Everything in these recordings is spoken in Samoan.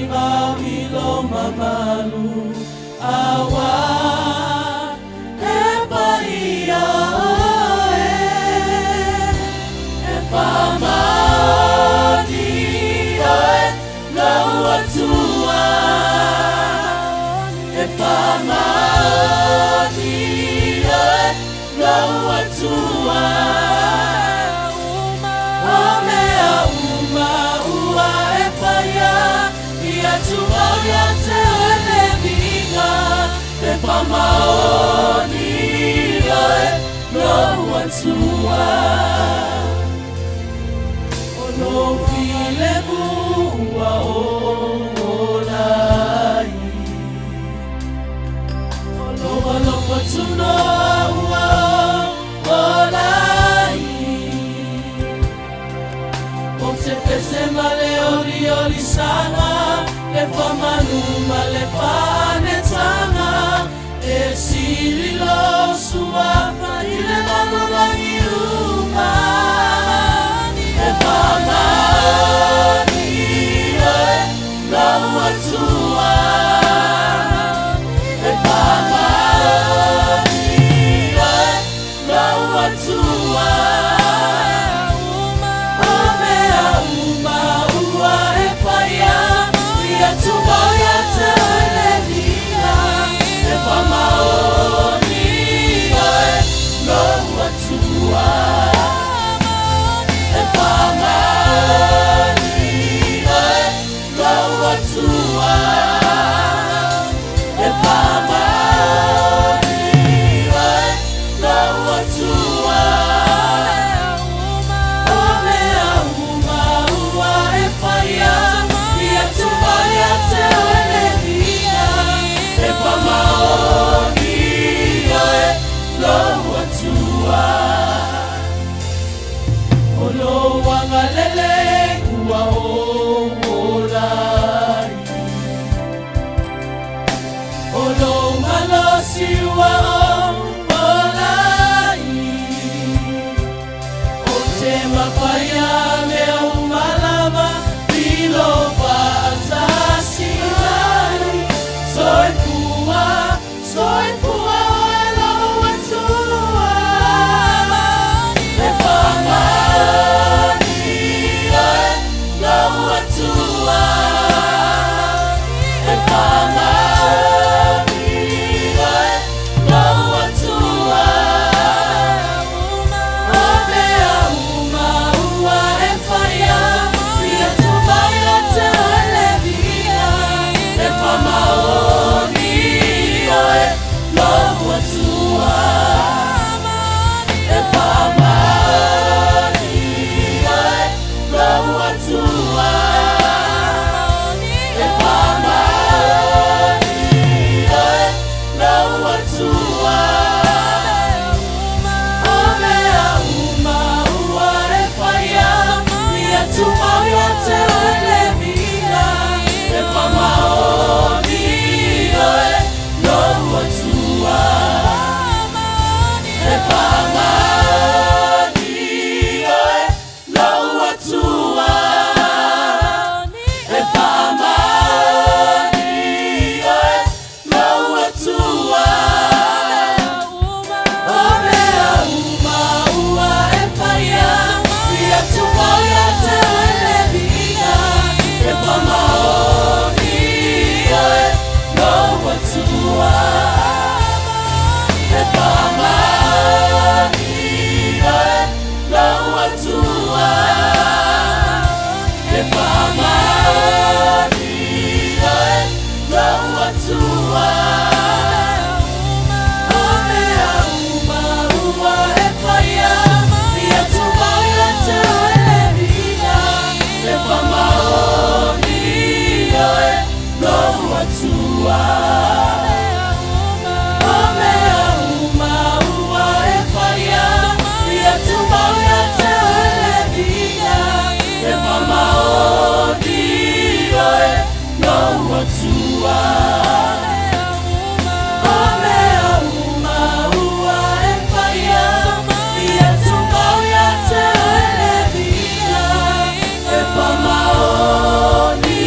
tapuaiga i lou mamalu auā e paia oe e faamaoni oe lou Atua e faamaoni oe lou Atua o mea uma ua e faia ia tumau ia te oe le viiga e faamaoni oe lou Atua o lou filemu ua ou ola ai o lou alofa tunoa ua ou ola ai ou te pese ma le oliolisaga le faamanu ma le faaneetaga e sili lou suafa i le lalolagi uma e faamaoni oe lou Atua e faamaoni oe lou Atua o mea uma ua e faia ia tumau ia te oe le viiga e faamaoni oe lou Atua e faamaoni oe lou Atua e faamaoni oe lou Atua o mea uma ua e faia ia tumau ia te oe le viiga e faamaoni oe lou Atua o lou agalelei ua ou ola ai o lou malosi ua ou ola ai ou te mafaia mea uma lava i lou faatasi mai soifua soifua oe lou Atua e faamaoni oe lou Atua e faamaoni oe lou Atua o mea uma ua e faia ia tumau ia te oe le viiga e faamaoni oe lou Atua e faamaoni oe lou Atua e faamaoni oe lou Atua o mea uma ua e faia ia tumau ia te oe le viiga e faamaoni oe lou Atua e faamaoni oe lou Atua e faamaoni oe lou Atua o mea uma ua e faia ia tumau ia te oe le viiga e faamaoni oe lou Atua e faamaoni oe lou Atua e faamaoni oe lou Atua o mea uma ua e faia ia tumau ia te oe le viiga e faamaoni oe lou Atua o mea uma ua e faia ia tumau ia te oe le viiga e faamaoni oe lou Atua o mea uma ua e faia ia tumau ia te oe le viiga e faamaoni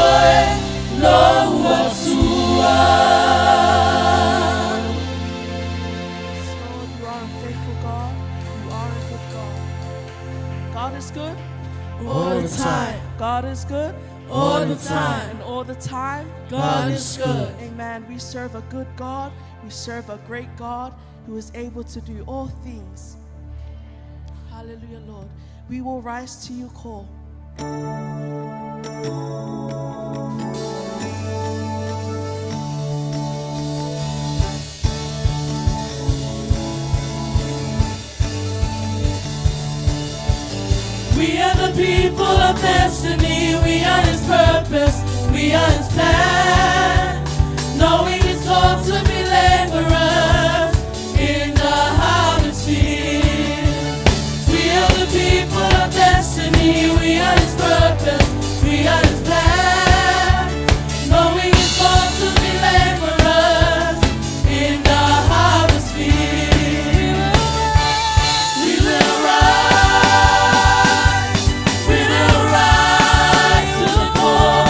oe. God is good All the time. And all the time. God is good. Amen. We serve a good God. We serve a great God who is able to do all things. Hallelujah, Lord. We will rise to your call. We are the people of destiny. We are His purpose. We are His plan. Knowing He's called to be laborers in the harvest field. We are the people of destiny. We are His purpose. We are His plan. Knowing He's called to be laborers in the harvest field. We will rise. We will rise to the call.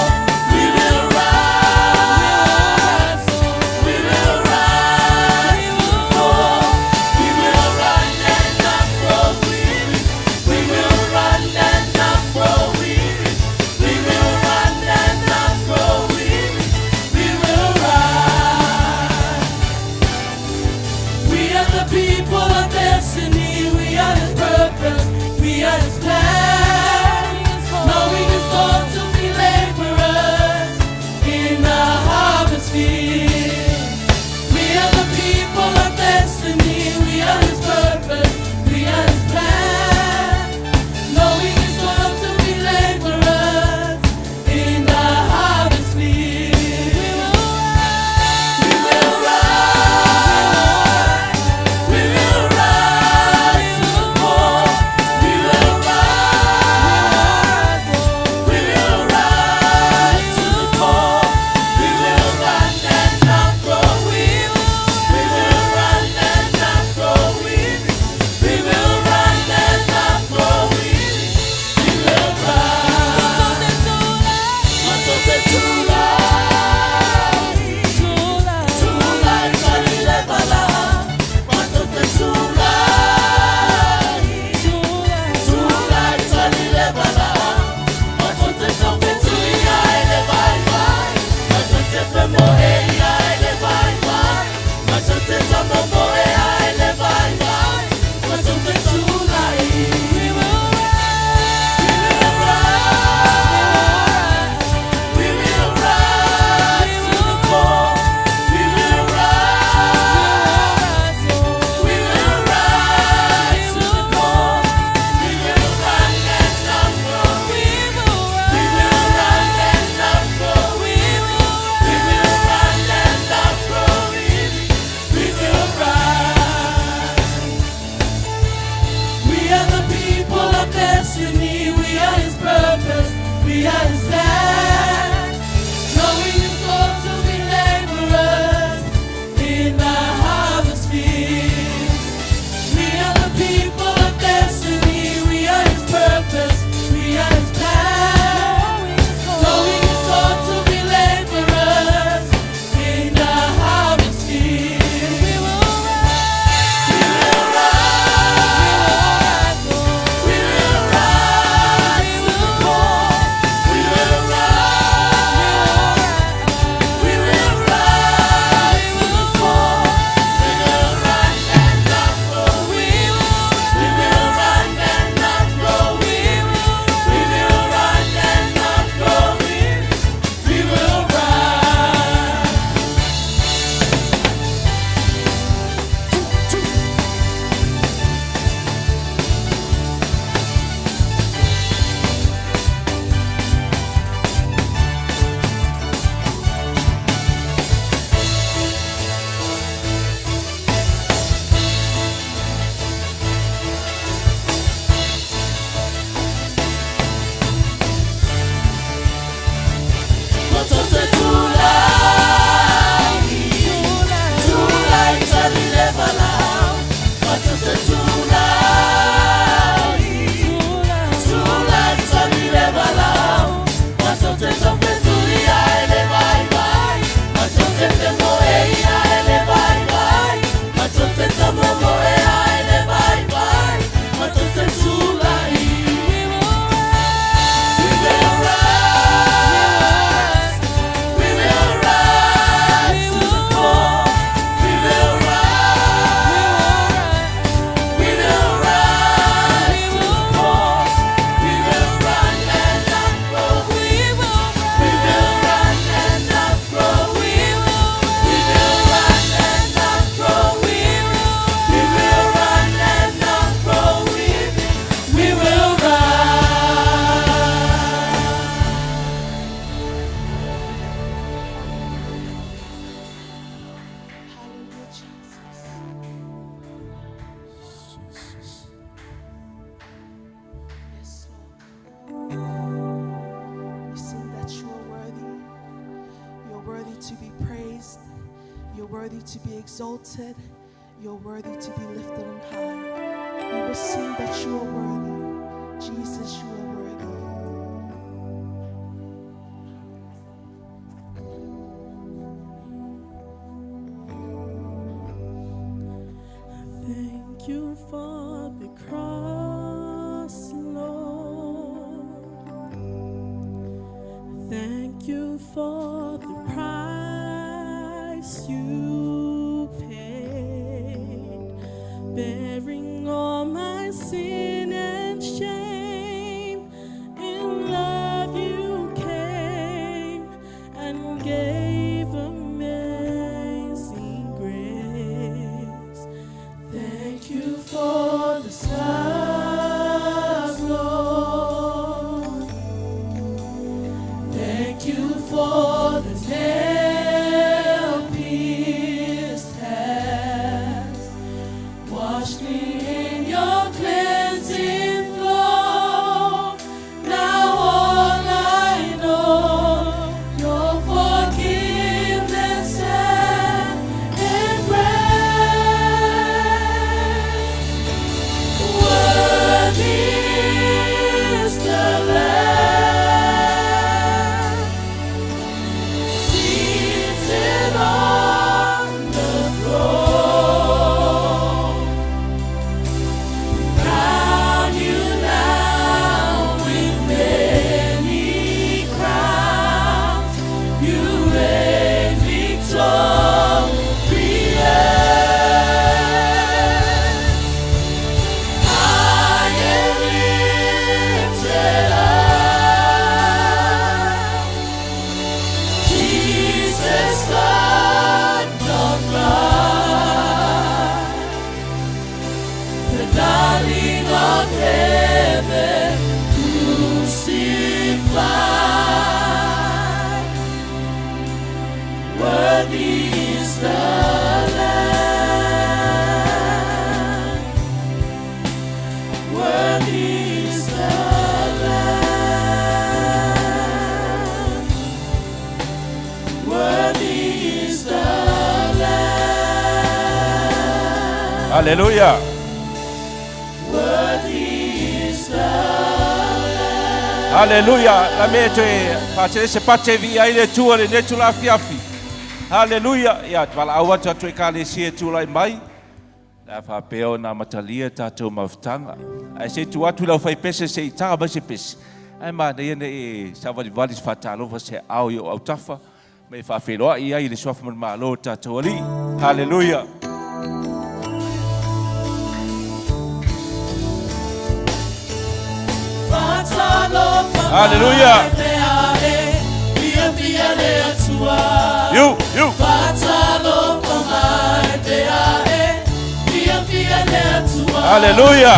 worthy to be praised. You're worthy to be exalted. You're worthy to be lifted on high. We will sing that you are worthy. Jesus, you are worthy. Thank you for the cross, Lord. Thank you for the price you paid, bearing all my sin and shame. In love you came and gave amazing grace. Thank you for this love, Lord. Thank you for the nail-pierced hands. Wash me in your cleansing flow. Now all I know, your forgiveness and embrace. Worthy is the Lamb seated on the throne. Crown you now with many crowns. You reign victorious. High and lifted up. Jesus, Son of God, the darling of heaven, crucified. Worthy is the Lamb. Worthy is the Lamb. Worthy is the Lamb. Haleluya. Worthy is the Lamb. Haleluya. La mea toe faatele se pate vi ai le Atua lenei itula afiafi. Haleluya. Ia te valaau atu atu ekalesia e tulai mai. Le a faapea ona amatalia tatou mafutaga. Ae se i tuu atu i le aufaipese se i taga mai se pese. Ae manaia ne i savalivali se faatalofa se aao i ou autafa ma e faafeiloai ai i le Suafa ma le Malo o tatou Alii. Haleluya. Haleluya. You, you. Haleluya.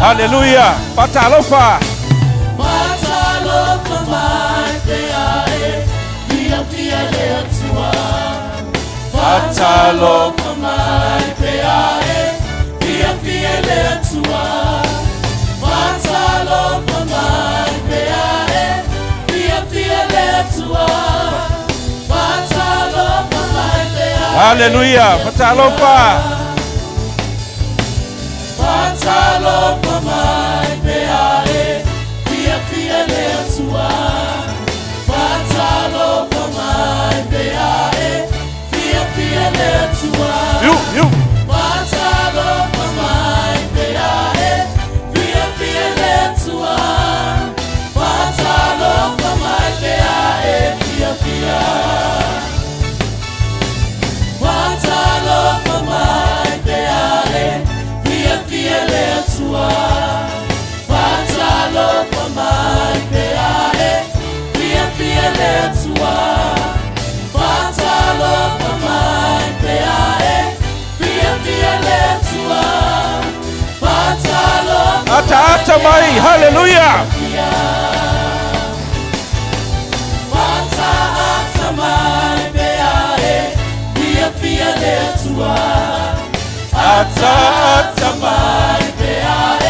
Haleluya. Faatalofa. Faatalofa mai pea e fiafia le Atua. Faatalofa mai pea e fiafia le Atua. Faatalofa mai pea e Haleluya. Faatalofa. Faatalofa mai pea e fiafia le Atua. Faatalofa mai pea e fiafia le Atua. You, you. Faatalofa mai pea e fiafia le Atua. Faatalofa mai pea e fiafia. Faatalofa mai pea e fiafia le Atua. Faatalofa mai pea e fiafia le Atua. Faatalofa mai pea e fiafia le Atua. Faatalofa Ataata mai. Haleluya. Fataata mai pea e fiafia le Atua. Ataata mai pea e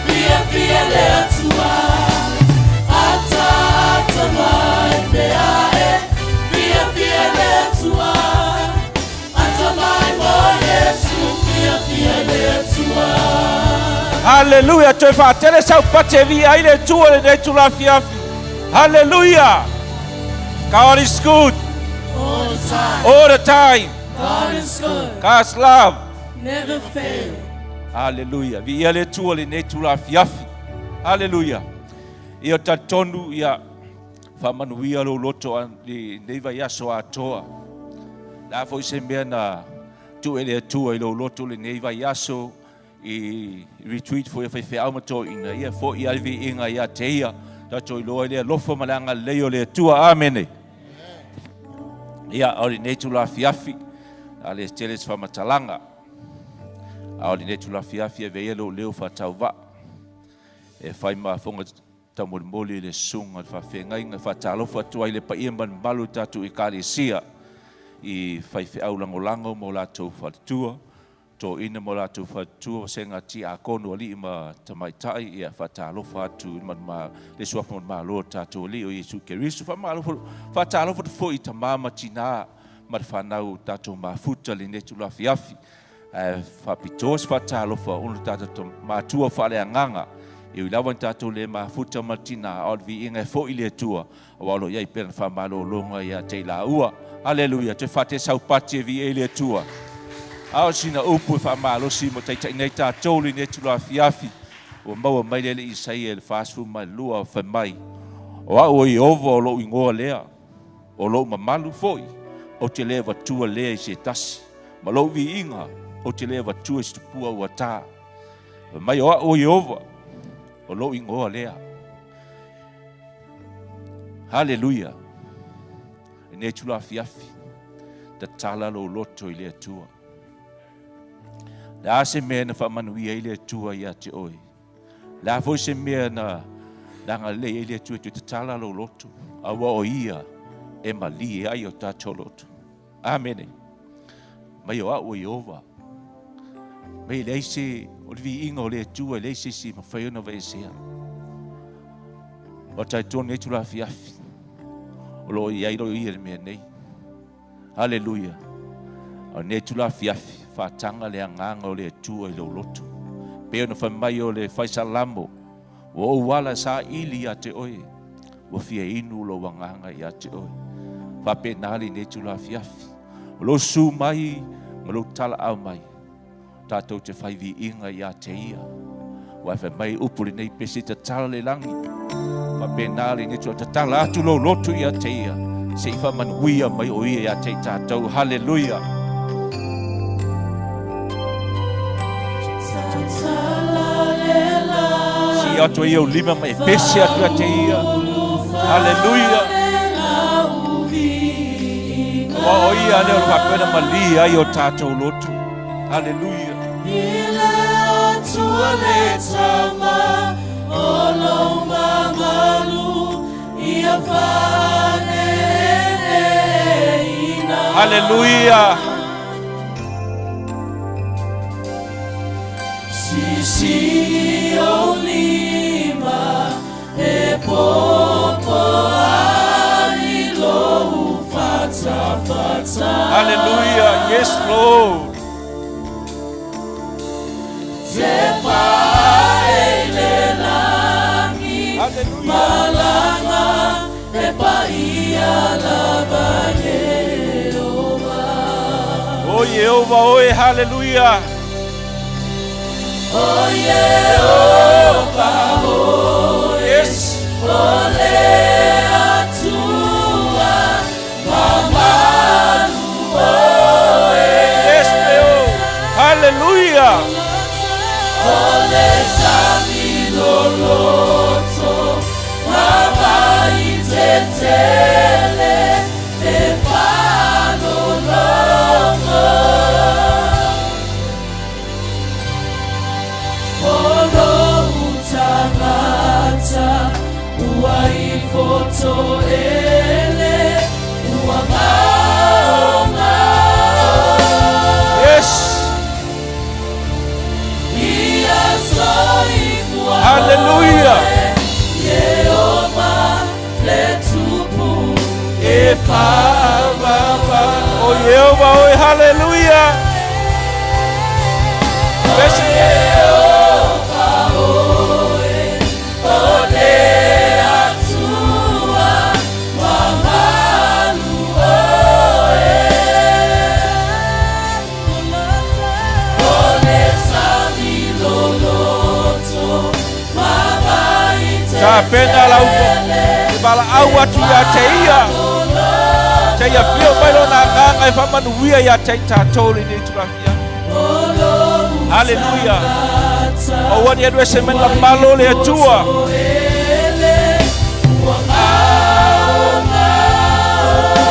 fiafia le Atua. Ataata mai pea e fiafia le Atua. Ata mai mo Iesu fiafia le Atua. Haleluia! Toe faatele sau pati e viia ai le Atua i lenei itula afiafi. Haleluia! God is good. All the time. All the time. God is good. God's love. Never fail. Haleluia. Viia le Atua i lenei itula afiafi. Haleluia. Ia talitonu ia faamanuia lou loto i lenei vaiaso atoa. Le a foi se mea na tuu e le Atua i lou loto lenei vaiaso i retreat foi a faifeau ma toeaiina, ia foi lava le viiga ia te ia. Tatou iloa i le alofa ma le agalelei o le Atua. Amene. Ia, o lenei itula afiafi, a le tele se faamatalaga, a o lenei itula afiafi e avea ia lou leo faatauvaa e fai ma fofoga taumolimoli i le susuga i le faafeagaiga e faatalofa atu ai i le paia ma le mamalu o tatou Ekalesia i faifeau lagolago ma o latou faletua, toeaiina ma o latou faletua, vasega tiakono, alii ma tamaitai, ia faatalofa atu i le suafa manumalo o le tatou Alii o Iesu Keriso. Faatalofa atu foi i tama ma tina ma le fanau o tatou mafuta i lenei itula afiafi. Ae faapitoa se faatalofa ona o tatou matua faaleagaga, e ui lava ina tatou le mafuta ma le tina, a o le viiga e foi i le Atua, aua o lo o i ai pea lana faamalologa ia te i laua. Aleluia! Toe faatele saupati e viia ai le Atua. A o sina upu e faamalosi mo taitai nei tatou i lenei itula afiafi, ua maua mai le alii Isaia i le 42, fai mai, O au o Ieova o lou igoa lea, o lou mamalu foi, ou te le avatua lea i se tasi, ma lou viiga, ou te le avatua i se tupua ua ta. Fai mai, o au o Ieova, o lou igoa lea. Haleluia! Lenei itula afiafi, tatala lou loto i le Atua. Le a se mea na faamanuia ai le Atua ia te oe? Le a foi se mea na agalelei ai le Atua toe tatala lou loto, aua o Ia e malie ai o tatou loto. Amene. Mai o au o Ieova. Mai e leai se, o le viiga o le Atua e leai se isi e mafai ona aveesea. O talitonu lenei itula afiafi, o lo o i ai loa ia le mea nei. Haleluia. O lenei itula afiafi, faataga le agaga o le Atua i lou loto. Pei ona fai mai o le faisalamo, Ua ou ala saili ia te oe, ua fia inu lou agaga ia te oe. Faapena lenei itula afiafi, o lou susu mai ma lou talaau mai, tatou te fai viiga ia te ia. Aua e fai mai upu lenei pese tatala le lagi. Faapena lenei itula tatala atu lou loto ia te ia, se i faamanuia mai o ia ia te i tatou. Haleluia! Sii atu ai ou lima ma e pese atu ia te ia. Haleluia! Aua o ia lea o le faapea ona malie ai o tatou loto. Haleluia! Haleluia! Haleluia! Yes, Lord! O Ieova oe, haleluia! O Ieova oe, Yes! o le Atua mamalu oe. Yes, Leo! Haleluia! O le sami loloto, ma vai tetele e faalologo. O lou tagata ua i fotoele, ua gaogao. Yes! Fa'avava O Ieova oe Haleluia Pese Tapena lau te valaau atu ia te ia. Te ia whio mai lona agaga e faamanuia ia te i tatou lenei itula afiafi. Haleluia. Aua ne i alu ese mai la malo o le Atua.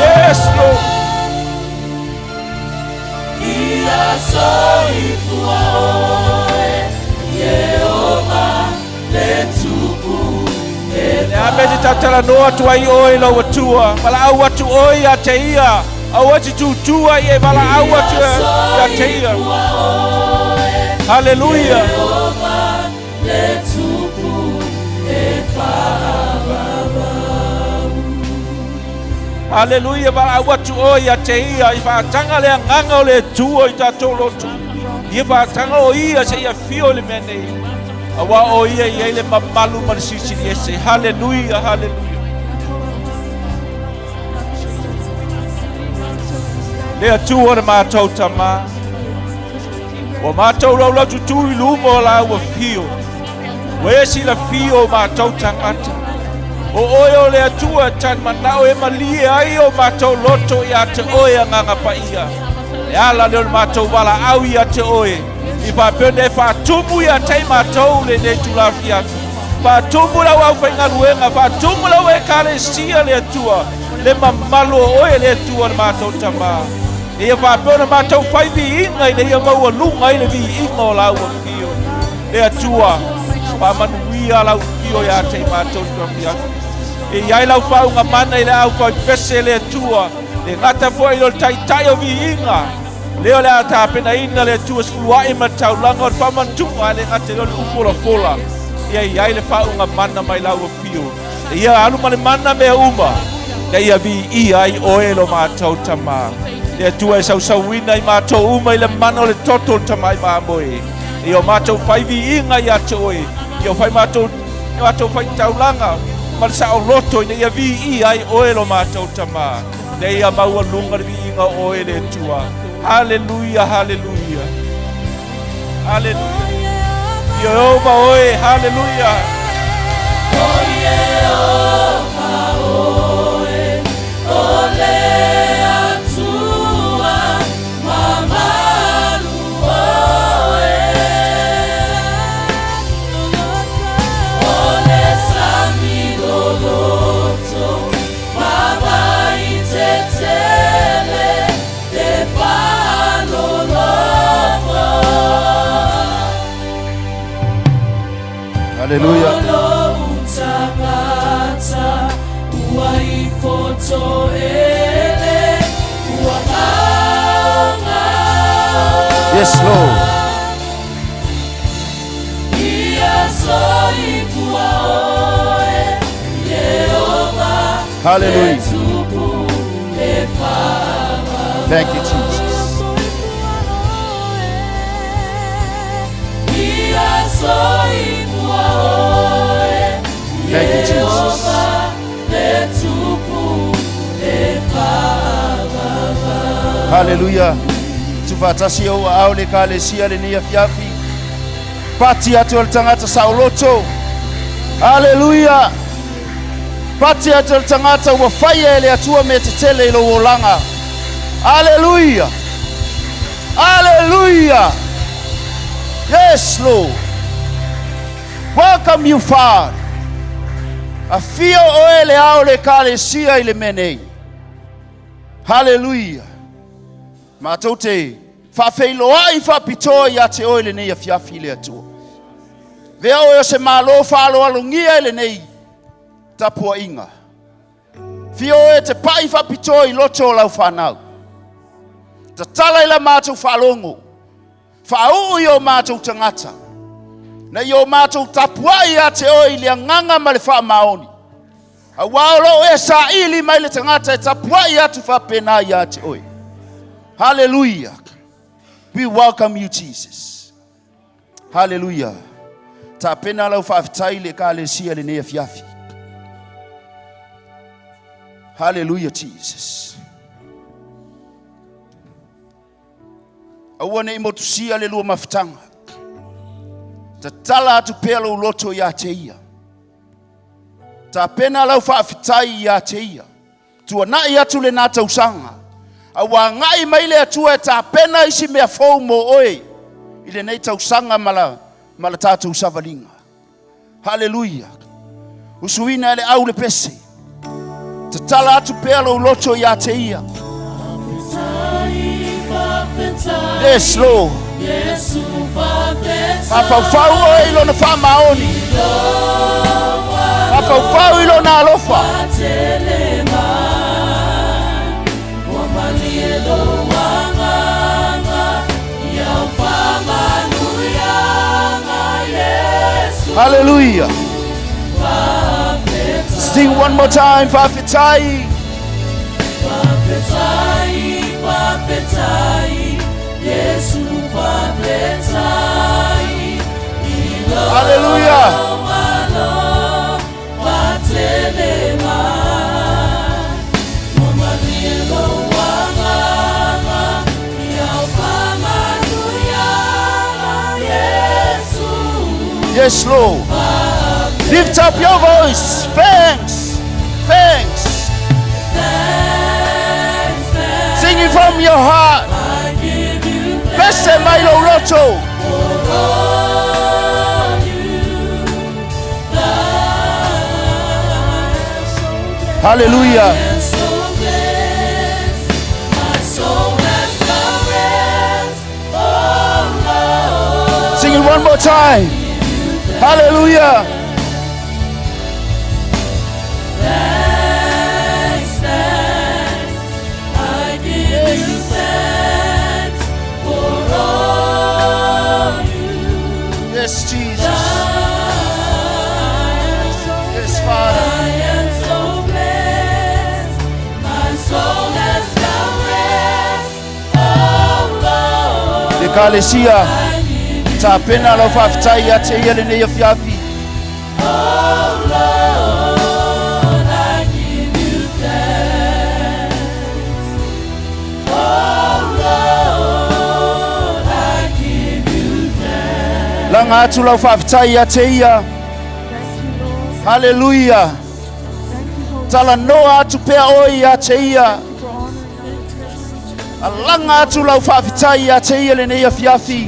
Yes, Lord. Le a mea te tatalanoa atu ai oe i lou Atua, valaau atu oe ia te ia, aua e te tūtū ai e valaau atu ia te ia. Haleluia. Haleluia, valaau atu oe ia te ia, i faataga le agaga o le Atua i tatou loto. Ia faataga o ia seia afio i le mea nei. Auā o ia e i ai le mamalu ma le silisili ese. Haleluia, haleluia. Le Atua le matou Tamā. Ua matou laulau tutū i luma o lāua fio. Ua e silafia o matou tagata. O oe o le Atua e talimanao e malie ai o matou loto ia te oe Agaga Paia. E ala lea o le matou valaau ia te oe, i faapea ona e faatumu ia te i matou lenei itula afiafi. Faatumu lau aufaigaluega, faatumu lau Ekalesia le Atua, le mamalu o oe le Atua le matou Tama. Ia faapea ona matou fai viiga ina ia maualuga ai le viiga o lau afio. Le Atua, faamanuia lau afio ia te i matou i le afiafi. E i ai lau faauuga mana i le aufaipese le Atua, le gata foi o le taitai o viiga, lea o le a tapenaina le Atua sefuluai ma le taulaga o le faamantuga, ae le gata i lea o le upu folafola. Ia i ai le faauuga mana mai lau afio. Ia alu ma le mana mea uma, ina ia viia ai oe lo matou Tama. Le Atua e sausauina i matou uma i le mana o le toto o le Tamai Mamoe. Ia o matou fai viiga ia te oe, ia o fai matou, matou fai taulaga ma le saoloto ina ia viia ai oe lo matou Tama. Ina ia maualuga le viiga o oe le Atua. Haleluia, haleluia. Haleluia. Ieova oe, haleluia. O Ieova oe, o le Atua mamalu oe. O le sami loloto, ma vai tetele te faalologo. Haleluia. O lou tagata ua ifo toele, ua gaogao. Yes, Lord. Ia soifua oe, Ieova, Hallelujah. le tupu e faavavau. Thank you, Jesus. Ia soifua oe, Thank you, Jesus. Ieova, le tupu e faavavau. Haleluia. Tuufaatasi i ou aao le Ekalesia lenei afiafi. Pati atu o le tagata saoloto. Haleluia. Pati atu o le tagata ua faia e le Atua mea tetele i lou olaga. Haleluia. Haleluia. Yes, Lord. Welcome you, Father. Afio oe le ao o le Ekalesia i le mea nei. Haleluia. Matou te faafeiloai faapitoa ia te oe lenei afiafi le Atua. Vea oe o se Malo faaaloalogia i lenei tapuaiga. Fia oe te pai faapitoa i loto o lau fanau. Tatala i la matou faalogo. Faauu i o matou tagata. Na i o matou tapuai ia te oe i le agaga ma le faamaoni. Auā o lo o e saili mai le tagata e tapuai atu faapena iā te oe. Hallelujah. We welcome you, Jesus. Hallelujah. Tapena lau faafetai i le Ekalesia i lenei afiafi. Hallelujah, Jesus. Aua ne i motusia le lua mafutaga. Tatala atu pea lou loto iā te ia. Tapena lau faafetai iā te ia. Tuanai atu lenā tausaga, a ua agai mai le Atua e tapena isi mea fou mo oe i lenei tausaga ma la, ma la tatou savaliga. Haleluia! Usuina e le au le pese. Tatala atu pea lou loto iā te ia. Yes, Lord. Fafaufau oe i lona faamaoni. Fafaufau i lona alofa. Hallelujah. Sing one more time. Faafetai. Faafetai, faafetai, Yesu faafetai. Hallelujah. Yes, Lord. Lift up your voice. Thanks. Thanks. Sing it from your heart. Pese mai lou loto. Hallelujah. Sing it one more time. Hallelujah. Thanks, thanks. I give you thanks for all you Yes, Jesus. Yes, Father. I am so blessed. My soul has found rest. Oh Lord. Le Ekalesia, tapena lau faafetai ia te ia lenei afiafi. Oh Lord, I give you thanks. Oh Lord, I give you thanks. Laga atu lau faafetai ia te ia. Thank you, Lord. Haleluia. Thank you, Holy Talanoa atu pea oe ia te ia. Spirit, for honoring our Alaga atu lau faafetai ia te ia lenei afiafi.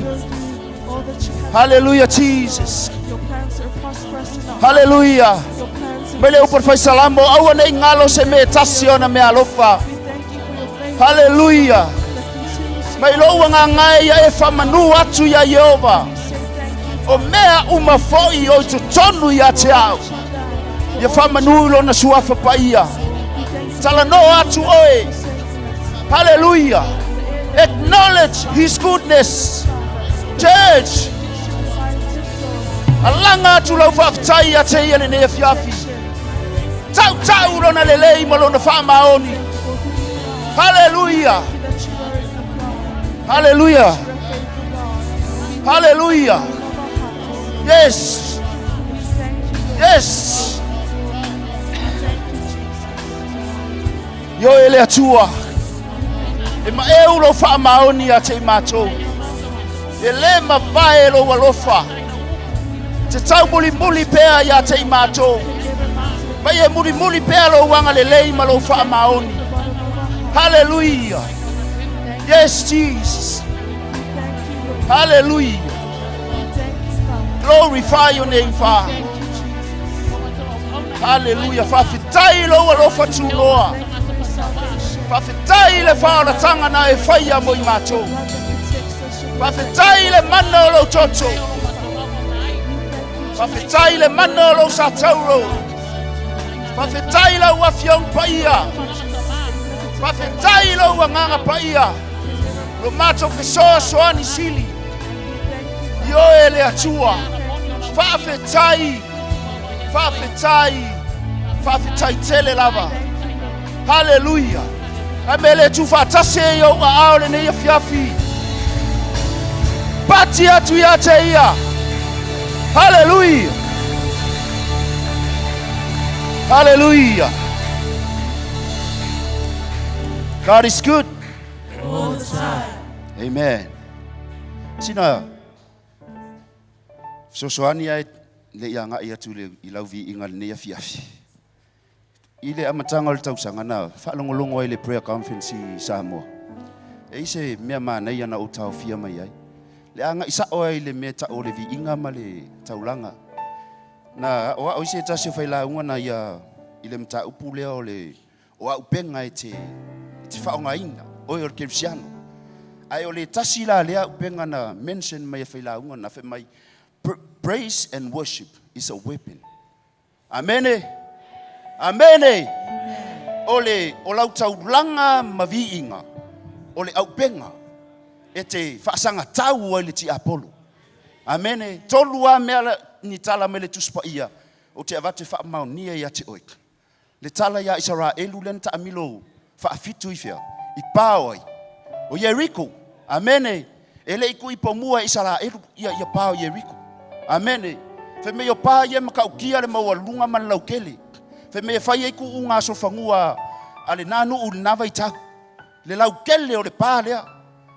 All that you have. Haleluia, Jesus. Your plans are prosperous and not Haleluia. your plans are Mai le upu a le Fai Salamo, aua ne i galo se mea e tasi o ana meaalofa. We thank you for your faithfulness Haleluia. that continues to Mai lou agaga e ia e faamanu atu iā Ieova. We say thank you O mea uma foi o i totonu ia te au. Ia faamanu i lona suafa paia. We thank you Talanoa atu oe. for saving us. Hallelujah. Acknowledge His goodness. Church, alaga atu lau faafetai ia te ia lenei afiafi. Tautau lona lelei ma lona faamaoni. Hallelujah. Hallelujah. Hallelujah. Yes. Yes. Ioe le Atua. E maeu lou faamaoni ia te i matou. E lē mavae lou alofa. Te taumulimuli pea ia te i matou. Ma ia mulimuli pea lou agalelei ma lou faamaoni. Hallelujah. Yes, Jesus. Hallelujah. Glorify your name, Father. Hallelujah. Faafetai lou alofa tunoa. Faafetai le faaolataga na e faia mo i matou. Faafetai le mana o lou toto. Faafetai le mana o lou satauro. Faafetai lau Afioga Paia. Faafetai lou Agaga Paia. Lo matou fesoasoani sili. Ioe le Atua. Faafetai. Faafetai. Faafetai tele lava. Haleluia. A mea le tuufaatasi ai i ou aao lenei afiafi. Pati atu ia te ia. Haleluia. Haleluia. God is good. All the time. Amen. Sina fesoasoani ae le i agai atu i lau viiga lenei afiafi. I le amataga o le tausaga na faalogologo ai i le prayer conference i Samoa, e i se mea manaia na ou taofia mai ai, le agai sao ai i le mea tau o le viiga ma le taulaga. Na aoao ai se tasi o failauga na ia i le mataupu lea o le o auupega e te, e te faaaogaina, oe o le kerisiano. Ae o le tasi la lea auupega na mention mai e failauga na fai mai, praise and worship is a weapon. Amene. Amene. O le o lau taulaga ma viiga o le auupega e te faasagatau ai le tiapolo. Amene. Tolu lava mea ni tala mai le Tusi Paia ou te avatu e faamaonia ia te oe. Le tala ia Isaraelu lea na taamilo faafitu i fea? I pa o ai? O Ieriko. Amene. E le i tuuipo mua e Isaraelu ia, ia pa o Ieriko. Amene. Fai mai o pa ia e matautia le maualuga ma le lautele. Fai mai e fai ai tuuga asofanua a lena nuu i lena vaitau. Le lautele o le pa lea.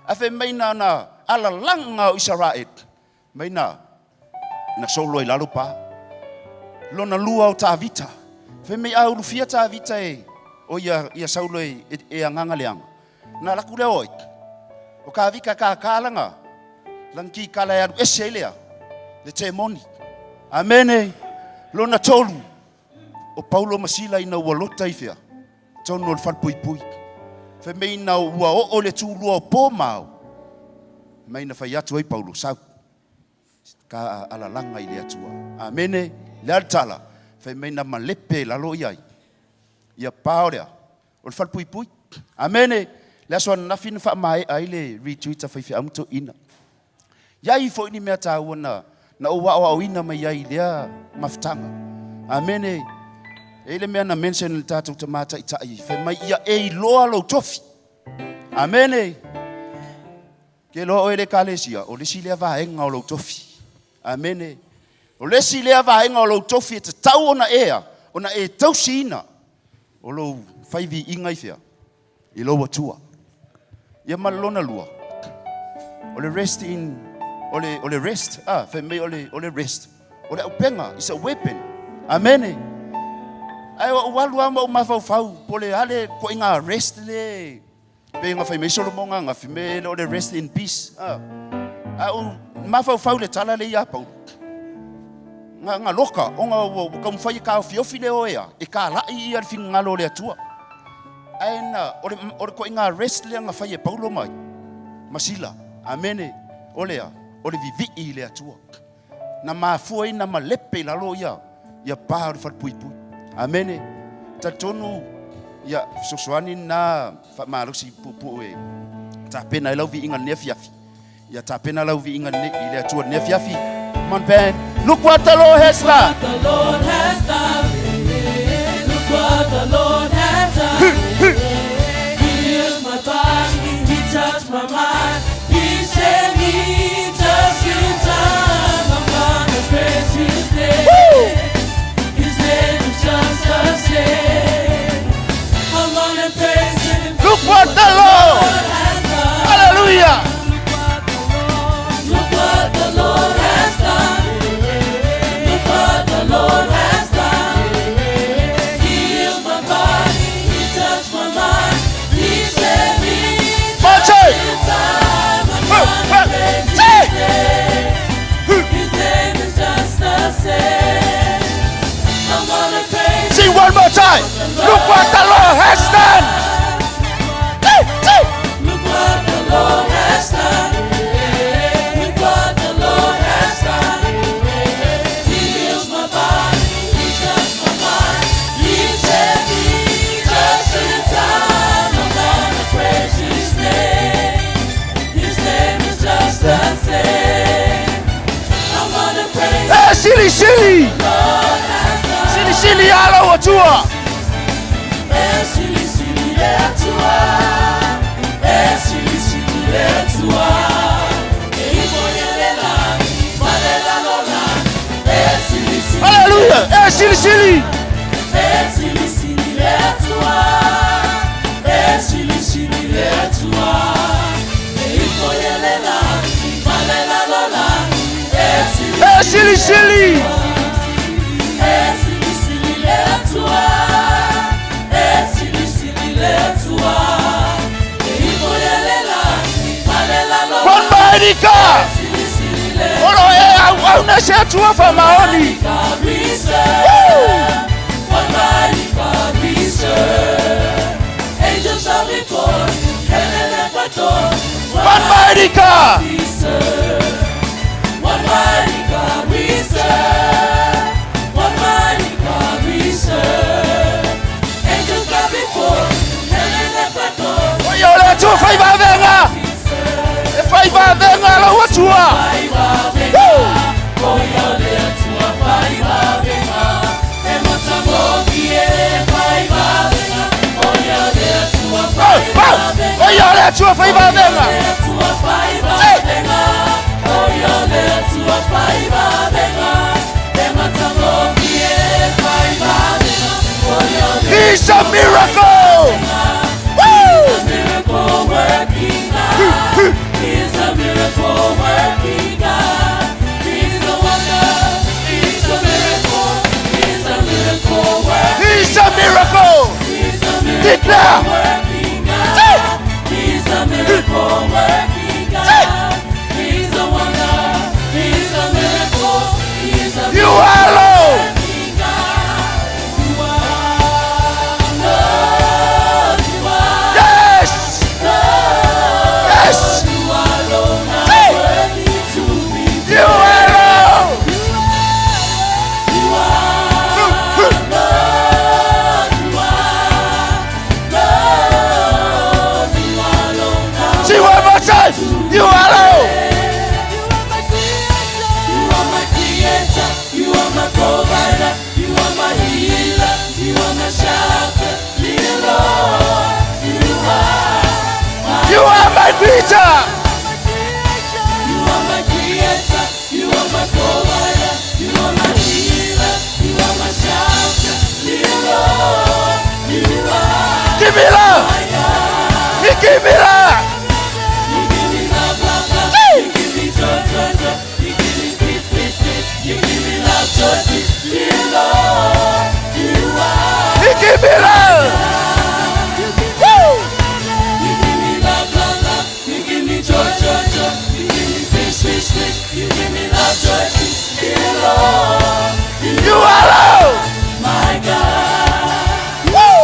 Ae fai mai na ona alalaga o Isaraelu mai na na solo ai lalo pa. Lona lua o Tavita. Fai mai a ulufia Tavita e o ia, ia Saulo e, e, e agaga leaga. Na alu atu lea o ai? O Tavita kākā lana, lana kikala e alu ese ai lea, le temoni. Amene. Lona tolu, o Paulo ma Sila ina ua lota i fea? Tonu o le falepuipui. Fai mai ina ua oo le tulua o po ma ao, mai na fai atu ai Paulo, sau, ka alalaga i le Atua. Amene. Le a le tala? Fai mai na malepe i lalo i ai. Ia pa o lea, o le falepuipui. Amene. Le aso ananafi na faamaea ai le retreat a faifeau ma toeaiina. Iai foi ni mea taua na, na ou aoaoina mai ai i lea mafutaga. Amene. E i le mea na mention le tatou tama taitai, fai mai ia e iloa lou tofi. Amene. Ke loa oe le ekalesia, o le isi lea vaega o lou tofi. Amene. O le isi lea vaega o lou tofi e tatau ona ea, ona e tausiina o lou fai viiga i fea? I lou Atua. Ia ma le lona lua, o le rest in, o le, o le rest, ah, fai mai o le, o le rest, o le auupega, is a weapon. Amene. Ae o ou alu lava ma ou mafaufau, po o le a le ituaiga rest le, pei ona fai mai Solomoga ananafi, me o le rest in peace. Ah. A ou mafaufau i le tala lea ia Paulo. Nga, nga loka, ona ua, ua taumafai e taofiofi le oe a, e talai ia le finagalo o le Atua. Ae na, o le, o le ituaiga rest lea na fai e Paulo mai, ma Sila. Amene. O le a? O le vivii i le Atua. Na mafua ai na malepe i lalo ia, ia pa o le falepuipui. Amene. Talitonu, ia, fesoasoani lena faamalosi puupuu e tapena ai lau viiga i lenei afiafi. Ia tapena lau viiga i le Atua i lenei afiafi. Come on band. Look what the Lord has done. What the Lord has done. Look what the Lord has done. He healed my body. He touched my mind. He set me just in time. I'm gonna praise His name. His name is just the same. I'm gonna praise Him. Look what the Lord. has done. Hallelujah. Look what the Lord has done. Look what the Lord has done. He healed my body. He touched my mind. He set me Marche. in time. I'm gonna praise His name. His name is just the same. I'm gonna praise Sing one more time. Look what the Lord has done. Hey, hey. Look what the Lord has done. Look what the Lord has done. He heals my body. He touched my mind. He set me just in time. I'm gonna praise His name. His name is just the same. I'm gonna praise Eh, sili sili. the Lord has done. Sili sili. Silisili lava lou Atua. E silisili le Atua, e silisili le Atua, e ifo ia le lagi ma le lalolagi, e silisili. Aleluia! E silisili! E silisili le Atua, e silisili le Atua, e ifo ia le lagi ma le lalolagi, e silisili. E silisili! E silisili le Atua, e silisili le Atua, e ifo ia le lagi ma le lalolagi. One mighty God! Silisili le O lo o e auauna se Atua faamaoni. God we serve. What mighty God we serve. Angels bow before heaven and earth adore. What One mighty God! we serve. What mighty God we serve. What mighty God we serve. Angels bow before heaven and earth adore. O ia o le Atua faivavega! We serve. E faivavega lou Atua! Faivavega, o ia o le Atua faivavega. E matagofie faivavega, o ia o le Atua faivavega. O ia o le Atua faivavega! Le Atua faivavega, o ia o le Atua faivavega. E matagofie faivavega, o ia o le He's a miracle! Woo! Miracle working God. He's a miracle working God. He's a wonder. He's a miracle. He's a miracle working. He's a miracle! He's a miracle Declare. working God. He's a miracle working God. He's a wonder. He's a miracle. He's a You are Lord! working God. You are Lord. You are Yes! Lord. Yes! You alone are Hey! worthy to be You are Lord! You are Lord. You are Lord. You alone are Sing one more time! You are Lord! You are my creator. You are my creator. You are my provider. You are my healer. You are my shelter. Dear Lord, you are my You are my creator! My creator. You are my creator. You are my provider. You are my healer. You are my shelter. Dear Lord, you are Give me love! my God. You give me love! You give me love, love, love. You give me joy, joy, joy. You give me peace, peace, peace. You give me love, joy, peace. Dear Lord, you are. You give me love! Woo! You give me love, love, love. You give me joy, joy, joy. You give me peace, peace, peace. You give me love, joy, peace. Dear Lord, you You are Lord! my God. Woo!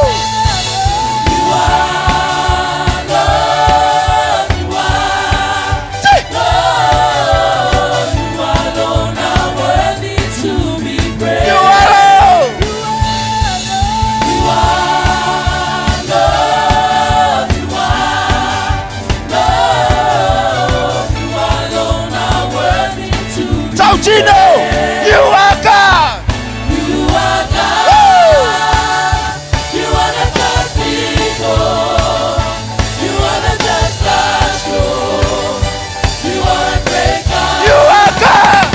You are Lord. You are Say! Lord. You alone are worthy to be praised. You are Lord! You are Lord. You are Lord. You alone are worthy to be Tautino! You are God! You are God. Woo! You are the just people. You are the just God. You are a great God. You are God!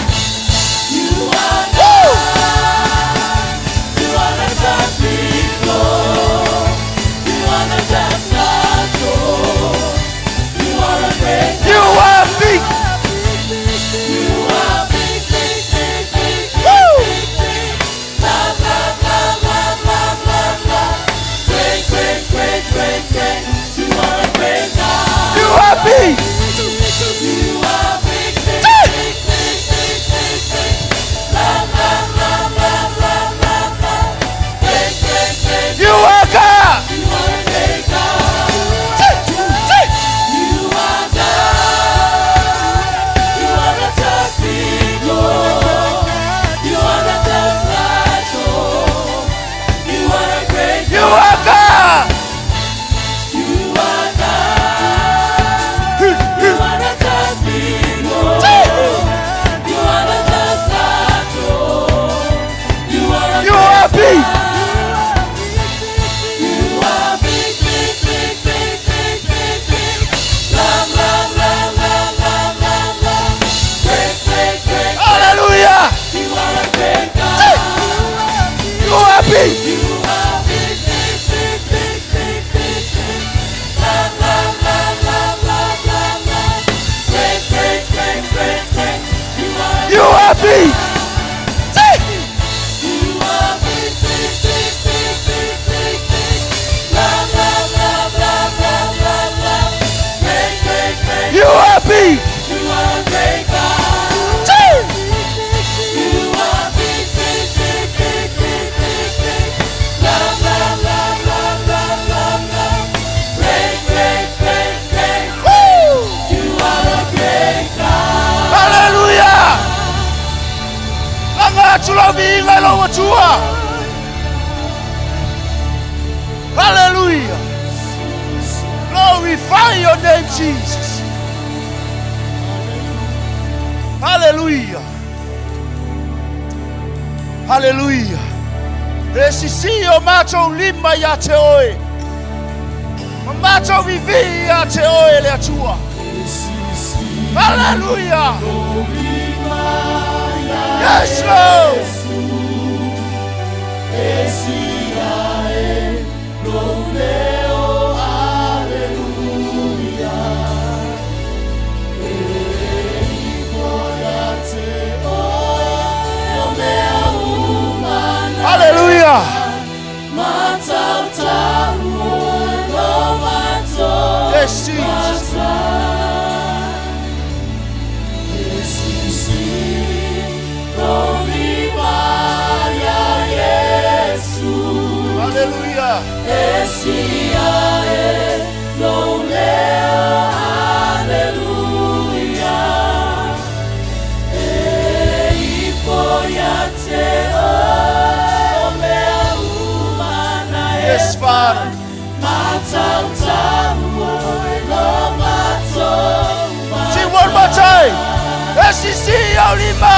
You are Woo! God. You are the just people. You are the just God. You are a great God. You are big! You are big, big, big, big. Woo! are big. See? You are big, big, big, big, big, big, big. Love, love, love, love, love, love, love. Great, great, great. You are big. You are a great God. See? You are big, big, big, big, big, big, big. Love, love, love, love, love, love, love. Great, great, great, great. Woo! You are a great God. Hallelujah. Laga atu lau viiga i lou Atua. Hallelujah. Glorify your name, Jesus. Hallelujah. Hallelujah. E sisī o matou lima iā te oe. Ma matou vivī iā te oe le Atua. Hallelujah. Yes, Lord. E si ae lou leo, aleluia. E ifo ia te oe o mea uma na Hallelujah. Matautau oe lo matou Yes, Jesus. matai. E sisī lou lima iā Iesu. Hallelujah. E si ae lou leo, aleluia. E ifo ia te oe o mea uma na Yes, Father. Matautau oe lo matou Sing one more time. E sisī ou lima.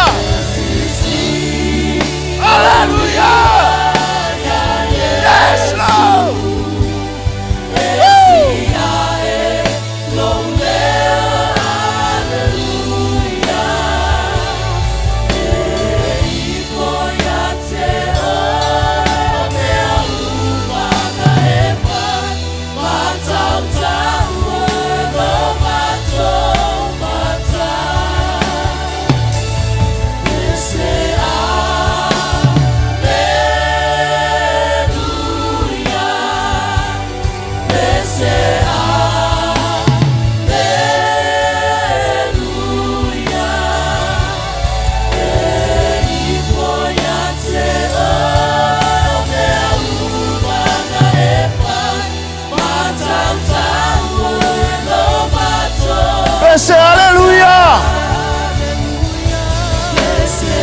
Hallelujah. Yes, Lord. Woo! Lou leo, aleluia. E ifo ia te oe o mea uma na e fai. Matautau oe lo matou matai. E se aleluia. E se aleluia. E ifo ia te oe o mea uma na e fai. Matautau oe lo matou. E se hallelujah. E se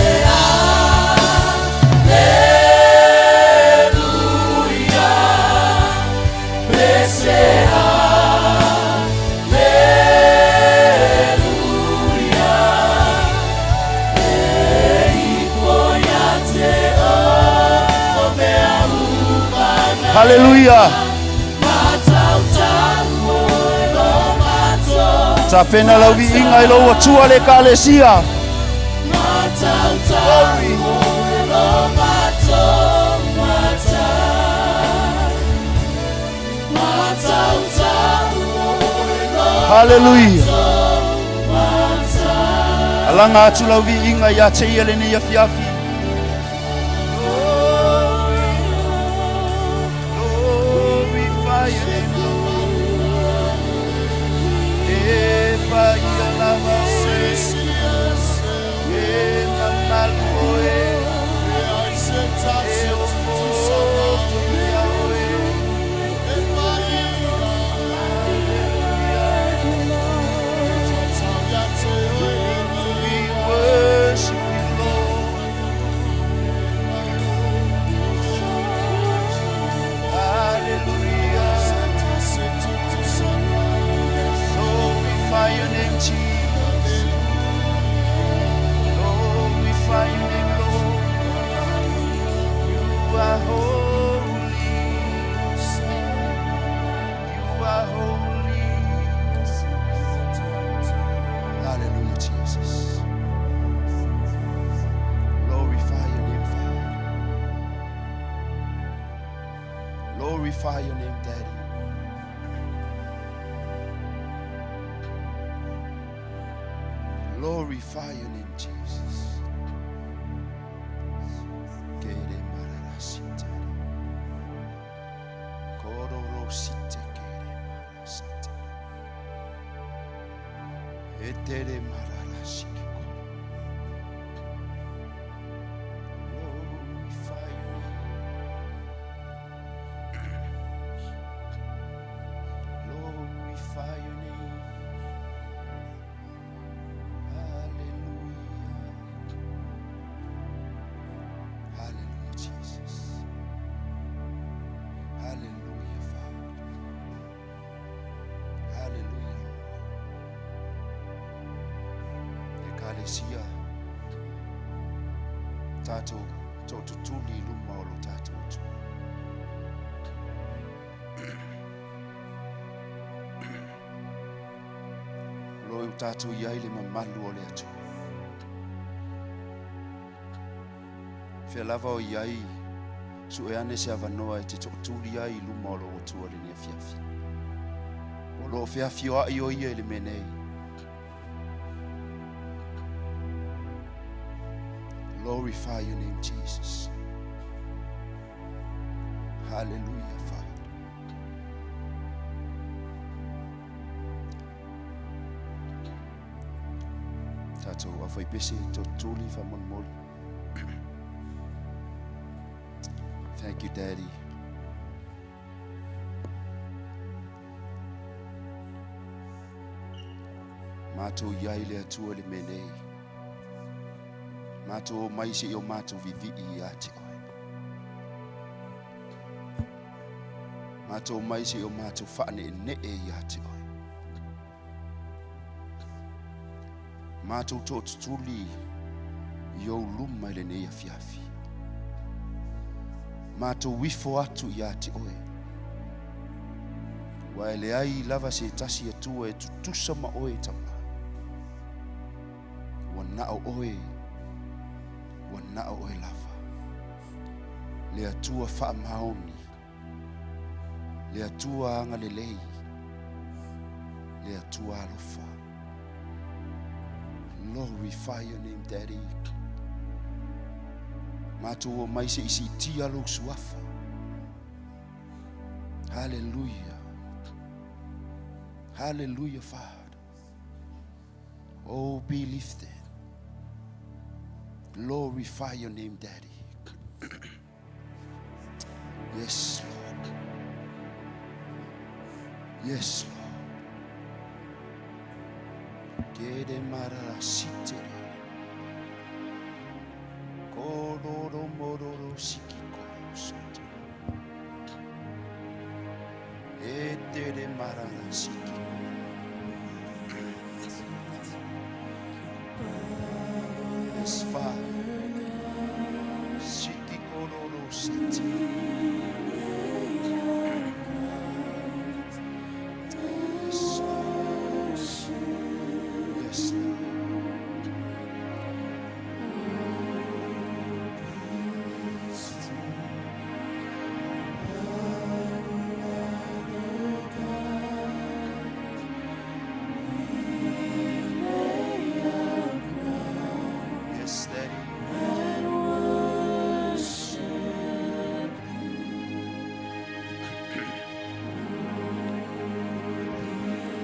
aleluia. E se aleluia. E ifo ia te oe o mea uma na Hallelujah. Matautau oe lo matou. Tapena lau viiga i lou Atua le ekalesia. Matautau oe lo matou matai. Matautau oe lo Hallelujah. matou matai. Alaga atu lau viiga iā te ia lenei afiafi. Glorify your name, Lord. E paia lava oe. E mamalu oe. E ofoofo ia oe. Hallelujah. We worship you, Lord. Hallelujah. Glorify your name, Jesus. Glorify your name, Lord. You are holy. You are holy. Hallelujah, Jesus. Glorify your name, Father. Glorify your name, Daddy. Glorify your name, Jesus. Etere marara sikiko. Glorify your name. Glorify your name. Hallelujah. Hallelujah, Jesus. Hallelujah, Father. Hallelujah, Lord. Ekalesia tatou tootutuli i luma o lo tatou Atua. O lo e tatou i ai le mamalu o le Atua. Fea lava o i ai sue ane se avanoa e te tootuli ai i luma o lou Atua lenei afiafi. O loo feafioai o ia i le mea nei. Glorify your name, Jesus. Hallelujah, Father. Tatou aufaipese tootuli faamolemole. Thank you, Daddy. Matou i ai le Atua le mea nei. Matou omai seia o matou vivii ia te oe. Matou omai seia o matou faaneenee ia te oe. Matou tootutuli i ou luma i lenei afiafi. Matou ifo atu ia te oe. Ua e leai lava se tasi Atua e tutusa ma oe tama. Ua nao oe, ua nao oe lava. Le Atua faamaoni, le Atua agalelei, le Atua alofa. Glorify your name, Daddy. Matou omai seia siitia lou suafa. Hallelujah. Hallelujah, Father. Oh, be lifted. Glorify your name, Daddy. Yes, Lord. Yes, Lord. Kere marara sitere. Kororo mororo siki koro soto. E tere marara siki koro. Yes, Father. Siki kororo siti. Yes, Lord. Yes, Lord. Yes, Daddy. Glorious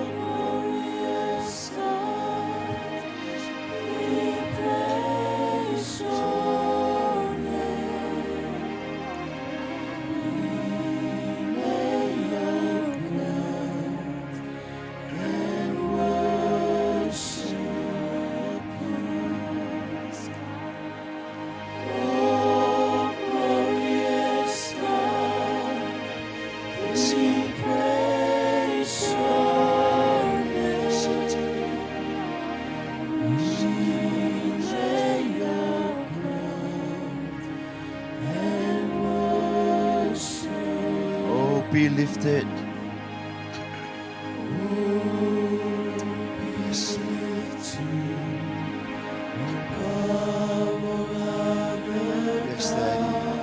God, we praise your name. We lay our crowns and worship you. Oh, glorious God, we praise your name. We lay our crowns and worship. Oh, be lifted. Yes, Above all other yes, Daddy.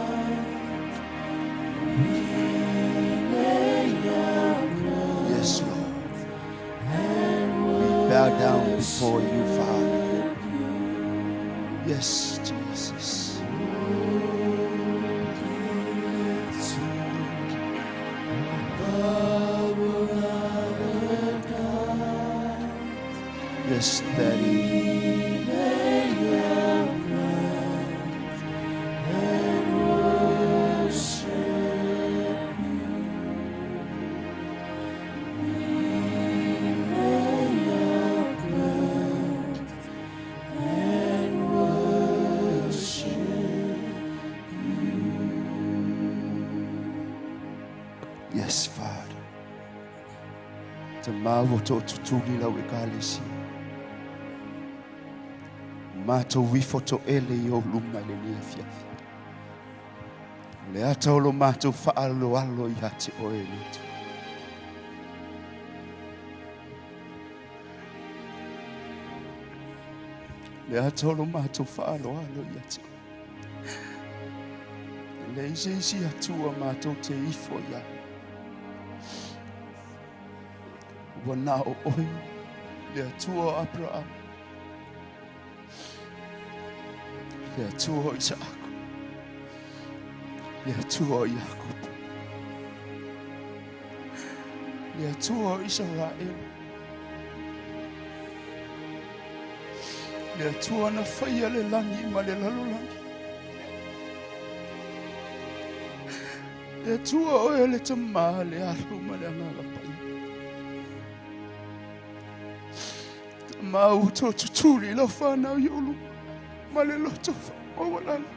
We bow down before you, Father. Yes, Jesus. Yes, Daddy. Yes, Father. Tamā ua toʻatutuli lau Ekalesia. Matou ifo toʻele i ou luma i lenei afiafi. O le ata o lo matou faaaloalo ia te oe e le Atua. Le ata o lo matou faaaloalo ia te oe. E leai se isi Atua matou te ifo i ai. Ua na o oe le Atua o Aperahama, le Atua o Isaako, le Atua o Iakopo, le Atua o Isaraelu, le Atua na faia le lagi ma le lalolagi. Le Atua oe o le Tamā, le Alo ma le Agaga Paia. Tamā ua toatutuli lau whanau i ulu ma le loto whaamaualalo.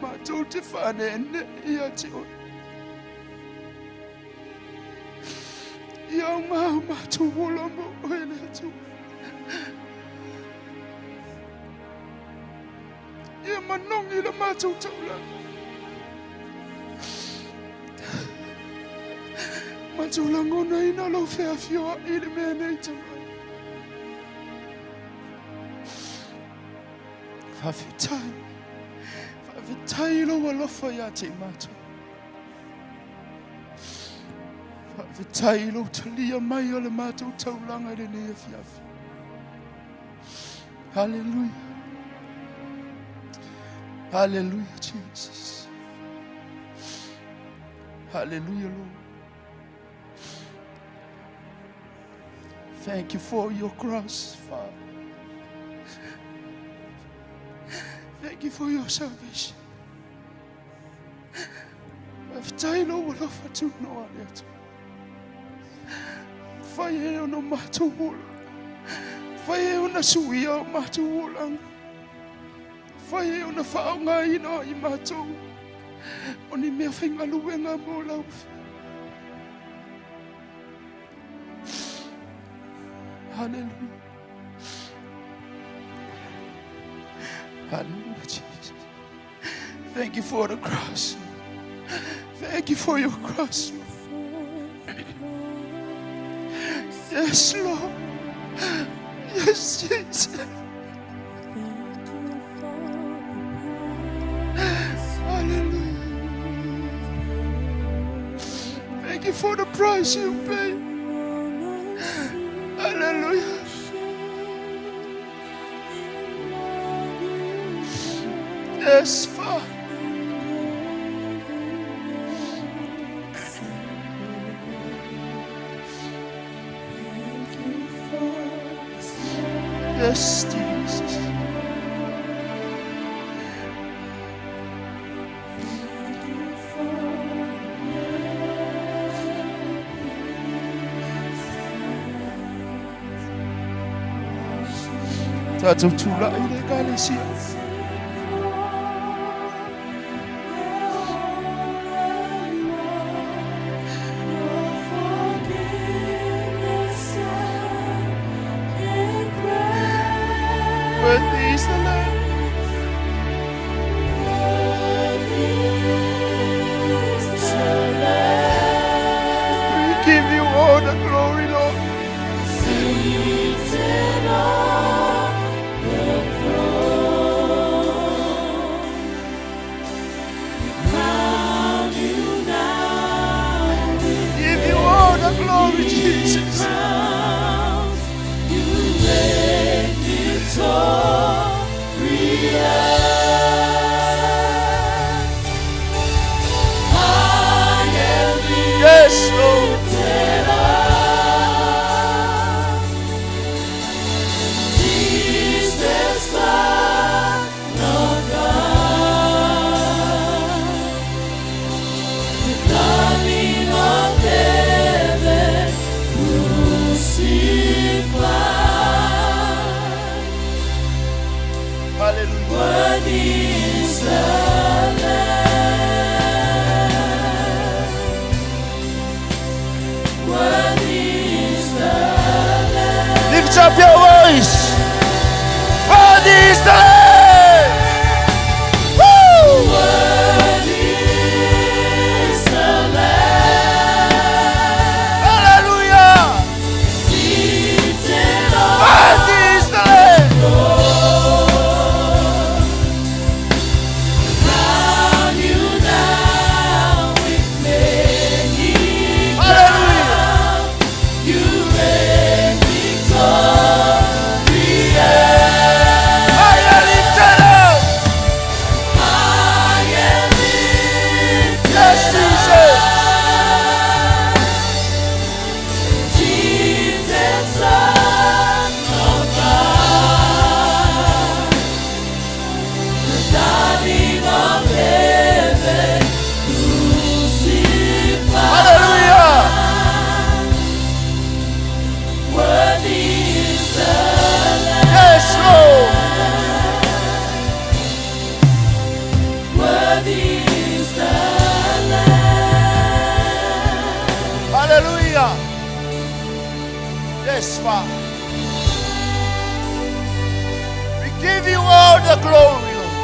Mātou te whanene ia te oe. Ia o ngā o mātou ola mo oe le Atua. Ia manogi le matou taulaga. Matou lagonaina lou feafioai i le mea nei Tama. Faafetai. Faafetai i lou alofa ia te i matou. Faafetai i lou talia mai o le matou taulaga i lenei afiafi. Hallelujah. Hallelujah, Jesus. Hallelujah, Lord. Thank you for your cross, Father. Thank you for your salvation. Faafetai lou alofa tunoa le Atua. Fai e ona matou ola. Fai e ona suia o matou olaga. Fai e ona faaaogaina i matou o ni mea faigaluega mo lau Hallelujah. Hallelujah, Jesus. Thank you for the cross. Thank you for your cross. Yes, Lord. Yes, Jesus. Hallelujah. Thank you for the price you paid. Hallelujah. Yes, Father. Yes, Jesus. Tatou tulai le Ekalesia. Worthy is the Lamb. We give you all the glory, Lord. Yes, Lord. Lifted up. Jesus, Son of God, the darling of heaven, crucified. Hallelujah. Worthy is the Lamb. Worthy is the Lamb. Lift up your voice. Worthy is the Lamb. Woo! Worthy is the Lamb. Hallelujah. Seated on Worthy is the Lamb. Crown you now with many Hallelujah. crowns. You reign victorious. High and lifted up. High and lifted Yes, Jesus. Jesus, Son of God, the darling of heaven, crucified. Hallelujah. Worthy is the Lamb. Yes, Lord. Worthy is the Lamb. Hallelujah. Yes, Father. We give you all the glory, Lord.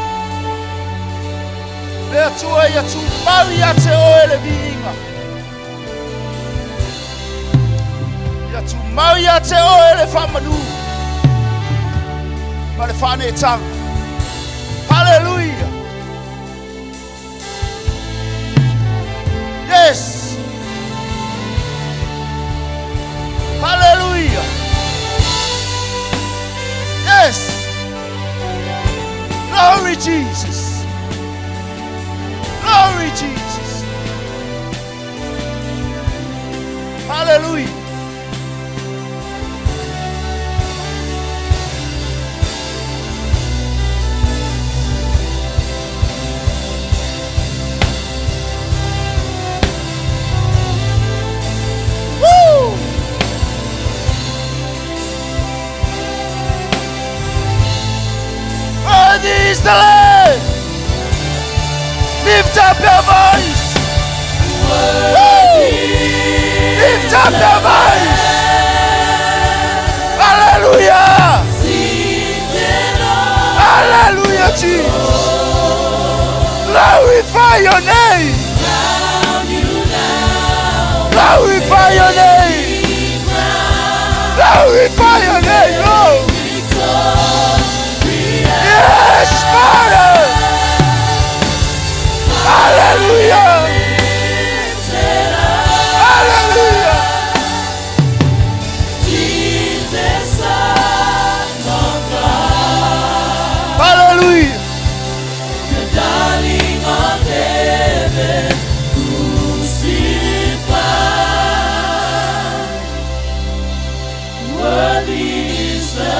Le Atua ia tumau ia te oe le viiga. Ia tumau ia te oe le whamanu. Ma le whanetanga. Hallelujah. Yes. Hallelujah. Yes. Glory, Jesus. Glory, Jesus. Hallelujah. Woo! Worthy is the Lamb. Lift up your voice. Woo! Lift up your voice. Hallelujah. Seated on Hallelujah, Jesus. Glorify your name. Crown you now Glorify your name. Glorify your name, Lord. Yes, Father. Hallelujah. Hallelujah. Jesus, Son of God, Hallelujah. the darling of heaven, crucified. Worthy is the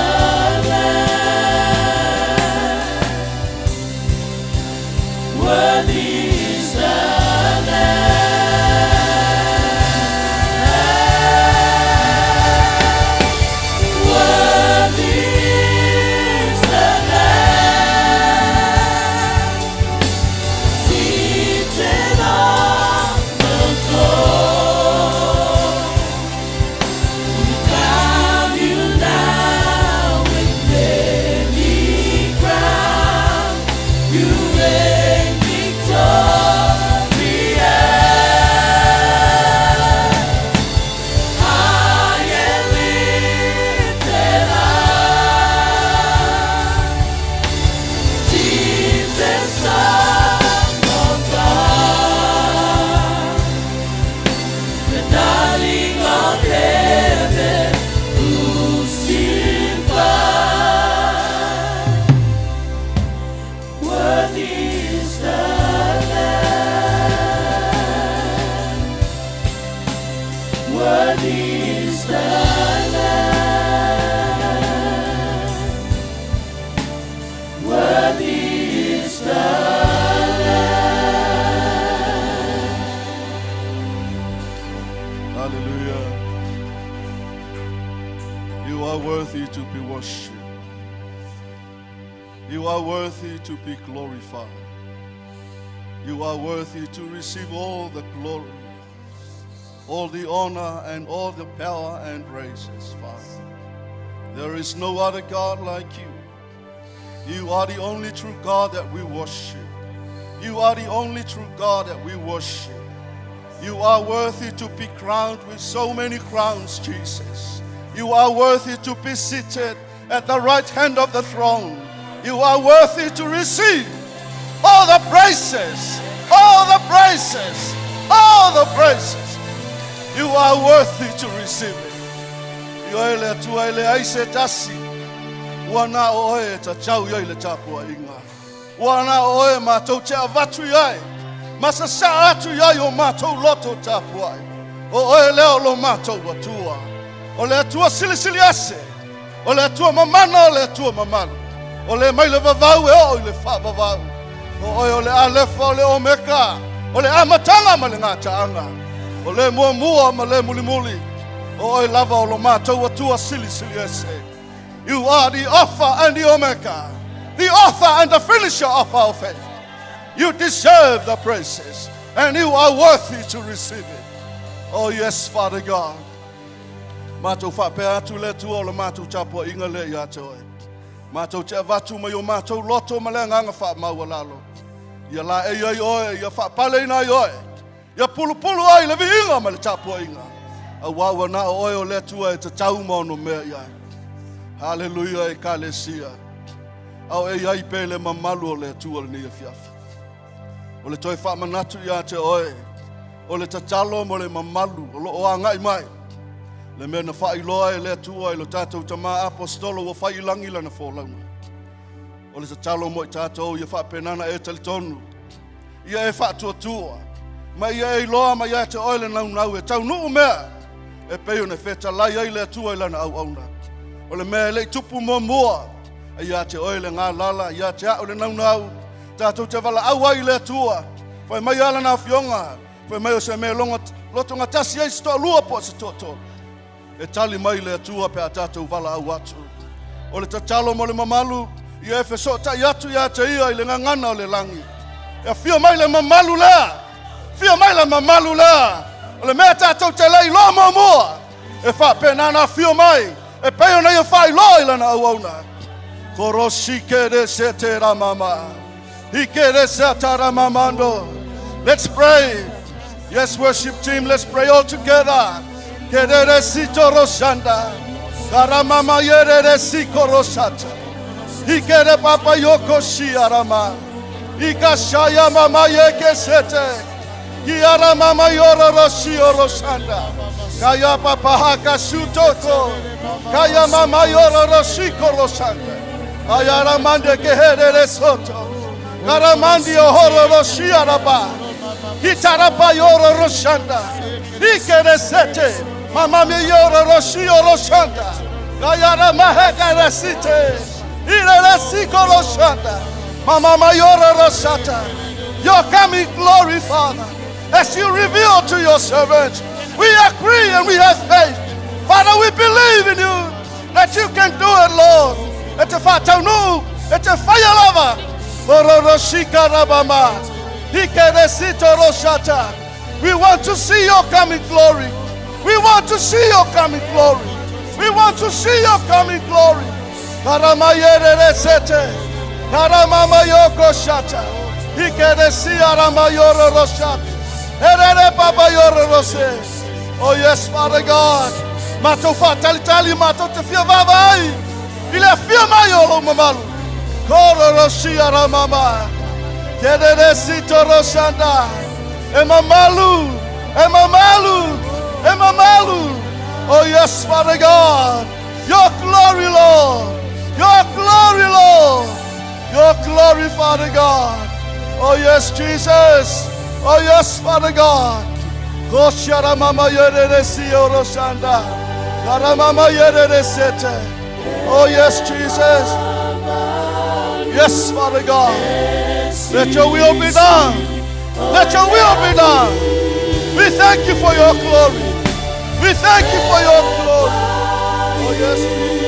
Worthy is the Lamb. Worthy is the Lamb. Hallelujah. You are worthy to be worshipped. You are worthy to be glorified. You are worthy to receive all the glory, all the honor, and all the power and praises, Father. There is no other God like you. You are the only true God that we worship. You are the only true God that we worship. You are worthy to be crowned with so many crowns, Jesus. You are worthy to be seated at the right hand of the throne. You are worthy to receive all the praises, all the praises, all the praises. You are worthy to receive it. Ioe le Atua e leai se tasi. Ua na o oe e tatau i ai le tapuaiga. Ua na o oe matou te avatu i ai. Ma sasaa atu i ai o matou loto tapuai. O oe lea o lo matou Atua. O le Atua silisili ese. O le Atua mamana o le Atua mamalu. O le mai le vavau e oo i le faavavau. O oe o le Alefa o le Omeka. O le amataga ma le gataaga. O le muamua ma le mulimuli. O oe lava o lo matou Atua silisili ese. You are the Alpha and the Omega, the author and the finisher of our faith. You deserve the praises, and you are worthy to receive it. Oh, yes, Father God. Matou faapea atu le Atua o le matou tapuaiga lea ia te oe. Matou te avatu mai o matou loto ma le agaga faamaualalo. Ia laei ai oe, ia faapaleina ai oe. Ia pulupulu ai le viiga ma le tapuaiga. Auā ua na o oe o le Atua e tatau ma ono mea i ai. Haleluia Ekalesia. A o e i ai pea i le mamalu o le Atua lenei afiafi. O le toe faamanatu ia te oe, o le tatalo mo le mamalu o loo agai mai. Le mea na faailoa e le Atua i lo tatou tamā aposetolo ua fai i lagi lana folauga. O le tatalo mo i tatou ia faapena ona e talitonu. Ia e faatuatua. Ma ia e iloa mai ia te oe le naunau e taunuu mea e pei ona fetalai ai le Atua i lana auauna. O le mea e le i tupu muamua, e ia te oe le galala, ia te au le naunau, tatou te valaau ai i le Atua. Fai mai a lana afioga, fai mai o se mea logo lotogatasi ai se toalua po o se toatolu. E tali mai le Atua pe a tatou valaau atu. O le tatalo mo le mamalu, ia e fesootai atu ia te ia i le gagana o le lagi. E afio mai le mamalu lea, afio mai le mamalu lea, o le mea tatou te le iloa muamua, e faapena ona afio mai, e pei ona ia faailoa i lana auauna. Korosi kere se te ramama. Ikere se atara mamando. Let's pray. Yes, worship team, let's pray all together. Kerere sito roshanda. Karamama yerere siko roshata. Ikere papa yoko shiarama. Ikashaya mama yeke sete. Kiara mama yoro roshio roshanda. Kaya papa haka shutoko. Kaya mama yoro roshiko roshanda. Kaya ramande keherere soto. Karamandi ohoro roshiaraba. Kitarapa yoro roshanda. Ikere sete. Mama mi yoro roshio roshanda. Kaya maheka resite. Irere siko roshanda. Mama mayoro roshata. Your coming glory, Father, as you reveal to your servants, we agree and we have faith. Father, we believe in you that you can do it, Lord. E te faataunuu, e te faia lava. Ororoshika rabama. Ikeresito roshata. We want to see your coming glory. We want to see your coming glory. We want to see your coming glory. Karamayere sete. Karamama yoko shata. Ikeresia ramayoro roshata. Erere baba yoro rose. Oh yes, Father God. Matou faatalitali matou te fia vaavaai i le afio mai o lou mamalu. Koro rosia ramama. Kerere sito roshanda. E mamalu. E mamalu. E mamalu. Oh yes, Father God. Your glory, Lord. Your glory, Lord. Your glory, Father God. Oh yes, Jesus. Oh yes, Father God. Kosharamama yerere sioro shanda. Karamama yerere sete. Oh yes, Jesus. Yes, Father God. Let your will be done. Let your will be done. We thank you for your glory. We thank you for your glory. Oh yes, Jesus.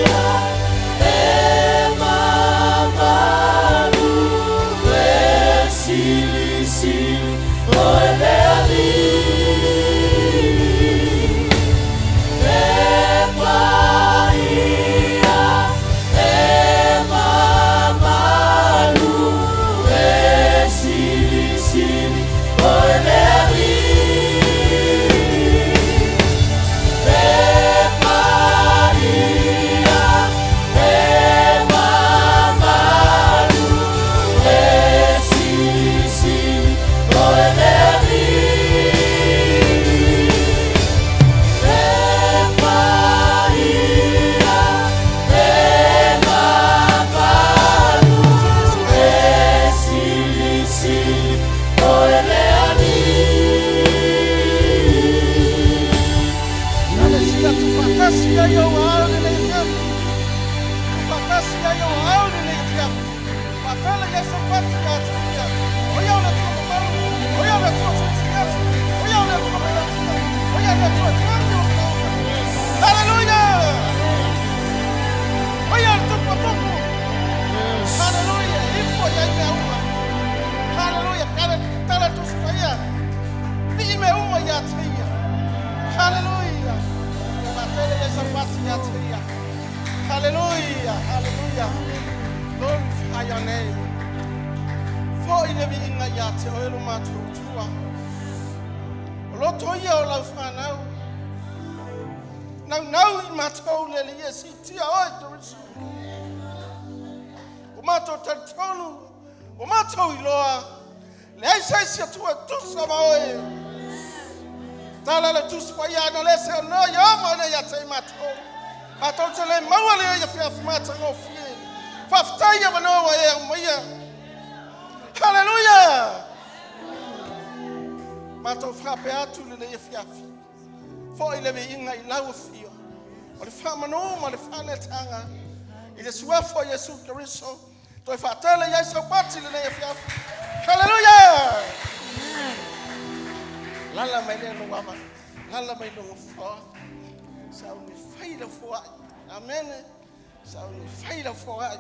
Hallelujah, hallelujah. Glorify your name. Fo i le viiga ia te oe lo matuatua. O loto ia o lau whanau. Nau nau i matou le li e si tia oe Jerusalem. O matou talitonu, o matou iloa. Le ai sai si atua tusa ma oe. Tala le tusi pa ia na le se no ia ma le ia te matou. Matou te le maua le ia fia mata ngofie. Whaftai ia manoa e au maia. Hallelujah! Matou whape atu le le ia fiafi. Fo i le inga i lau fio. O le whamano ma le whanetanga. I le suafo Yesu Kristo. Toi whaatele ia i saupati le le ia fiafi. Hallelujah! Lala mai le no. Lala mai no fo. Sa ni whaira fo ai. Amen. Sa ni whaira fo ai.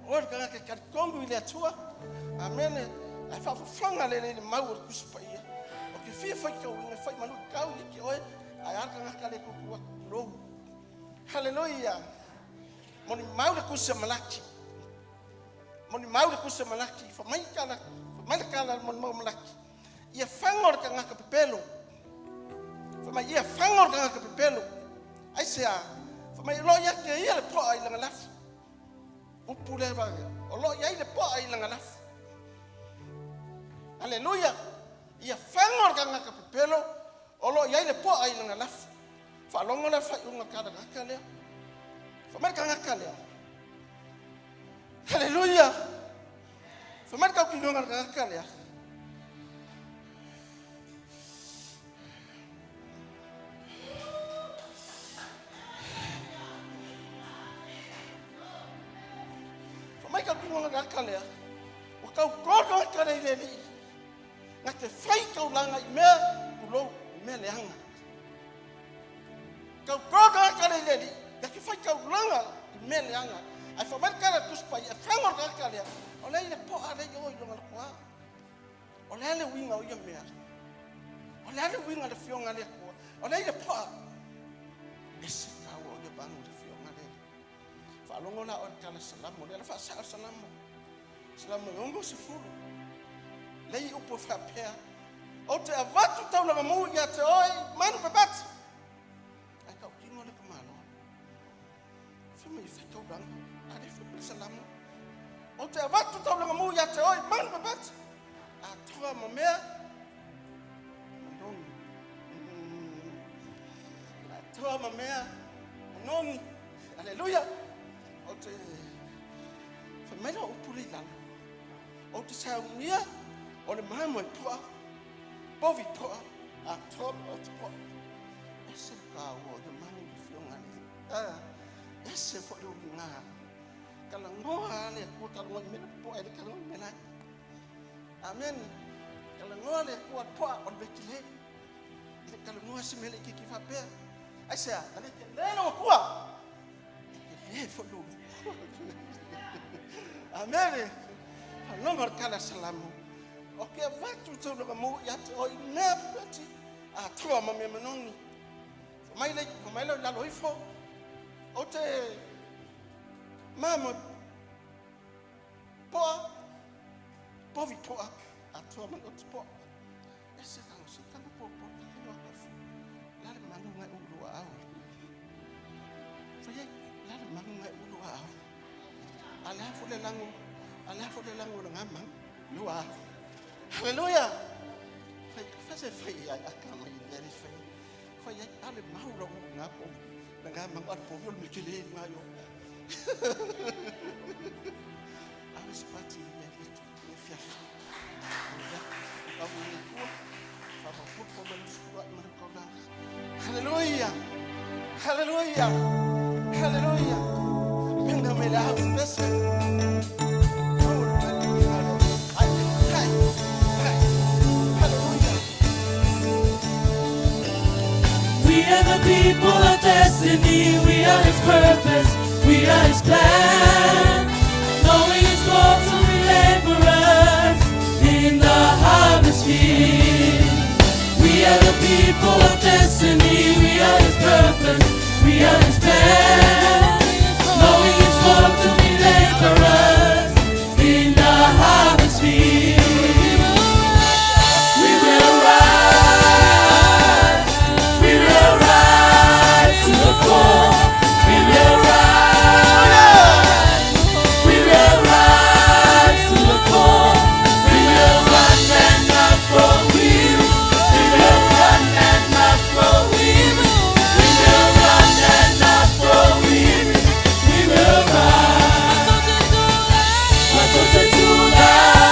O le kanga ke kongu i le atua. Amen. Ai whaafanga le le mau o le kusipa ia. O ke fia whai kau inga whai manu kau i ke oe. Ai ara kanga le kukua lou. Hallelujah. Moni mau le kusa malaki. Moni mau le kusa malaki. Fa mai kala, fa mai kala moni mau malaki. Ia whango le kanga ka pepelo. Fa mai ia whango le kanga ka pepelo. Ai se a. Fa mai lo ia ke ia le poa i langa lafu. Upu le va. O lo ia i le poa i langa lafu. Hallelujah. Ia whango le kanga ka pepelo. O lo ia i le poa i langa lafu. Fa longo le fai unga kala kaka lea. Fa mai kanga lea. Hallelujah. Fa mai kau kinunga kanga lea. Fa mai kau kinunga kanga lea. O kau koko kare i le li. Ngā te whai kau langa i mea, kulou i mea leanga. Kau koko kare i le li. Ngā te whai kau langa i mea leanga. Ai fa mai kala tuspa i whango kaka lea. O le ile poa le i longa le koa. O le ale winga o ia mea. O le ale winga le fionga le koa. O le ile poa. E se kau o ia bangu le fionga le. Fa longo la o le kala salamo. Le ala fa sa salamo. Salamo e ongo se fulu. Le i upo whapea. O te avatu taulanga mu ia te oi manu pepati. Ai kau kingo le kamalo. Fa mai whai taulanga. Ale fa mai salamo. O te avatu taulanga mu ia te oi manu pepati. A toa ma mea. Manongi. A toa ma mea. Manongi. Aleluia. O te fa mai la upu le lalo. O te saunia o le mamo e poa. Povi poa. Atoa ma oti poa. Ese le taua o le manu le fioga le. Ese foi le uluga. Talanoa lava le Atua, talanoa i mea poa e le talanoa i mea laiti. Amen. Talanoa le Atua poa o le mea tele. E le talanoa se mea laitiiti faapea. Aisea? A le tele lou Atua. E tele foi lou Amen. Falogo le tala salamu. O te avatu tau mu ia te oi mea peti a toa ma mea manoni. Mai le mai le lalo ifo. O te mama poa povi poa a toa ma oti poa. E se kanga se kanga po po ka ke waka fu. La le manu ngai ulu au. Fai la le manu ngai ulu au. A le afu le langu, a le afu le langu le ngamang. Lua. Hallelujah. Fai fa se fai ai aka mai le fai. Fai ai a le mau la u nga po. Le ngamang a po viol mi kele nga yo. A le spati le le le fiafi. Hallelujah. Hallelujah. Hallelujah. Pinga me la house. Hallelujah. We are the people of destiny. We are His purpose. We are His plan. Knowing His call to be laborers in the harvest field. We are the people of destiny. We are His purpose. We are His plan. Knowing His call to be laborers in the harvest field. We will rise. We will rise to the call. We will rise. We will rise to the call. We will run and not grow weary. We will run and not grow weary. We will run and not grow weary. We will rise. Watoto tulai,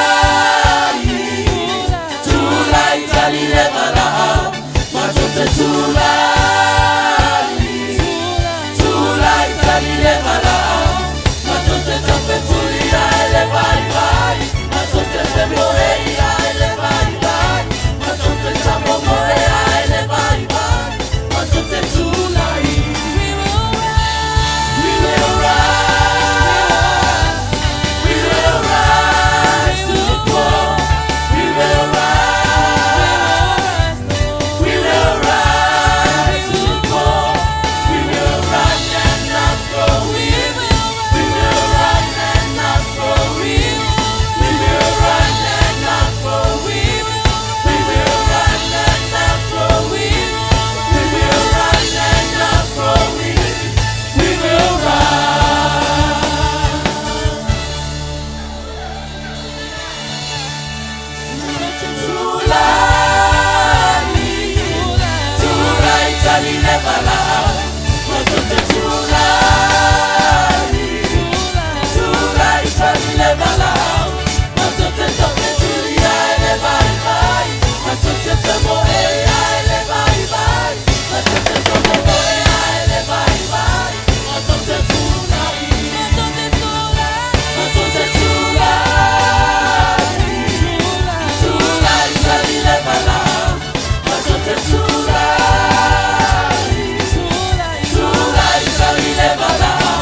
tulai talile balaa. Watoto tulai, tulai talile balaa. Watoto tapetulia ele bye bye. Watoto temborea ele bye bye. Watoto tamomorea ele bye bye. Watoto tulai. We will rise. We will rise to the call. We will rise. We will rise to the call. We will run and not grow weary. We will run and not grow weary. We will run and not grow weary. We will run and not grow weary. We will run and not grow weary. We will rise. Tulai, tulai talile balaa. Watoto tulai, tulai talile balaa. Watoto toke tulia ele bye bye. Watoto tomo ea ele bye bye. Watoto tomo ea ele bye bye. Watoto tulai, watoto tulai. Tulai talile balaa. Watoto tulai, tulai talile balaa.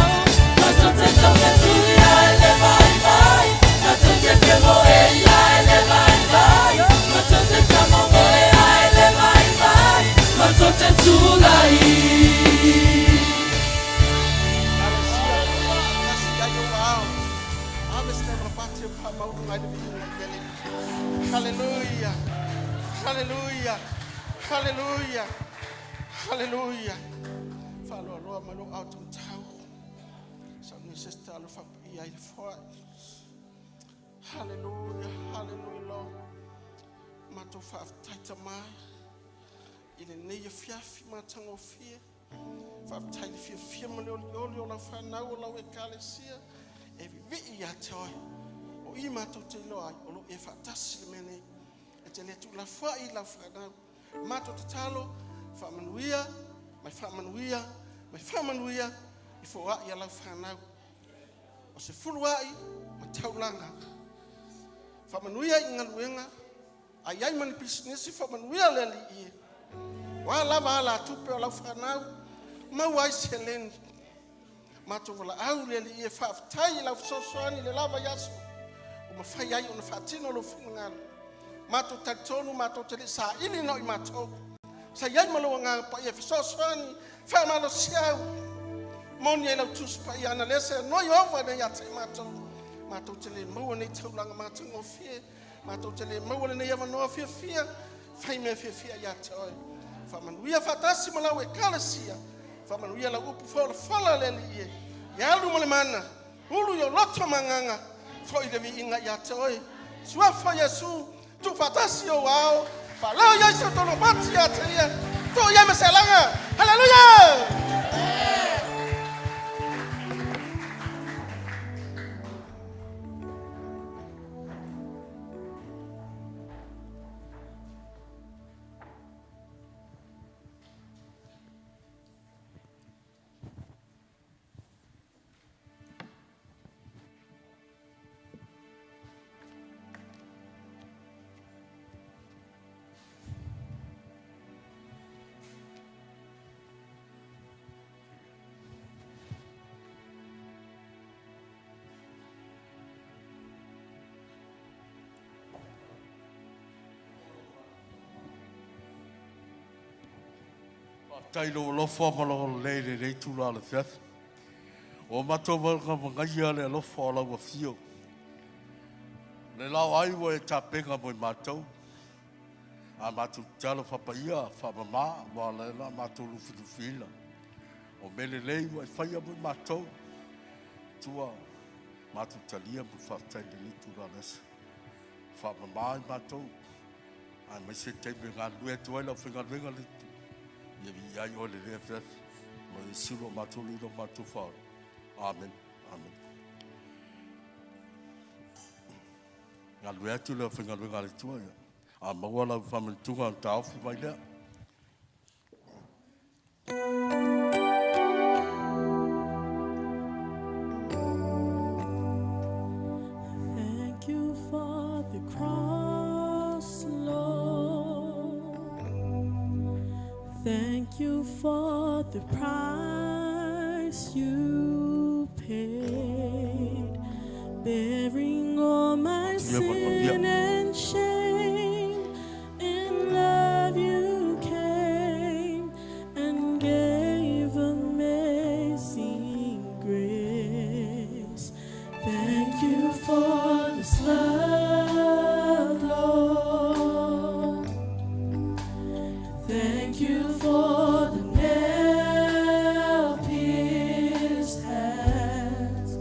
Watoto toke tulia ele bye bye. Watoto temo ea ele bye bye. Watoto tamo ea ele bye bye. Watoto tulai. Hallelujah. Hallelujah. Hallelujah. Hallelujah. Faaloaloa mai lou ao taumatau. Sa ni sister alo fa ia i le foai. Hallelujah. Hallelujah, Lord. Matou faafetai mai. I lenei afiafi matagofie. Faafetai le fiafia ma le olioli o lau fanau o lau ekalesia. E vivii ia te oe. O i matou te iloa ai, o loo e faatasi le mea nei. E te le tuulafoai i lau fanau. Matou tatalo, faamanuia, mai faamanuia, mai faamanuia i foai a lau fanau. O se fuluai ma taulaga. Faamanuia i galuega, a i ai ma ni pisinisi, faamanuia le Alii e. O a lava alatupe o lau fanau, maua ai seleni. Matou valaau le Alii e faafetai i lau fesoasoani i le la vaiaso ua mafai ai ona faatino lou finagalo. Matou talitonu matou te le i saili na o i matou. Sa i ai ma lou Agaga Paia e fesoasoani, faamalosiau, moni ai lau Tusi Paia, ana le seanoa Ieova nei ia te i matou, matou te le maua nei taulaga matagofie, matou te le maua lenei avanoa fiafia, fai mea fiafia ia te oe. Faamanuia faatasi ma lau Ekalesia, faamanuia lau upu folafola le Alii e, ia alu ma le mana, ulu i o loto ma agaga, foi le viiga ia te oe. Suafa o Iesu, tuufaatasi ou ao, faaleo i ai se tolopati ia te ia, tuu i ai ma se alaga. Haleluia! Faafetai i lou alofa ma lou agalelei i lenei itula o le afiafi. Ua matou vagamagaia le alofa o lau afio. Le laoai ua e tapena mo i matou. A matou tatalo faapaia faamama ua ala ai ona matou lufilufiina. O mea lelei ua e faia mo i matou. Tua matou talia ma le faafetai i lenei itula o le aso. Faamama i matou aemaise le taimi e galulue atu ai le aufaigaluega a le Atua. Ia viia ai oe i lenei afiafi. Ma Iesu lo matou Alii lo matou Faaola. Amene. Amene. Galulue atu le aufaigaluega a le Atua. Ia. A maua lau faamanatuga ona taofi mai lea. Thank you for the cross, Lord. Thank you for the price you paid, bearing all my Manuia ma le manuia. sin and shame. In love you came and gave amazing grace. Thank you for this love, Lord. Thank you for the nail-pierced hands.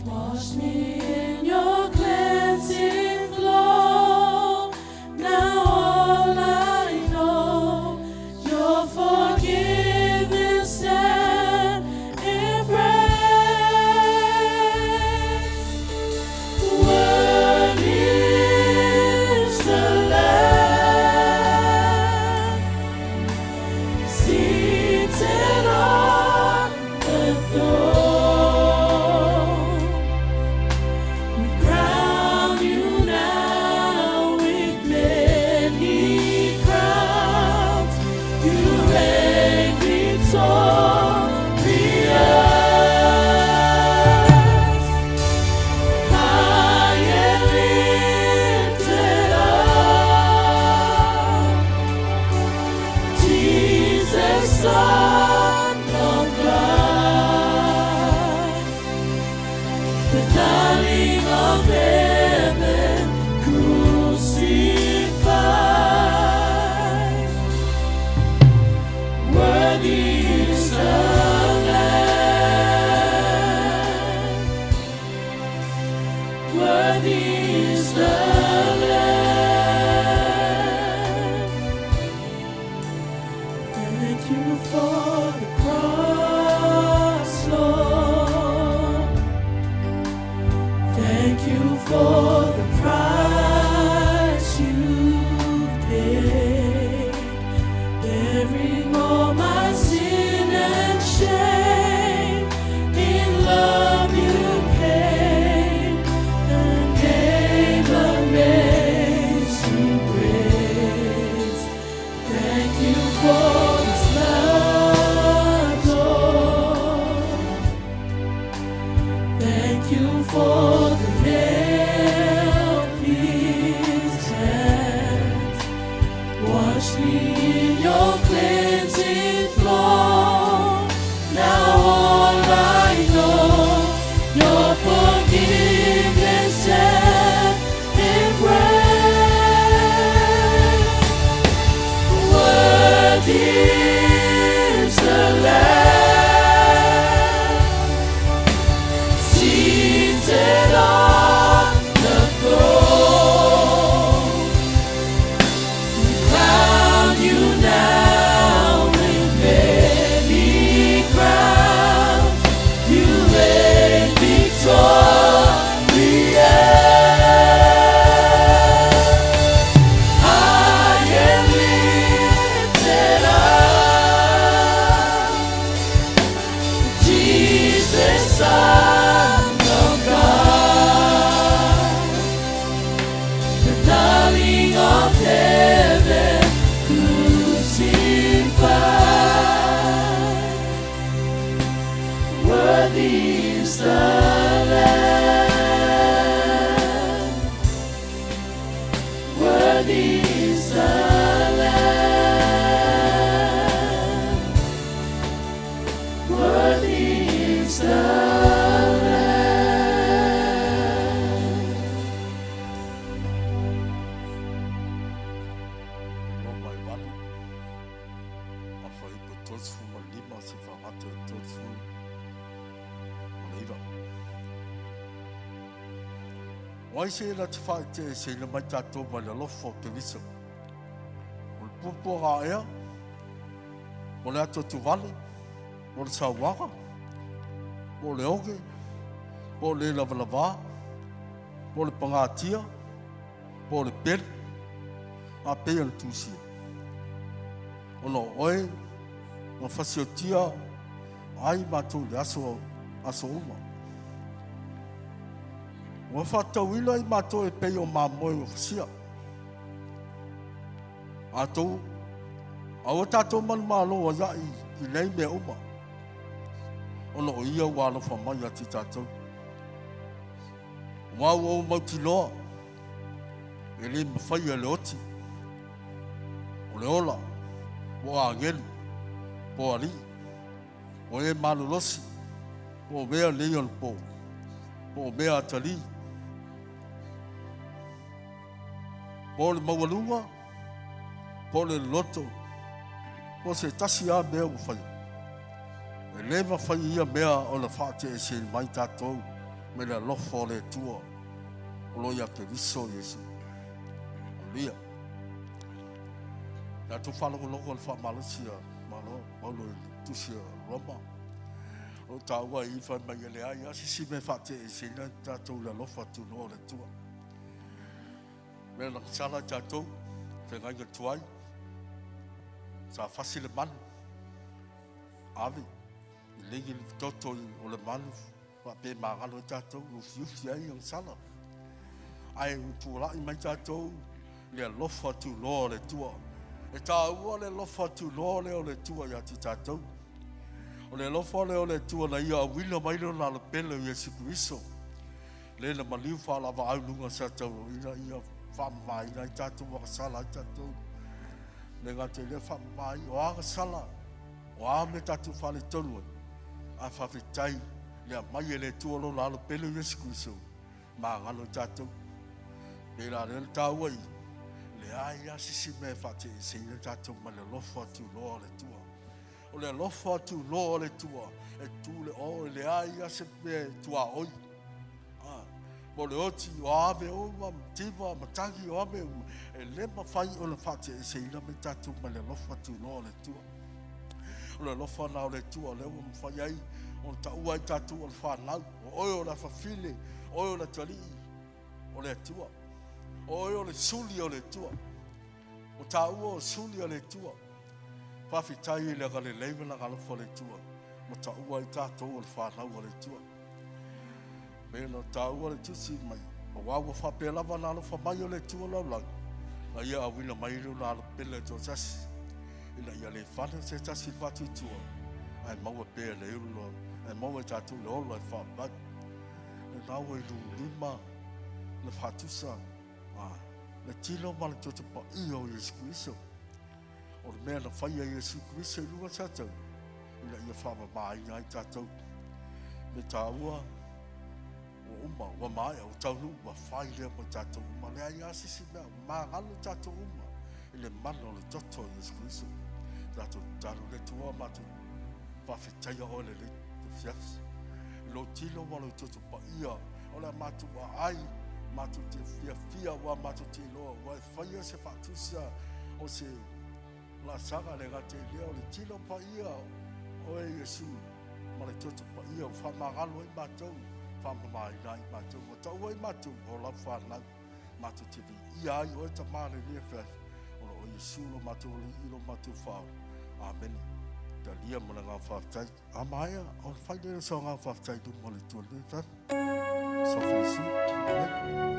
Wash me in your cleansing flow. Now all I know, your forgiveness and embrace. Worthy is the Lamb seated on the throne. We crown you now with many crowns. You reign victorious, high and lifted up. Jesus, Son of God, the darling of heaven, crucified. Worthy is the Lamb. Worthy is the Lamb. Thank you for the cross, Lord. Thank you for the price you paid. Bearing all my sin and shame, in love you came and gave amazing grace. Thank you for this love, Lord. Thank you for the nail-pierced hands. Wash me in your cleansing flow. Now all I know, your forgiveness and embrace. Worthy is the Lamb, seated on the throne. We crown you now with many crowns. You reign victorious. High and lifted up, Jesus, Son of God, the darling of heaven, crucified. Worthy is the Lamb. Worthy is the Lamb. Worthy is the Lamb. 2 mai 8, afuaiupu 35 seia faagata i le 39. O ai se na te faateeseina mai tatou mai le alofa o Keriso? O le puapuaga ea, o le atuatuvale, o le sauaga, po o le oge, po o le lavalavā, po o le pagatia, po o le pelu, a pei ona tusia. Ona o oe, na fasiotia ai matou i le aso, aso uma. Ua faatatauina i matou e pei o mamoe ua fasia. Atou, a ua tatou manumalo ai ai i nei mea uma. Ona o ia ua alofa mai ia te tatou. Ua ua ou mautinoa, e le mafai e le oti, o le ola, po o agelu, po o alii, po o e malolosi, po o mea nei onapo, po o mea atalii, po o le maualuga, po o le loloto, po o se tasi lava mea ua faia. E le mafai ia mea ona faateese mai tatou mai le alofa o le Atua o lo ia Keriso Iesu. Aleluia. Tatou faalogologo i le faamalosi a Malo Paulo i le tusi a Roma. O taua i fai mai e leai a se isi mea e faateeseina tatou le alofa tunoa o le Atua. Mea na sala i tatou, feagaiga tuai, sa fasi le manu, ave, i legi le toto o le manu, faape magalo ai tatou, ufiufi ai agasala. Ae ua tulai mai tatou le alofa tunoa o le Atua. E taua le alofa tunoa lea o le Atua ia te tatou. O le alofa lea o le Atua na ia auina mai lona alo pele o Iesu Keriso. Le na maliu faalavaau i luga sa tauroina ia faamamaina ai tatou agasala ai tatou. Le gata i lea faamama ai o agasala, o a mea tatou faaletonu ai. A faafetai le aumai e le Atua lona alo pele o Iesu Keriso, magalo i tatou. Pe la lea na taua i, leai a se isi mea e faateeseina tatou mai le alofa tunoa o le Atua. O le alofa tunoa o le Atua, e tu le o, e leai a se mea e tuaoi. Ah, mo le oti, o ave uma, tiva, matagi, o ave uma, e le mafai ona faateeseina mai tatou mai le alofa tunoa o le Atua. O le alofa na o le Atua, lea ua mafai ai ona taua ai tatou o le fanau. O oe o le afafine, o oe o le atalii, o le Atua. O oe o le suli o le Atua. O taua o suli o le Atua. Faafetai i le agalelei ma le agalofa o le Atua ma taua ai tatou o le fanau a le Atua. Pei ona taua le tusi mai, aua ua faapea lava ona alofa mai o le Atua lalolagi, na ia auina mai lona alo pele toatasi, ina ia le fale se tasi i le faatuatua, ae maua pea le ola, ae maua e tatou le ola e faavavau. Lena ua i lulima le faatusa le tino ma le toto paia o Iesu Keriso. O le mea na faia e Iesu Keriso i luga o tatou, ina ia faamamaina ai tatou. Me taua, ua uma, ua maea, ua taunuu, ua fai lea mo tatou uma. Leai lava se isi mea, ua magalo tatou uma i le mana o le toto o Iesu Keriso. Tatou tatalo i le Atua matou faafetaia oe lenei afiafi. I lou tino ma lou toto paia, o le a matou aai, matou te fiafia, ua matou te iloa, ua e faia se faatusa o se laasaga le gata i lea o le tino paia o e Iesu ma le toto paia ua faamagalo ai matou, faamamaina ai matou, ua taua ai matou o lau fanau, matou te viia ai oe Tama lenei afiafi, o lo o Iesu lo matou Alii lo matou Faaola. Amene. Talia ma le agaga faafetai. A maea, ona fai lea o se agaga faafetai i luma o le Atua lenei afiafi. Sofa Iesu. Amene.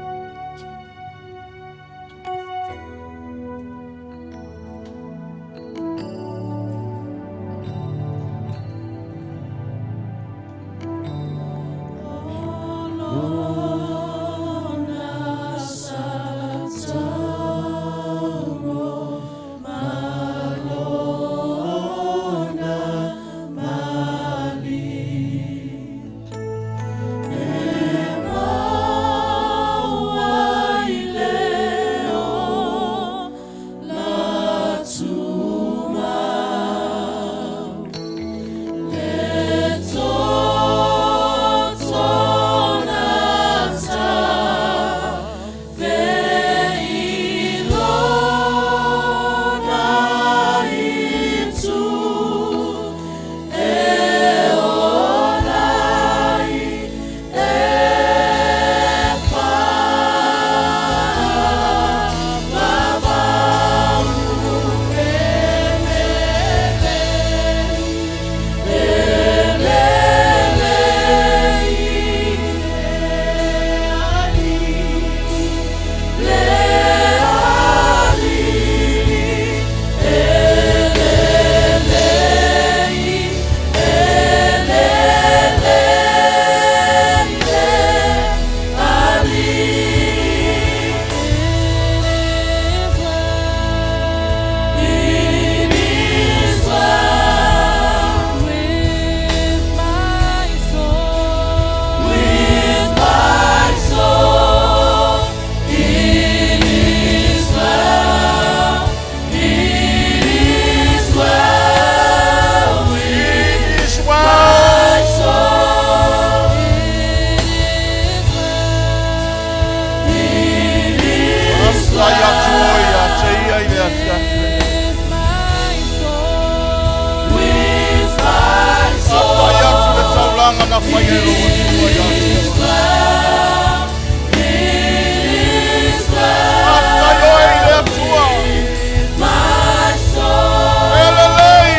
It is well. Faafetai atu oe ia te ia i le afiafi lenei. Faafetai atu le taulaga na faia e lou Atua ia te oe. Faafetai oe i le Atua. E lelei.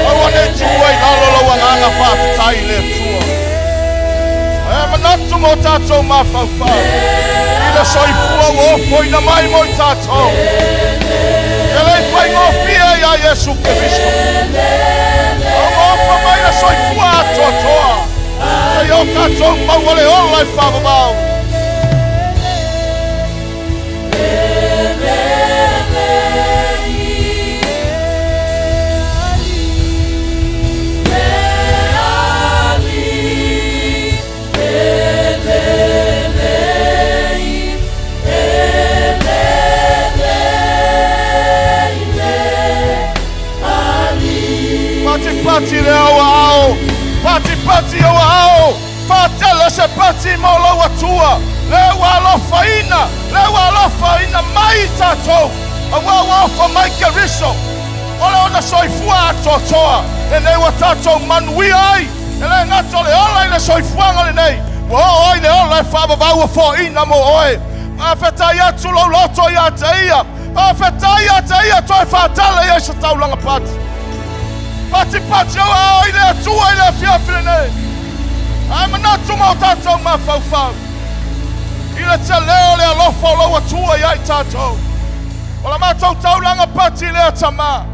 Aua ne i tuua i lalo lou agaga faafetai i le Atua. E manatu mo tatou mafaufau i le soifua ua ofoina mai mo i tatou. E le i faigofie iā Iesu Keriso. A ua ofa mai le soifua atoatoa seia o tatou maua le ola e faavavau. Patipati le au aao, patipati ou aao, faatele se pati mo lou Atua, le ua alofaina, le ua alofaina mai i tatou, auā ua ofa mai Keriso, o le ona soifua atoatoa, lenei ua tatou manuia ai, e le gata o le ola i le soifuaga lenei, ua oo ai le ola e faavavau ua foaina mo oe. Faafetai atu lou loto ia te ia, Faafetai ia te ia toe faatala i ai se taulaga pati. Patipati ou ao i le Atua i le afiafi lenei. Ae manatu ma o tatou mafaufau i le tele o le alofa o lou Atua ia i tatou. O la matou taulaga pati lea Tamā.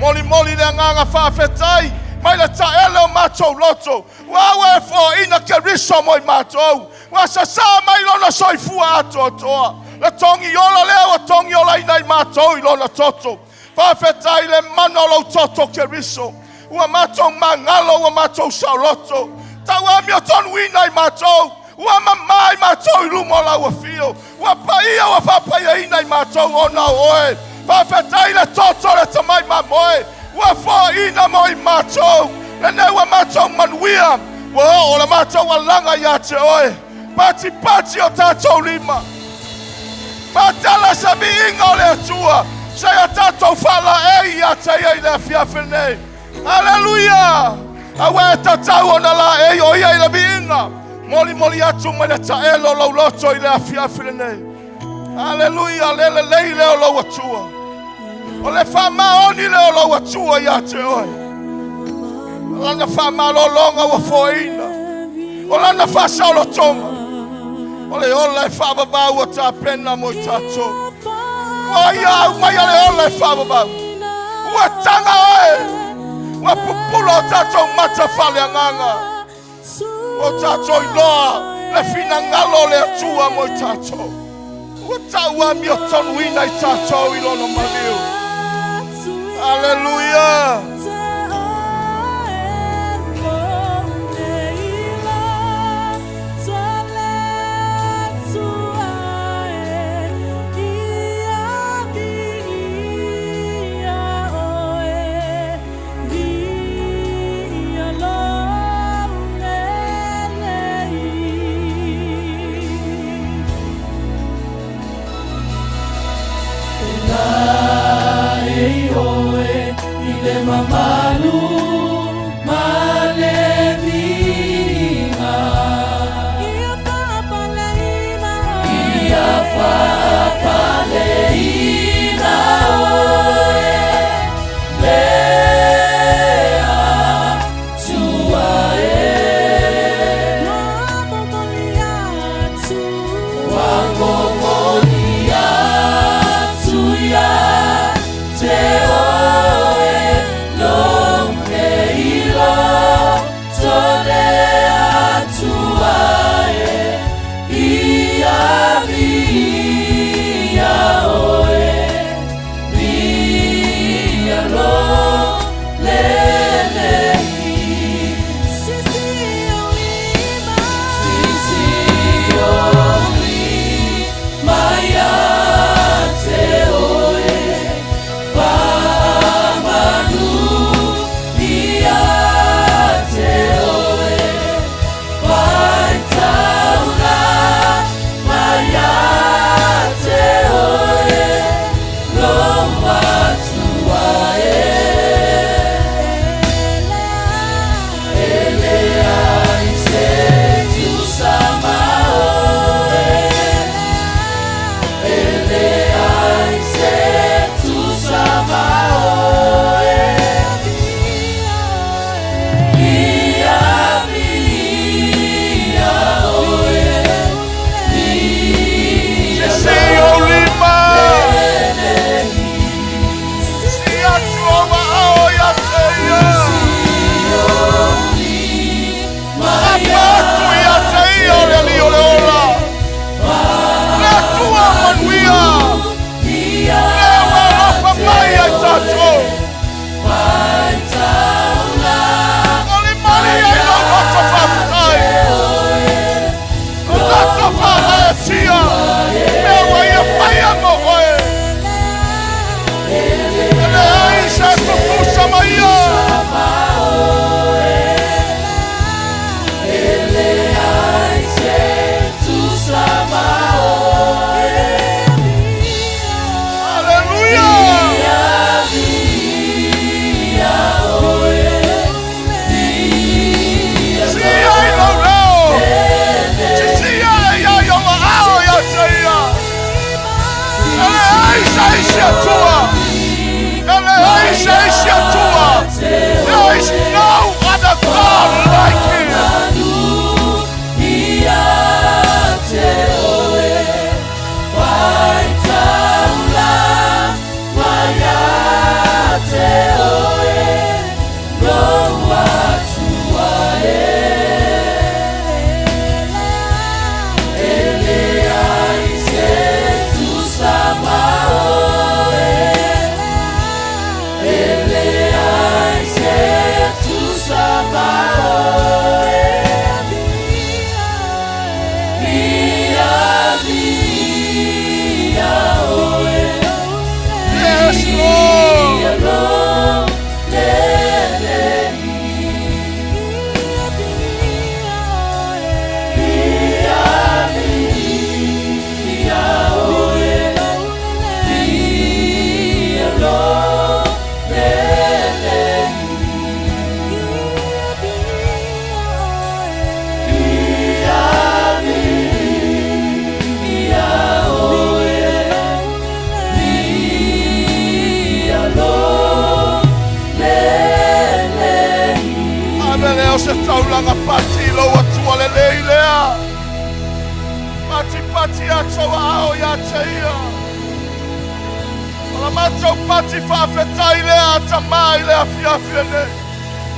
Molimoli le agaga faafetai mai le taele o matou loto. Ua ua e foaina Keriso mo i matou. Ua sasā mai lona soifua atoatoa. Le togi ola lea ua togi olaina i matou i lona toto. Faafetai le mana o lou toto Keriso. Ua matou magalo, ua matou saoloto. Tau amiotonuina i matou. Ua mamā i matou i luma o lau afio. Ua paia ua faapaiaina i matou ona o oe. Faafetai le toto le tamai mamoe. Ua foaina mo i matou. Lenei ua matou manuia. Ua oo le matou alaga ia te oe. Patipati o tatou lima. Faatala se viiga o le Atua. Se ia tatou faalaei ia te ia i le afiafi lenei. Aleluia! Aua e tatau ona laei o ia i le viiga. Molimoli atu mai le taele o lou loto i le afiafi lenei. Aleluia, le lelei lea o lou Atua. O le faamaoni lea o lou Atua ia te oe. O lana faamalologa ua foaina. O lana faasaolotoga. O le ola e faavavau ua tapena mo i tatou. Ua ia au mai a le ola e faavavau. Ua taga oe. Ua pupula o tatou mata faaleagaga. Ua tatou iloa le finagalo o le Atua mo i tatou. Ua tau amiotonuina i tatou i lona maliu. Aleluia! Sisi o lima. Si atu o ao ia te ia. Apa atu ia te ia o le ali o le ola. Le Atua manuia. Le ua alofa mai ai tatou. Molimoli ai lau loto faafetai. O tatou faalaeatia. Mea ua ia faia mo oe. E leai se tutusa ma ia. Aleluia! Si ai lau leo. Sisi ai ai o ao ia te ia. E leai se isi isi Atua. E leai se isi Atua. There is no other God like him. Yes, Lord. Ave lea o se taulaga pati i lou Atua lelei lea. Patipati atu aao ia te ia. O la matou pati faafetai lea a tamā i le afiafi lenei.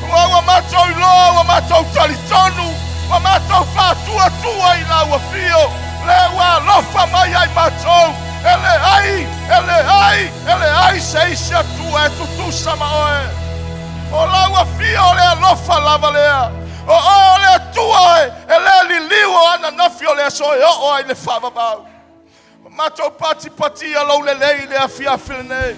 Ua ua matou iloa, ua matou talitonu, ua matou faatuatua i lau afio, lea ua alofa mai ai matou, e leai, e leai, e leai se isi Atua e tutusa ma oe. O lau afio o le alofa lava lea. O oe o le Atua e, e le liliu o ananafi o le aso e oo ai le faavavau. Matou patipatia lou lelei i le afiafi lenei.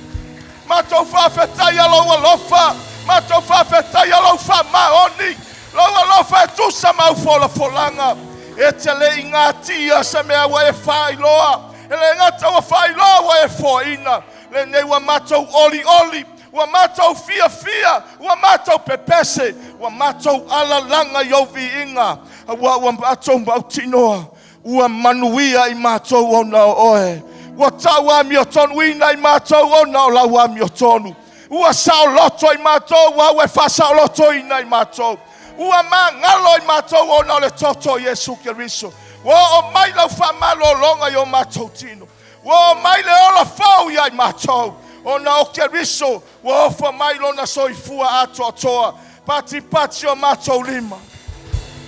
Matou faafetaia lou alofa. Matou faafetaia lou faamaoni. Lou alofa e tusa ma au folafolaga. E te le i gatia se mea ua e faailoa. E le gata ua faailoa ua e foaina. Lenei ua matou olioli, ua matou fiafia, ua matou pepese, ua matou alalaga i ou viiga, aua ua matou mautinoa ua manuia i matou ona o oe. Ua tau amiotonuina i matou ona o lau amiotonu. Ua saoloto i matou ua ua e faasaolotoina i matou. Ua magalo i matou ona o le toto o Iesu Keriso. Ua oo mai lau faamalologa i o matou tino. Ua oo mai le ola fou ia i matou ona o Keriso ua ofa mai lona soifua atoatoa. Patipati o matou lima.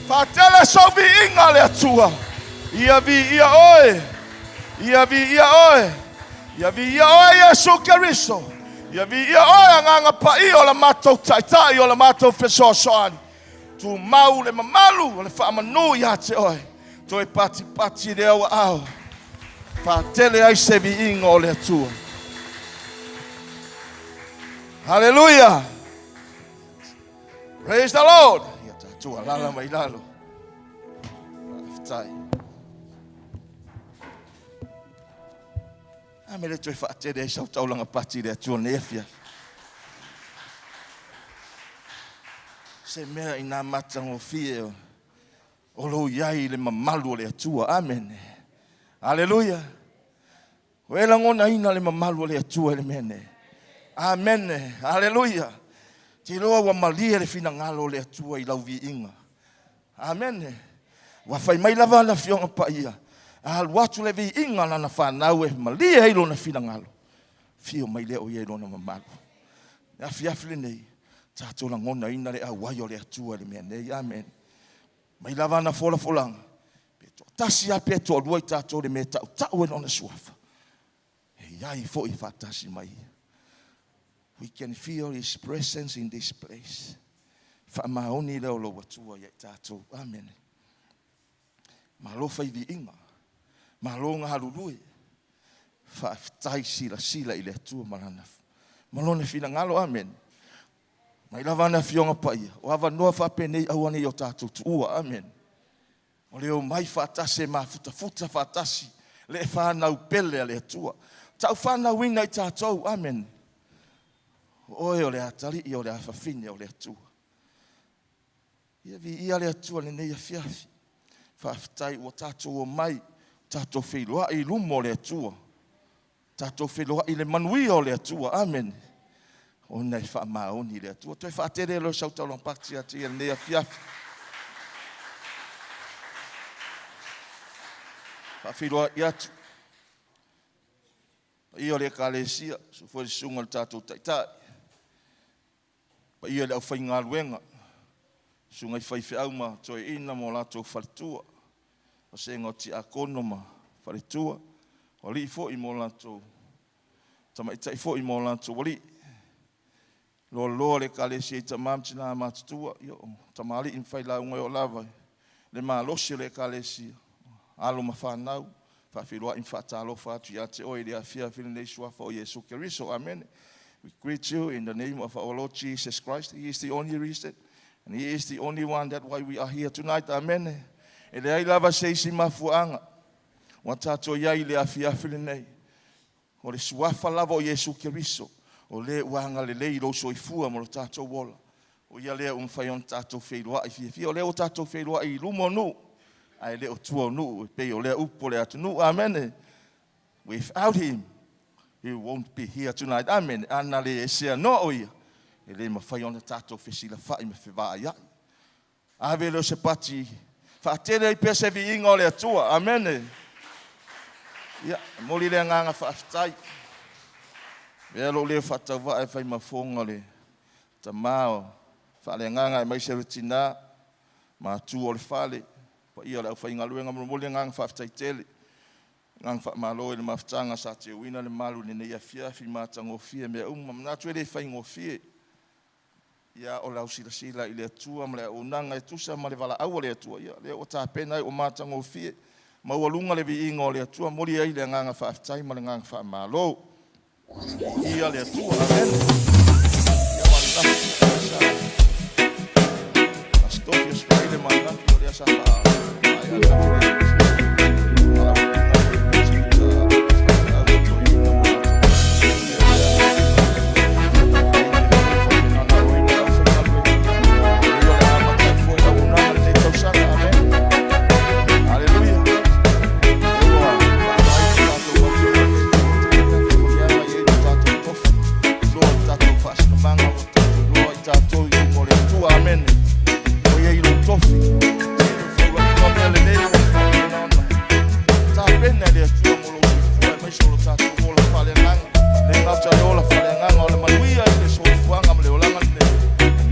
Faatele sou viiga le Atua. Ia viia oe. Ia viia oe. Ia viia oe Iesu Keriso. Ia viia oe Agaga Paia o la matou Taitai o la matou fesoasoani. Tumau le mamalu o le faamanu ia te oe. Toe patipati le auaao. Faatele ai se viiga o le Atua. Haleluia! Praise the Lord! Ia tatou alala mai lalo. Faafetai. A me le toe faatele ai sau taulaga pati i le Atua nei afiafi. Se mea i nā matagofie o lou i ai i le mamalu o le Atua. Amene. Aleluia. Ua e lagonaina le mamalu o le Atua i le mea nei. Amene. Aleluia. Te iloa ua malie le finagalo o le Atua i lau viiga. Amene. Ua fai mai lava ana Afioga Paia, a alu atu le viiga a lana fanau e malie ai lona finagalo, afio mai lea o ia i lona mamalu. Le afiafi lenei, tatou lagonaina le auai o le Atua i le mea nei. Amene. Mai lava ana folafolaga, pe toatasi lava pe toalua i tatou le mea e tautau ai lona suafa, e i ai foi faatasi mai ia. We can feel his presence in this place. Faamaoni lea o lou Atua ia i tatou. Amene. Malo fai viiga. Malo galulue. Faafetai silasila i le Atua ma lana ma lona finagalo. Amene. Mai lava ana Afioga Paia, o avanoa faapenei aua ne i o tatou tuua. Amene. O le omai faatasi e mafutafuta faatasi le fanau pele a le Atua. Taufanauina i tatou. Amene. O oe o le atalii o le afafine o le Atua. Ia viia le Atua lenei afiafi. Faafetai ua tatou omai, tatou feiloai i luma o le Atua. Tatou feiloai i le manuia o le Atua. Amene. Ona e faamaoni le Atua. Toe faatele lea o sau taulampati ia te ia i lenei afiafi. Faafeiloai atu paia o le Ekalesia, susu foi le susuga i le tatou Taitai, paia i le aufaigaluega, susuga i faifeau ma toeaiina ma o latou faletua, vasega o tiakono ma faletua, o alii foi ma o latou tamaitai foi ma o latou alii. Loaloa o le Ekalesia i tama ma tina matutua, ia o tamalii ma failauga e oo lava i le malosi o le Ekalesia, alo ma fanau, faafeiloai ma faatalofa atu ia te oe i le afiafi lenei i le suafa o Iesu Keriso. Amene. We greet you in the name of our Lord Jesus Christ. He is the only reason and He is the only one that why we are here tonight. Amene. E leai lava se isi mafuaaga ua tatou i ai i le afiafi lenei. O le suafa lava o Iesu Keriso, o le ua agalelei i lou soifua ma lo tatou ola. O ia lea ua mafai ona tatou feiloai fiafia. O lea ua tatou feiloai i luma o nuu, ae le o tua o nuu e pei o lea upu o le atunuu. Amene. Without Him, we won't be here tonight. Amene. Ana le esea noa o ia, e le mafai ona tatou fesilafai ma fevaai ai. Ave lea o se pati, faatele ai pea se viiga o le Atua. Amene. Ia, momoli le agaga faafetai. Avea lou leo faatauvaa e fai ma fofoga o le tama o faaleagaga aemaise o le tina, matua o le fale, paia o le aufaigaluega, momoli le agaga faafetai tele. Agaga faamalo i le mafutaga sa teuina le malu i lenei afiafi, matagofie mea uma. Manatu e le faigofie. Ia o lau silasila i le Atua ma le auaunaga e tusa ma le valaau a le Atua, ia lea ua tapena ai ua matagofie. Maualuga le viiga o le Atua, momoli ai le agaga faafetai ma le agaga faamalo. Ia le Atua. Amen. Ia mananafi sa Astofi o Sfaile mananafi o lea sa faa faea Tapena le Atua mo lou soifua aemaise o lo tatou ola faaleagaga. Le gata le ola faaleagaga o le manuia i le soifuaga ma le olaga lenei.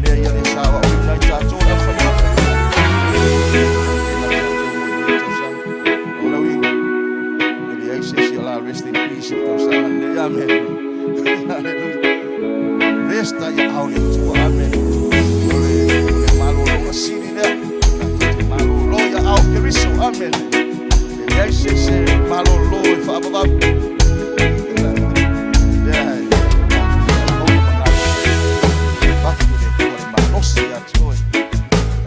Mea ia le saoaoina i tatou le aufaigaluega. O le uiga, e leai se isi o la rest in peace i le tausaga lenei. Amen. Hallelujah. Resta ia ao le Atua. Amen. O le malologa sili lea. Tatou te malolo ia ao Keriso. Amen. E leai se se malolo e faavavau. Lea e avatu e le Atua le malosi ia te oe.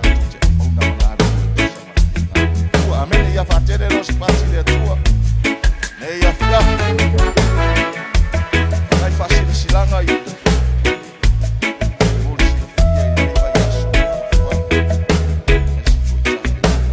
Tatou te auauna ma galulue e tusa ma le finagalo o le Atua. Amene. Ia faatele lea o se pati i le Atua. Nei afiafi. Nai faasilasilaga i mo le silafia i lenei vaiaso fuafuaga. Aemaise foi tapenaga.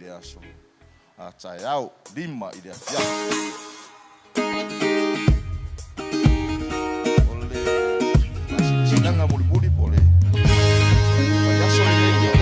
le aso a taeao 5 i le afiafi. O le faasinasinaga mulimuli po o le vaiaso lenei ia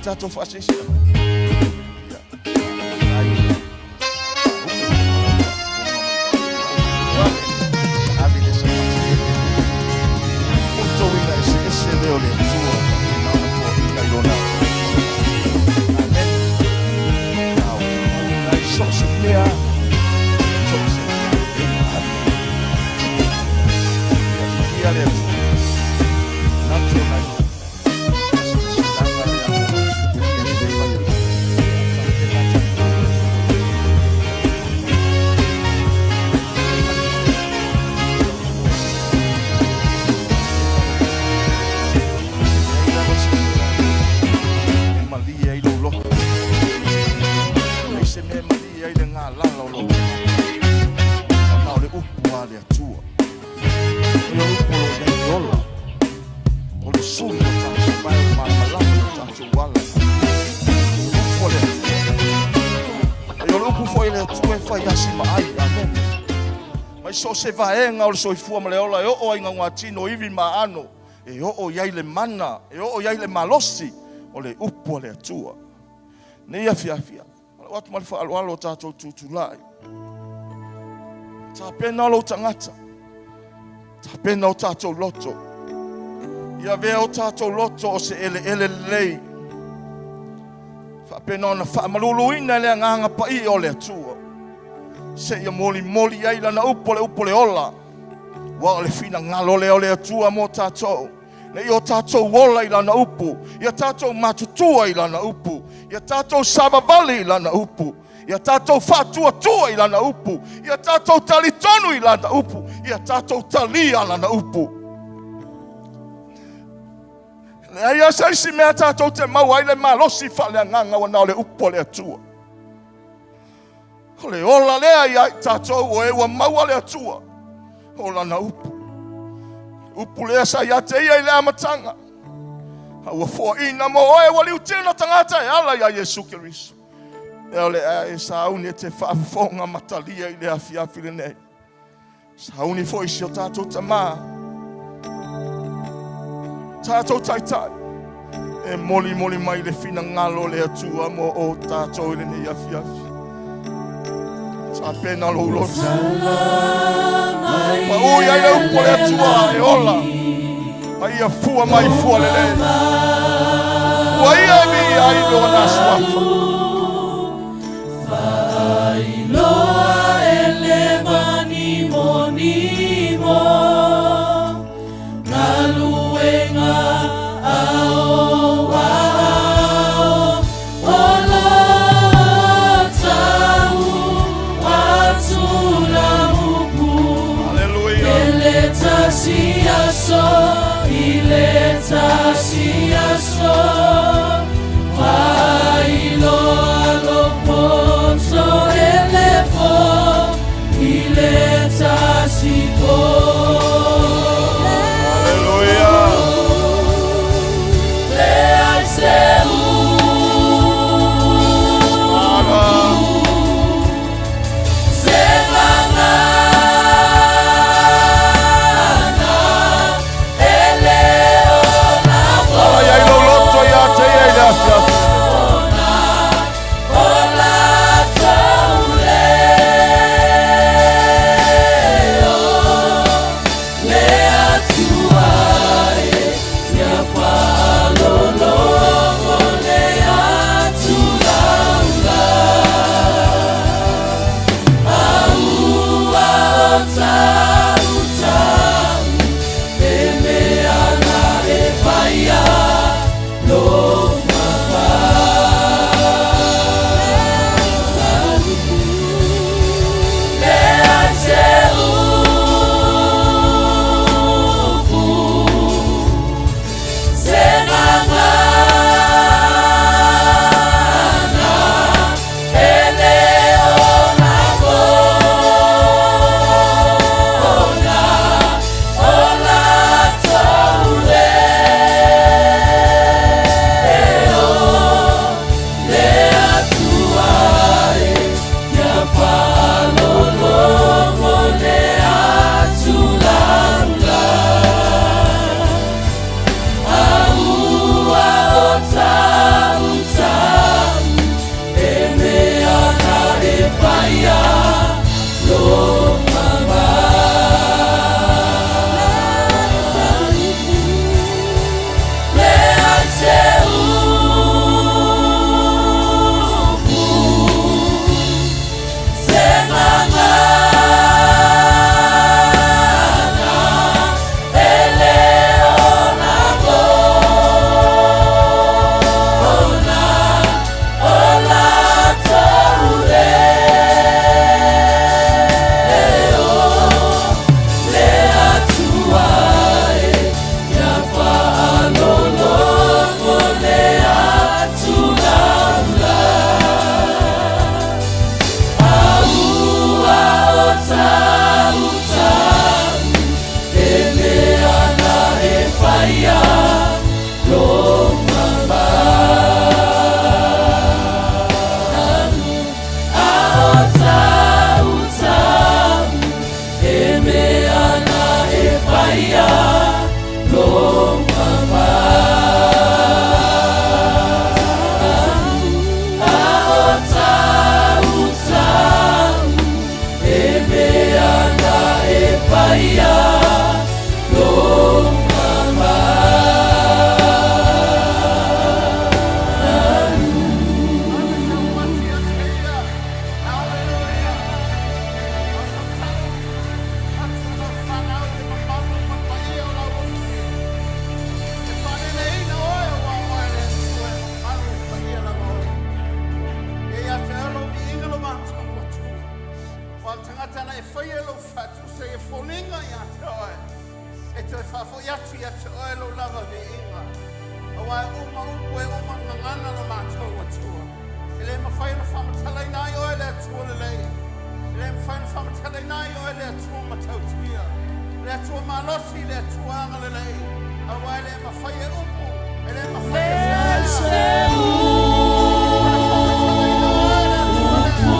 Tatou faasilasila. Ia. Ave le Utoina ese ese leo le Atua faapena ona foaina i lona. Amen. Au, nai so se mea, so se mea, e ave. Ia, ia le Atua. Natu nai. E malie ai lou loto. Ai se mea e malie ai le galala o lou ona o le upu a le Atua. O le upu o lo o i ai le ola. O le suli o tatou pae o le malamalama i o tatou ala. O le upu a le Atua. Ai o le upu foi le Atua e fai asi ma ai. Amen. Mai so o se vaega o le soifua ma le ola e oo ai gaugatino ivi ma aano. E oo i ai le mana, e oo i ai le malosi o le upu a le Atua. Nei afiafi, o atu ma le faaaloalo o tatou tutulai. Tapena lou tagata. Tapena o tatou loto. Ia avea o tatou loto o se eleele lelei. Faapena ona faamaluluina e le agaga paia o le Atua. Seia molimoli ai lana upu o le upu o le ola. Ua o le finagalo lea o le Atua mo tatou. Na ia o tatou ola i lana upu. Ia tatou matutua i lana upu. Ia tatou savavali i lana upu. Ia tatou faatuatua i lana upu. Ia tatou talitonu i lana upu. Ia tatou talia lana upu. Leai a se isi mea tatou te maua ai le malosi faaleagaga ua na o le upu a le Atua. O le ola lea ia i tatou o e ua maua le Atua. O lana upu. Upu lea sa ia te ia i le amataga. A ua foaina mo oe ua liutina tagata e ala ia Iesu Keriso. Ea o le a e sauni e te faafofoga matalia i le afiafi lenei. Sauni foi si o tatou tamā. Tatou taitai. E molimoli mai le finagalo o le Atua mo o tatou i lenei afiafi. Tapena lou loto. Paui ai le upu o le Atua e ola. Ma ia fua mai fua lelei. Fua ia e viia ai lona suafa. Faailoa e le manimonimo galuega ao ao o lo tau atu la upu Haleluia. I le tasi aso, i le tasi aso. Auā e uma upu e uma gagana lo matou Atua. E le mafai ona faamatalaina ai Oe le Atua lelei. E le mafai ona faamatalaina ai Oe le Atua matautia. Le Atua malosi, le Atua agalelei. Auā e le mafai e upu, e le mafai e se ona faamatalaina Oe le Atua lea.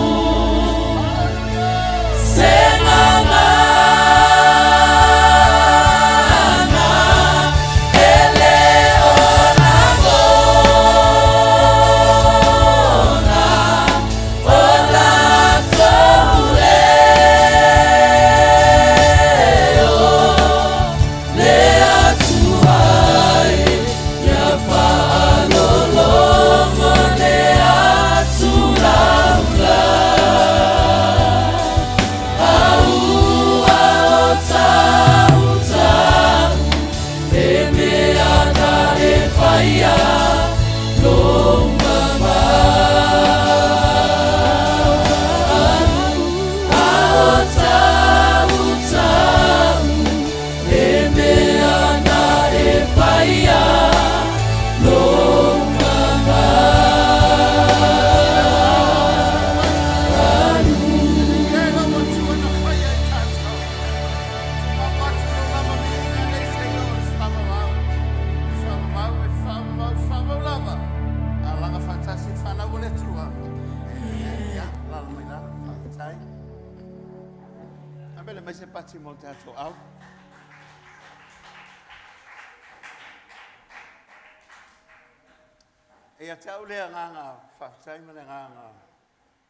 Ia te au le agaga faafetai ma le agaga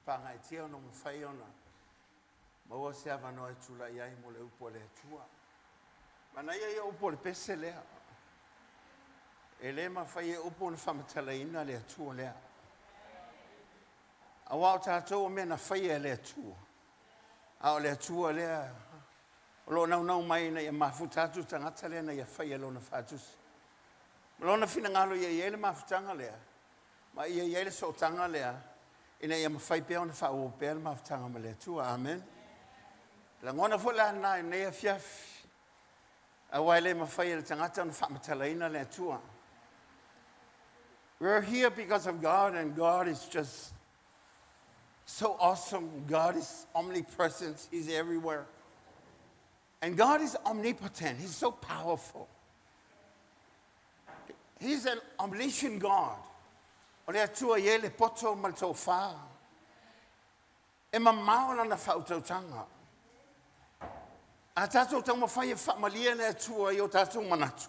faagaeetia ona mafai ona maua se avanoa e tulai ai mo le upu a le Atua. Manaia ia upu o le pese lea. E le mafai e upu ona faamatalaina le Atua lea. Aua o tatou o mea na faia e le Atua. A o le Atua lea o lo o naunau mai ina ia mafuta atu le tagata lea na ia faia i lona faatusa. Ma lona finagalo ia i ai le mafutaga lea, ma ia i ai le sootaga lea, ina ia mafai pea ona faaauau pea le mafutaga ma le Atua. Amen. Lagona foi la lena i lenei afiafi, aua e le mafai e le tagata ona faamatalaina le Atua. We're here because of God, and God is just so awesome. God is omnipresent. He's everywhere. And God is omnipotent. He's so powerful. He's an omniscient God. O le Atua e i ai le poto ma le tofa. E mamao lana faautautaga. A tatou taumafai e faamalie le Atua i o tatou manatu,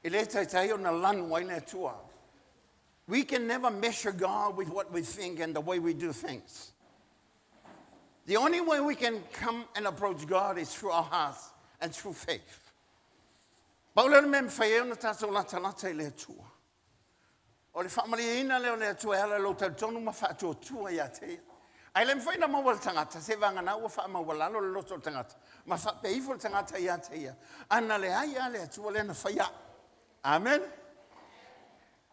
e le taitai ona lanu ai le Atua. We can never measure God with what we think and the way we do things. The only way we can come and approach God is through our hearts and through faith. Pau lea o le mea e mafai ai ona tatou latalata i le Atua. O le faamalieina lea o le Atua e ala i lou talitonu ma faatuatua ia te Ia. Ae le mafai ona maua e le tagata se vagana ua faamaualalo le loto o le tagata ma faapea ifo le tagata ia te ia, ana leai lava le Atua lea na faia au. Amen.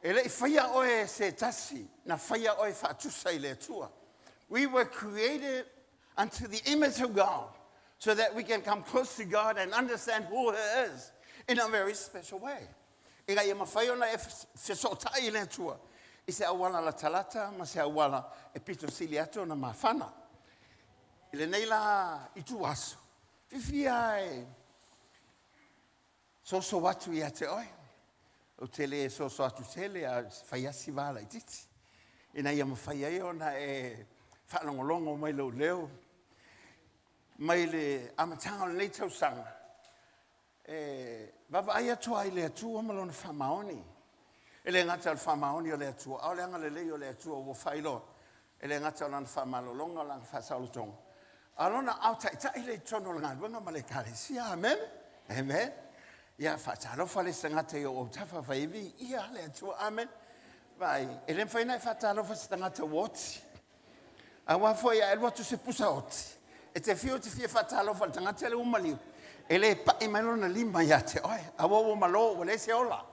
E le i faia oe e se tasi, na faia oe faatusa i le Atua. We were created unto the image of God so that we can come close to God and understand who He is in a very special way. Ina ia mafai ona e fesootai i le Atua i se auala latalata ma se auala e pito sili atu ona mafana. I lenei la ituaso, fiafia e soso atu ia te oe. Ou te le soso atu tele a fai asi va laitiiti ina ia mafai ai ona e faalogologo mai lou leo mai le amataga o lenei tausaga e vaavaai atu ai i le Atua ma Lona faamaoni. E le gata o le faamaoni o le Atua, a o le agalelei o le Atua ua faailoa. E le gata o Lana faamalologa, o Lana faasaolotoga, a o Lona ao taitai lea i totonu o le galuega ma le Ekalesia. Amen. Amen. Ia faatalofa le isi tagata i ou autafa fai ai, Viia le Atua. Amen. Vaai, e le mafai ona e faatalofa i se tagata ua oti. Aua foi a e alu atu se pusa oti, e te fiu e te fia faatalofa i le tagata lea ua maliu, e le pai mai lona lima ia te oe, aua ua malo, ua leai se ola.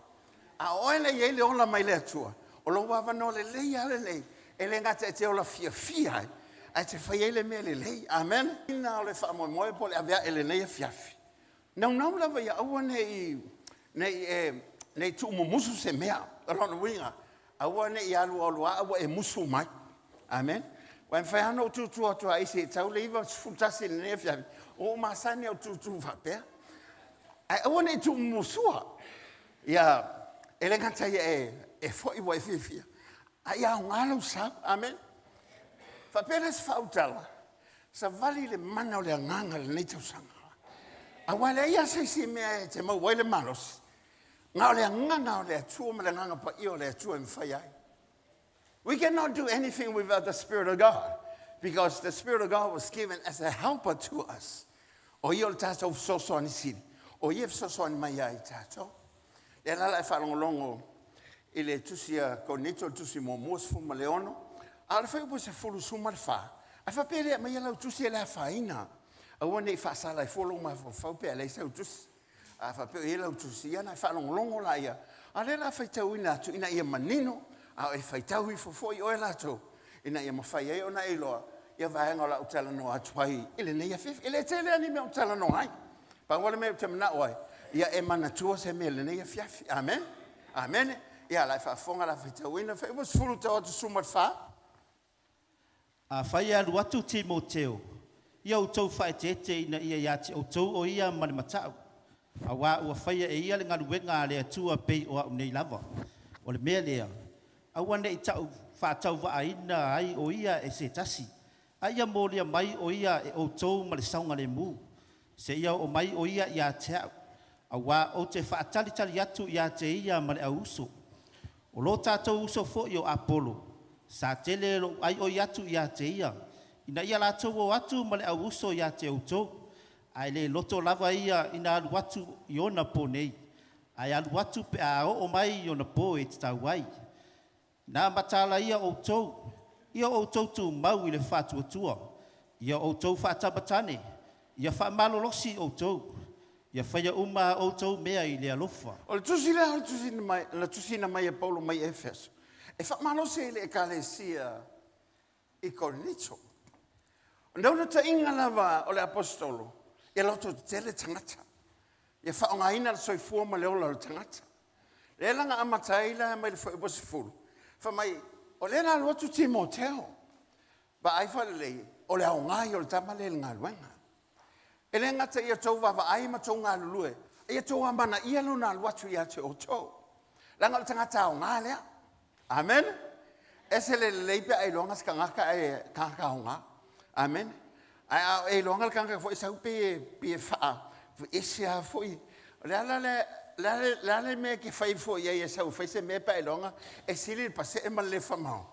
A o oe lea e i ai le ola mai le Atua, o lou avanoa lelei lava lenei, e le gata e te ola fiafia ai, ae te fai ai le mea lelei. Amen. Ina o le faamoemoe po o le ave ae i lenei afiafi, naunau lava ia aua ne i, ne i e Nei tuumumusu se mea. O lona uiga, aua ne i alualu lava ua e musu mai. Amen. Ua e mafai lava ona ou tutu atu ai se i tau le 91 i lenei afiafi, ua ou masani lava ou tutu faapea. Ae aua ne i tuumumusua. Ia, e le gata ia e foi ua e fiafia, a ia aoga lou sau. Amen. Faapea la se faautala, savali le mana o le agaga i lenei tausaga. Aua e leai lava se isi mea e te maua ai le malosi, na o le agaga o le Atua ma le agaga paia o le Atua e mafai ai. We cannot do anything without the Spirit of God because the Spirit of God was given as a helper to us. O ia o le tatou fesoasoani sili, o ia e fesoasoani mai ai i tatou. Lea la la e faalogologo i le tusi a Korinito, le tusi muamua 16, a o le fuaiupu 14, ae faapea e le aumaia lau tusi e le afaina. Aua ne i faasala ai fua lou mafaufau pe a leai sau tusi. A faapea o i ai lau tusi, ia ona e faalogologo laia. A o lea o le a faitauina atu ina ia manino, a o e faitau ifo foi oe latou, ina ia mafai ai ona e iloa ia vaega o le a ou talanoa atu ai i lenei afiafi. E le tele lava ni mea ou te talanoa ai. Pau lava le mea ou te manao ai, ia e manatua se mea i lenei afiafi. Amene? Amene? Ia, o le a e faafofoga, o le a faitauina Fuaiupu 10 tau atu 14. Afai e alu atu Timoteo, ia outou faaeteete ina ia ia te outou o ia ma le matau, auā ua faia e ia le galuega a le Atua pei o a'u nei lava. O le mea lea, aua ne i ta'u faatauvaaina ai o ia e se tasi, a ia molia mai o ia e outou ma le saogalemu, seia oo mai o ia ia te a'u, auā ou te faatalitali atu ia te ia ma le auuso. O lo tatou uso foi o Apolo, sa tele lo'u aioi atu ia te ia, ina ia latou o atu ma le auuso ia te outou, ae le loto lava ia ina alu atu i ona pō nei, ae alu atu pe a oo mai i ona pō e tatau ai. Na mataala ia outou, ia outou tumau i le faatuatua, ia outou faatamatane, ia faamalolosi outou, ia faia uma a outou mea i le alofa. O le tusi lea o le tusi na mai, na tusiina mai e Paulo mai Efeso, e faamalosi ai i le ekalesia i Korinito. O le naunautaiga lava o le aposetolo, ia loto tetele tagata, ia faaaogaina le soifua ma le ola o le tagata. Lea la na amata ai la mai le fuaiupu 10, fai mai, o lea la alu atu Timoteo, vaai faalelei, o le aoga ia o le tama lea i le galuega. E le gata ia outou vaavaai ma outou galulue, a ia outou amanaia lona alu atu ia te outou. Leaga o le tagata aoga lea. Amene. Ese le lelei pe a iloga se tagata ae tagata aoga. Amene. Ae a e iloga le tagata foi sau pe pe faa ese lava foi. O le ala lea le a le mea e te fai foi ai e sau e fai se mea pe a iloga e sili le pasee ma le le faamao.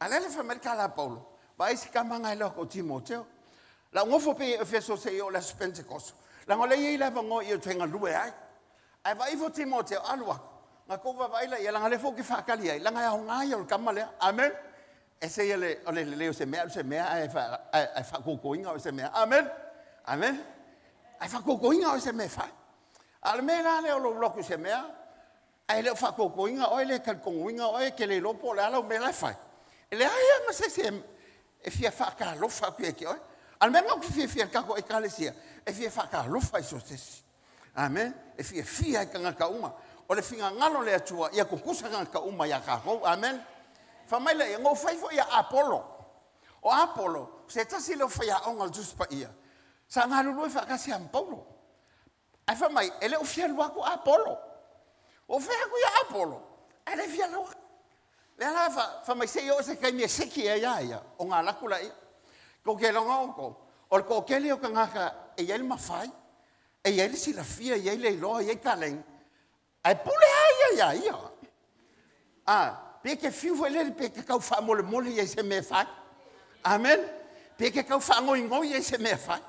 A le le fai mai le tala a Paulo, vaai si tama na e loa ko Timoteo. La ngofo pe Efeso se i o le aso Pentekoso. La ngo le i le avanoa i o te galue ai. Ae vaai ifo Timoteo, alu aku, na kou vaavaai laia, leaga o lea foi ou te faatali ai, leaga e aoga ia o le tama lea. Amen. Ese ia le, o le lelei o se mea, alu se mea ae, ae, ae faatoutoina oe se mea. Amen. Amen. Ae faatoutoina oe se mea e fai. A o le mea la lea o lou lotu i se mea, ae le o faatoutoina oe, le talitonuina oe, e te le iloa po o le a lau mea la e fai. E leai lava ma se isi e fia faatalofa atu ia te oe. A o le mea lena ou te fiafia i le tatou Ekalesia, e fia faatalofa i so o se isi. Amen. E fiafia ai tagata uma. O le finagalo o le Atua, ia tutusa tagata uma ia tatou. Amen. Fai mai lea, na ou fai foi ia Apolo. O Apolo, se tasi lea o faiaoga o le Tusi Paia, sa galulue faatasi lava ma Paulo. Ae fai mai, e le o fia alu atu Apolo. Ua ou fai atu ia Apolo, ae le fia alu atu. Lea la fai mai se i oo se taimi e seki ai a ia, ona alu atu laia. Tou te iloa outou, o le toatele o tagata e i ai le mafai, e i ai le silafia, e i ai le iloa, e i ai taleni, ae pule lava ia iā ia. A, pe te fiu foi lele pe te tau faamolemole ia i se mea e fai. Amen. Pe te tau faangoingoi ia i se mea e fai.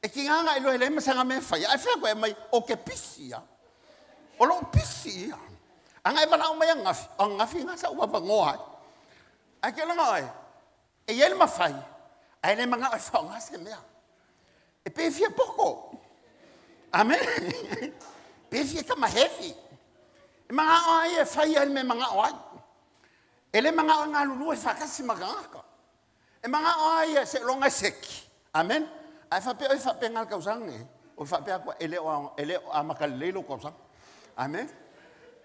E tiga ona e iloa e leai ma sana mea e faia, ae fai atu e aumai, o te pisi ia. O lou pisi ia. Ana e valaau mai ananafi, o ananafi lena sa ou avanoa ai. Ae te iloa oe, e i ai le mafai, ae le manao e faaaoga se mea. E pei e fia poto. Amen. Pe e fia tama heavy. E manao ai e fai ai le mea e manao ai. E le manao e galulue faatasi ma tagata. E manao lava ia seiloga e seki. Amen. Ae faapea oe faapena le tausaga lenei, o faapea atu, e le o, e le o amata lelei lou tausaga. Amen.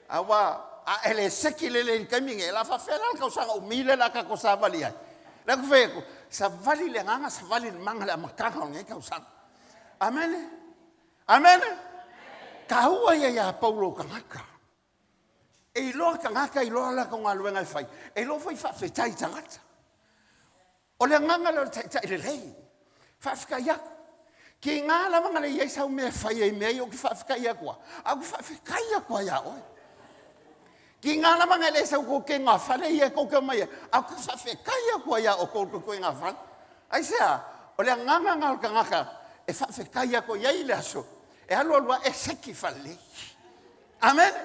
Auā a e le seki lelei i le taimi lenei, o le a faapefea la le tausaga umi lea o le a tatou savali ai? O lea ou te fai atu, savali i le agaga, savali i le maga i le amataga o lenei tausaga. Amene? Amene? Taua ia ia Paulo o tagata. E iloa tagata, iloa latou galuega e fai, e iloa foi faafetai i tagata. O le agaga lea o le taitai lelei. Faafetai atu. Tiga lava na le i ai sau mea e fai ai mea ia ou te faafetai atu a, ae ou te faafetai atu lava ia oe. Tiga lava na e le sau tou te gafale ia tou te omai ai, ae ou te faafetai atu lava ia outou le tou gafale. Aisea? O le agaga lena o le tagata e faafetai atu i ai le aso e alu alu lava e seki faalelei. Amene.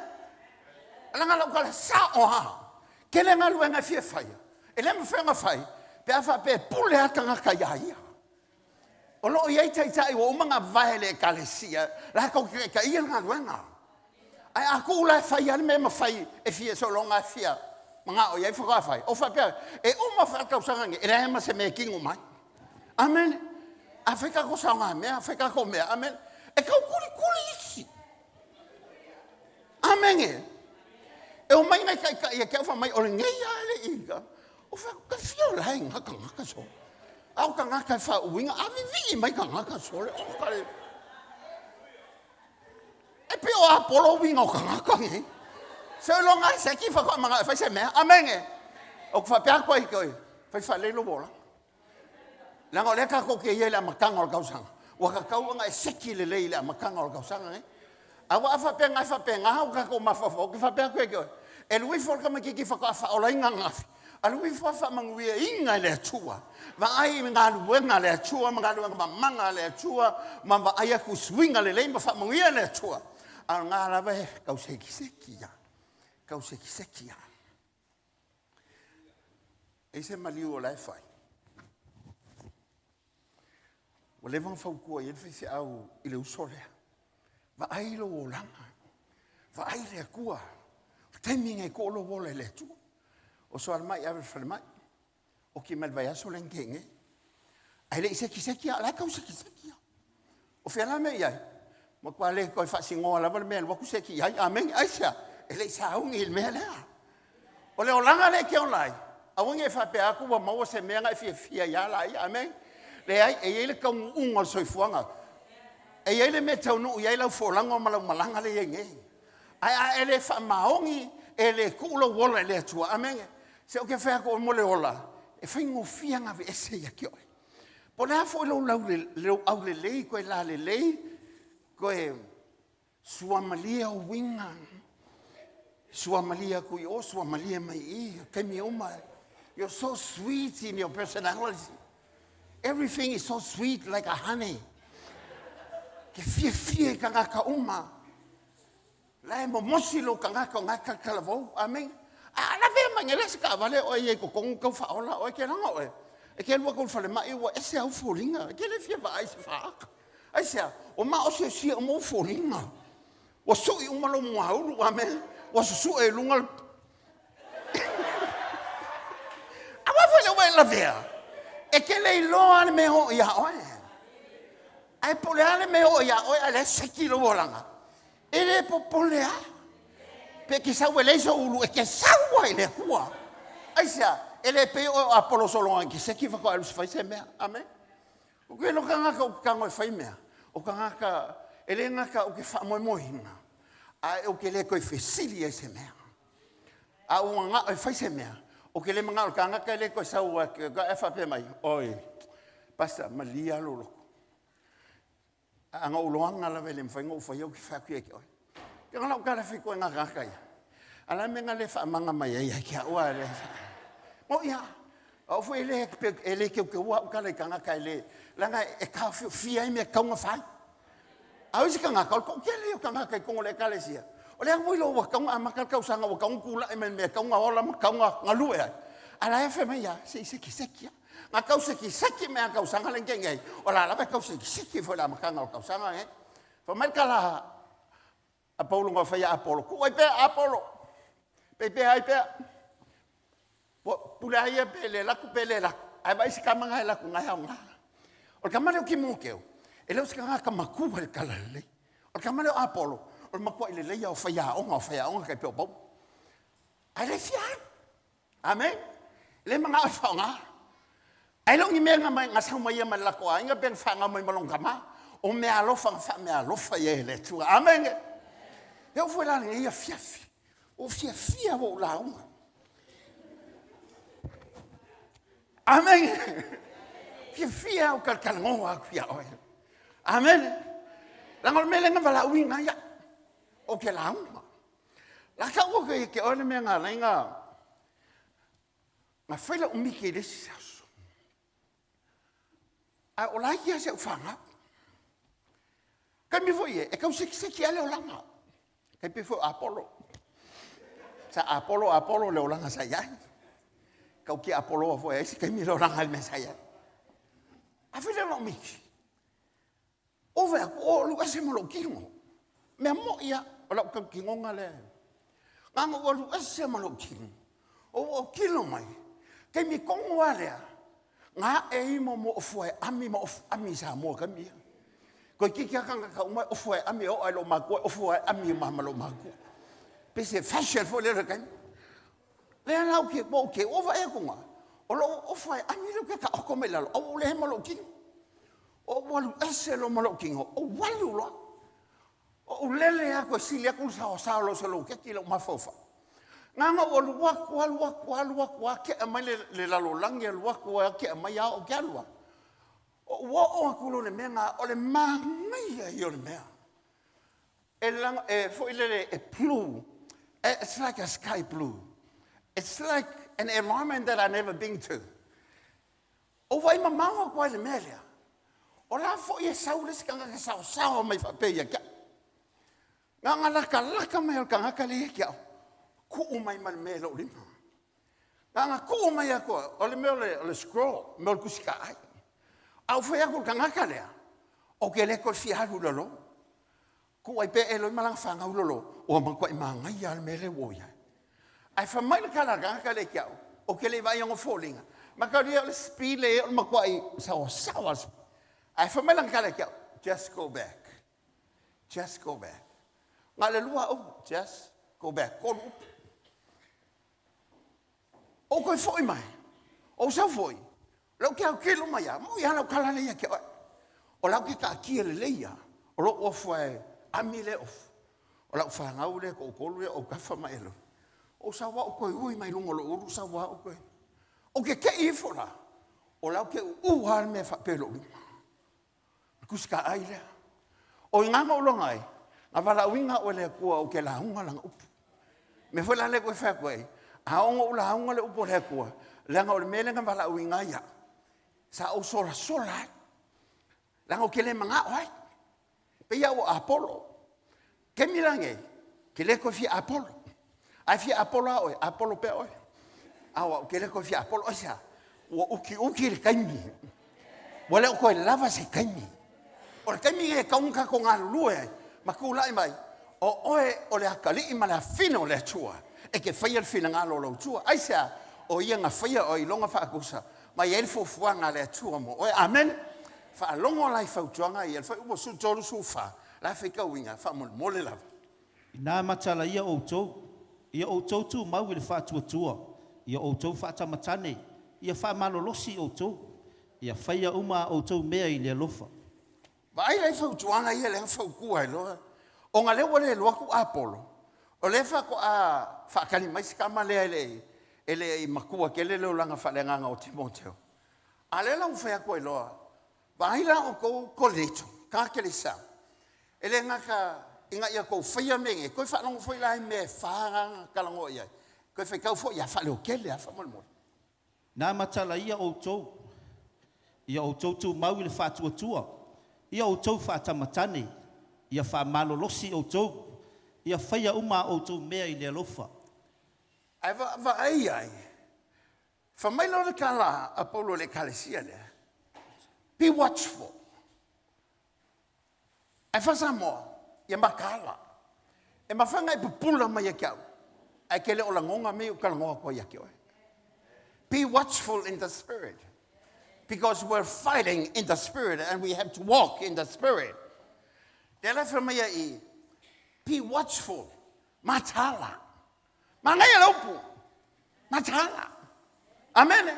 Leaga lau tala sao lava. Tele galuega e fia faia, e le mafai ona fai pe a faapea e pule lava tagata ia ia. O lo o i ai taitai ua uma ona vae e le Ekalesia latou te taitaia le galuega. Ae a tuu la e fai lava le mea e mafai e fia sologa e fia manao i ai faatoa fai, o faapea e uma foi le tausaga lenei e leai ma se mea e tino mai. Amene. A fai tatou saogamea, fai tatou mea, amene. E tau kulikuli isi. Amene. E omai nai taitai e te au mai o lenei lava e le i o fai ka fia o lae ngā tagata so. A o tagata e faauiga, a vivii mai tagata sole o ka le. E pe o Apolo uiga o tagata nei. Se o longa e seki whakamanga e whai se mea. Amene. O ku whapea koe i koe, whai whalei lo wola. Leaga o lea tatou te i ai i le amataga o le tausaga, ua tatau ona e seki lelei i le amataga o le tausaga lenei. Aua a faapea na e faapena o tatou mafaufau, ou te faapea atu ia te oe, e alu ifo le tamaitiiti faatoa faaolaina ananafi, alu ifo a faamanuiaina e le Atua, vaai i galuega a le Atua ma galuega mamana a le Atua, ma vaai atu i suiga lelei ma faamanuia e le Atua. A o lena lava e tau sekiseki lava, tau sekiseki lava. E i se maliu o la e fai. Ua leva ona fautua i ai le faifeau i le uso lea. Vaai lou olaga. Vaai le Atua. O le taimi nei tuu lou ola i le Atua. O soalemai ave i le falemai. Oki mai le vaiaso lea na tea nei. Ae le i sekiseki lava, o la e tau sekiseki lava. O fea la mea i ai? Matua le toe faasinoa lava le mea e alu atu seki i ai. Amene. Aisea? E le i sauni i le mea lea. O le olaga lea e te ola ai, aua ne i e faapea atu ua maua se mea na e fiafia ai lava laia. Amene. Leai, e i ai le taunuuga o le soifuaga. E i ai le mea e taunuu i ai lau folauga ma lau malaga lea e i ai nei. Ae a e le faamaoni, e le tuu lou ola i le Atua. Amene. Se ou te fai atu mo le ola, e faigofie ona aveese ia te oe. Po o le a foi lou, lou aulelei, koe lalelei, koe suamalie ou uiga, suamalie atu i o, suamalie mai i i, taimi uma. You're so sweet in your personality. Everything is so sweet like a honey. Ke fiafia i tagata uma. La e momosi lou tagata o ngā kalakalavou. Amen. A lavea mai nei le se taavale oe i ai totonu tau faaola oe ke laga oe. E ke alu atu i le falemai ua ese au foliga. E ke le fia vaai i se faaata. Aisea? Ua maosiosia uma ou foliga. Ua sui uma lou muaulu. Amen. Ua susue i luga le Aua foi le ua e lavea. E te le iloa le mea oo iā oe. Ae po o le a le mea oo iā oe ae o lea e seki lou olaga. E le popole lava. Pe e te sau e leai sou ulu, e te sau lava i le Atua. Aisea? E le pei oe o Apolo sologa e te seki faatoa alu e fai se mea. Amene. Ou te iloa tagata ou te tago e fai mea, o tagata e le gata ou te faamoemoeina, ae ou te le toe fesili ai i se mea. A ou manao e fai se mea, ou te le manao i le tagata e le toe sau e faapea mai, oi, Pastor, malie lava lou loto. A na ou loaga lava e le mafai ona ou faia, ou te fai atu ia te oe. Ke ngana o kala fai koe ngā kaka ia. A la mea le whaamanga mai ai ai kia ua le. Mo ia, au foi e le, e le keu keu au kala i kangaka e le, langa e ka fia ai mea kaunga whai. A o isi kangaka, o le toatele o kangaka i kongo le ekalesia. O le au ilo ua kaunga amata le tausaga ua kaunga kula'i mai mea kaunga ola ma kaunga galue ai. A la e fai mai ia, se i sekiseki ia. Nga kau sekiseki me a tausaga le ngei ngei. O la lava e kau sekiseki foi le amataga o le tausaga ngei. Fai mai le tala a Paulo nga fai a Apolo. Ku ai pea Apolo. Pe pea ai pea. Po pule ai ia pe le laku pe le laku. Ai vai se kama ngai laku ngai au nga. O le kama leo Timoteo, e le o se kanga ka makua le tala lelei. O le kama leo Apolo, O le matuaʻi lelei lava o faiaoga, o faiaoga tai pei o Paulo. Ae le fia alu. Amen. E le manao e faaaoga. Ae le o ni mea na, mai, na sau mai ia mai le latou aiga pe na fanau mai ma lona tama. O meaalofa na faameaalofa i ai e le Atua. Amen. E oo foi la lenei afiafi, ua fiafia ua ou lauga. Amen. Fiafia au talatalanoa atu ia oe. Amen. Leaga o le mea lea na valaauina ai au. Ou te lauga. La tau atu ia te oe le mea na ala ai na na fai lau miti i le isi aso. Ae o laiti lava si au fanau. Taimi foi e, e tau sekiseki lava le olaga. Tai pei foi o Apolo. Sa Apolo, Apolo le olaga sa i ai. Tau ki Apoloa foi ai se taimi le olaga i le mea sa i ai. A fai lea o lau miti. Ou vaai atu, o alu ese ma lou tino. Mea moi lava, o lau tautinoga lea. Na ona ou alu ese ma lou tino. Ou autilo mai, taimi tonu lava lea, na ae ai mo ofu aeami ma ofu ami i Samoa i taimi ia. Toeitiiti lava tagata uma e ofu aeami e oo lava i loomatutua e ofu aeami uma lava ma loomatutua. Pei se fashion foi lea o le taimi. Lea la ou te, ua ou te, ua ou vaai atu na, o lou ofu aeami lea ou te taoto mai lalo, ae ua ou leai ma lou tino. Ou alu ese loa ma lou tino, ou alu loa. Ou lele atu e sili atu le saoasao o lou seloketi i lou mafaufau. Na ona ou alu atu, alu atu, alu atu, tea mai le, le lalolagi, alu atu, tea mai ao, ou te alu lava. Ou oo atu loa i le mea lena, o le manaia ia o le mea. E, laga, e foi lele, e blue. It's like a sky blue. It's like an environment that I never been to. Ou vaai mamao atu ai i le mea lea, o la foi e sau le isi tagata saosaoa mai faapea ia te au. Na ona latalata mai o le tagata lea ia te au, tuu mai ma le mea i lou lima. Na ona tuu mai atu, o le mea o le, o le scroll, mea o le tusi taai. A ou fai atu i le tagata lea, ou te le toe fia alu i lalo. Tuu ai pea e Eloi ma lana fanau i lalo, ua matuai manaia lava le mea lea ua ou i ai. Ae fai mai le tala a le tagata lea ia te au, ou te le i vaai i ona foliga, mataulia o le speed lea e i ai o le matuai saoasaoa le speed. Ae fai mai lana tala ia te au, just go back, just go back. Na o le lua upu, just go back, tolu upu. Ou toe foi mai, ou sau foi, lea ou te autilo mai lava, moi lava lau tala lea ia te oe. O la ou te taatia lelei lava, o lou ofu e ami lea ofu. O lau fanau lea toatolu lea o autafa ma Eloi. Ou sau lava ou toe ui mai luga o lou ulu, sau lava ou toe. Ou te te i ifo la, o la ou te uu lava le mea faapea i lou lima. O le tusi taai lea. O i ina na ou iloga ai, na valaauina au e le Atua ou te lauga Lana upu. O le mea foi la lea e fai atu ai, a oo ina ou lauga le upu a le Atua, leaga o le mea lea na valaauina ai au, sa ou solasola ai, leaga ou te le manao ai. Pei lava ua Apolo. Taimi la nei, ke le toe fia Apolo. Ae fia Apolo lava oe, Apolo pea oe. A o au, ke le toe fia Apolo. Aisea? Ua utiuti le taimi. Ua le o toe lava se taimi. O le taimi lenei e tatau ona tatou galulue ai ma tulai mai, o oe o le atalii ma le afine o le Atua e te faia le finagalo o lou Atua. Aisea? O ia na faia oe i lona faatusa ma i ai le fuafuaga a le Atua mo oe. Amene. Faalogo la i fautuaga ia, le fuaiupu 13, 14, la e faitauina faamolemole lava. Ina matalaia outou, ia outou tumau i le faatuatua, ia outou faatamatane, ia faamalolosi outou, ia faia uma a outou mea i le alofa. Vaai la i fautuaga ia lea na fautua ai loa, ona lea ua le alu atu Apolo, o lea faatoa faatali mai si tama lea e le e le i matua tele le olaga faaleagaga o Timoteo. A o lea la ua fai atu ai loa, vaai la outou Korinito, Kakelesa, e le gata ina ia tou faia mea nei, toe faalogo foi la i mea e fa na talanoa i ai, toe faitau foi ia faaleotele lava faamolemole. Na matalaia outou, ia outou tumau i le faatuatua, ia outou faatamatane, ia faamalolosi outou, ia faia uma a outou mea i le alofa. Ae vaai ai, fai mai loa le tala a Paulo i le Ekalesia lea, be watchful. Ae faa-Samoa, ia mataala. E mafai ona e pupula mai ia te au, ae e te le o lagona mea ia ou talanoa atu ai ia te oe. Be watchful in the spirit. Because we're fighting in the spirit and we have to walk in the spirit. Lea la e fai mai ai i, Be watchful. Mataala. Manaia le upu. Mataala. Amene.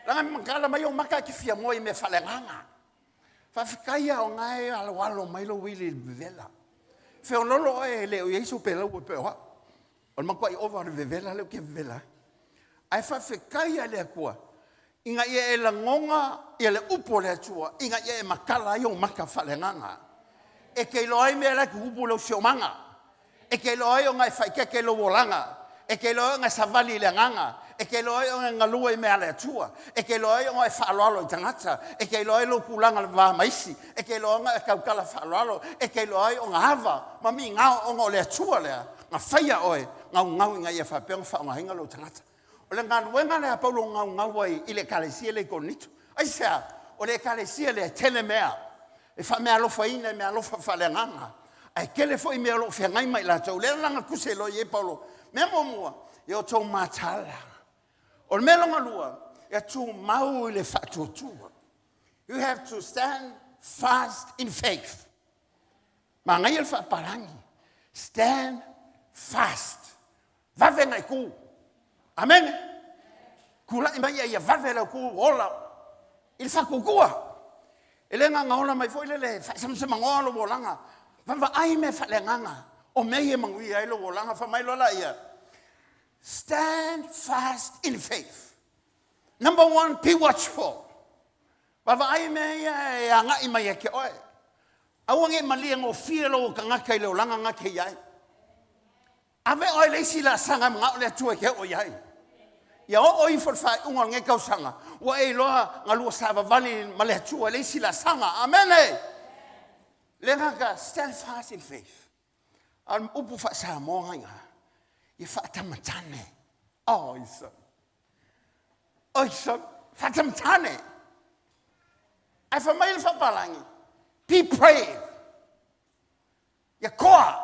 Laga makala mai o maka ki fia moe me whaleagaga. Faafetai a o ngae aloalo mai lo wili le vevela. Feololo oe e le o iai so pelau e pe o au. O le matuai ova o le vevela lea ou te vevela ai. Ae faafetai a le Atua ina ia e lagoga ia le upu o le Atua ina ia e matala ai ou maka faaleagaga. E te iloa ai mea la e tutupu i lou siomaga. E te iloa ai ona e faaeteete i lou olaga. E te iloa ai ona e savali i le agaga. E te iloa ai ona e galue i mea a le Atua. E te iloa ai ona e faaaloalo i tagata. E te iloa ai lou tulaga i le va ma isi. E te iloa ona e tautala faaaloalo. E te iloa ai ona ava ma migao ona o le Atua lea na faia oe gaugau ina ia faapea ona faaaogaina lou tagata. O le galuega lea a Paulo na gaugau ai i le Ekalesia lea i Korinito. Aisea? O le Ekalesia lea e tele mea e faameaalofaina i meaalofa faaleagaga, ae tele foi mea o lo o feagai ma i latou. O lea la na tusi ai loa i ai Paulo. Mea muamua, ia outou mataala. O le mea lona lua, ia tumau i le faatuatua. You have to stand fast in faith. Manaia le faapalagi. Stand fast. Vave na e ku. Amene. Tulai mai ia ia vave lau ku ola i le faatuatua. E le gagaola ola mai foi lele faasemasemagoa lou olaga. Vaavaai mea faaleagaga o mea ia e manuia ai lou olaga. Fai mai loa laia, stand fast in faith. Number one, be watchful. Vaavaai mea ia e agai mai ia te oe. Aua ne i malie gofie lou tagata i le olaga na te i ai. Ave oe i le isi laasaga e manao le Atua e te oo i ai. Ia oo ifo le faaiuga o lenei tausaga, ua e iloa galua savavali ma le Atua i le isi laasaga. Amene! Le gata, stand fast in faith. A o le upu faa-Samoa na i ina, ia faatamatane. Oh, isa. Oh, isa. Faatamatane. Ae fai mai le faapalagi, be brave. Ia koa.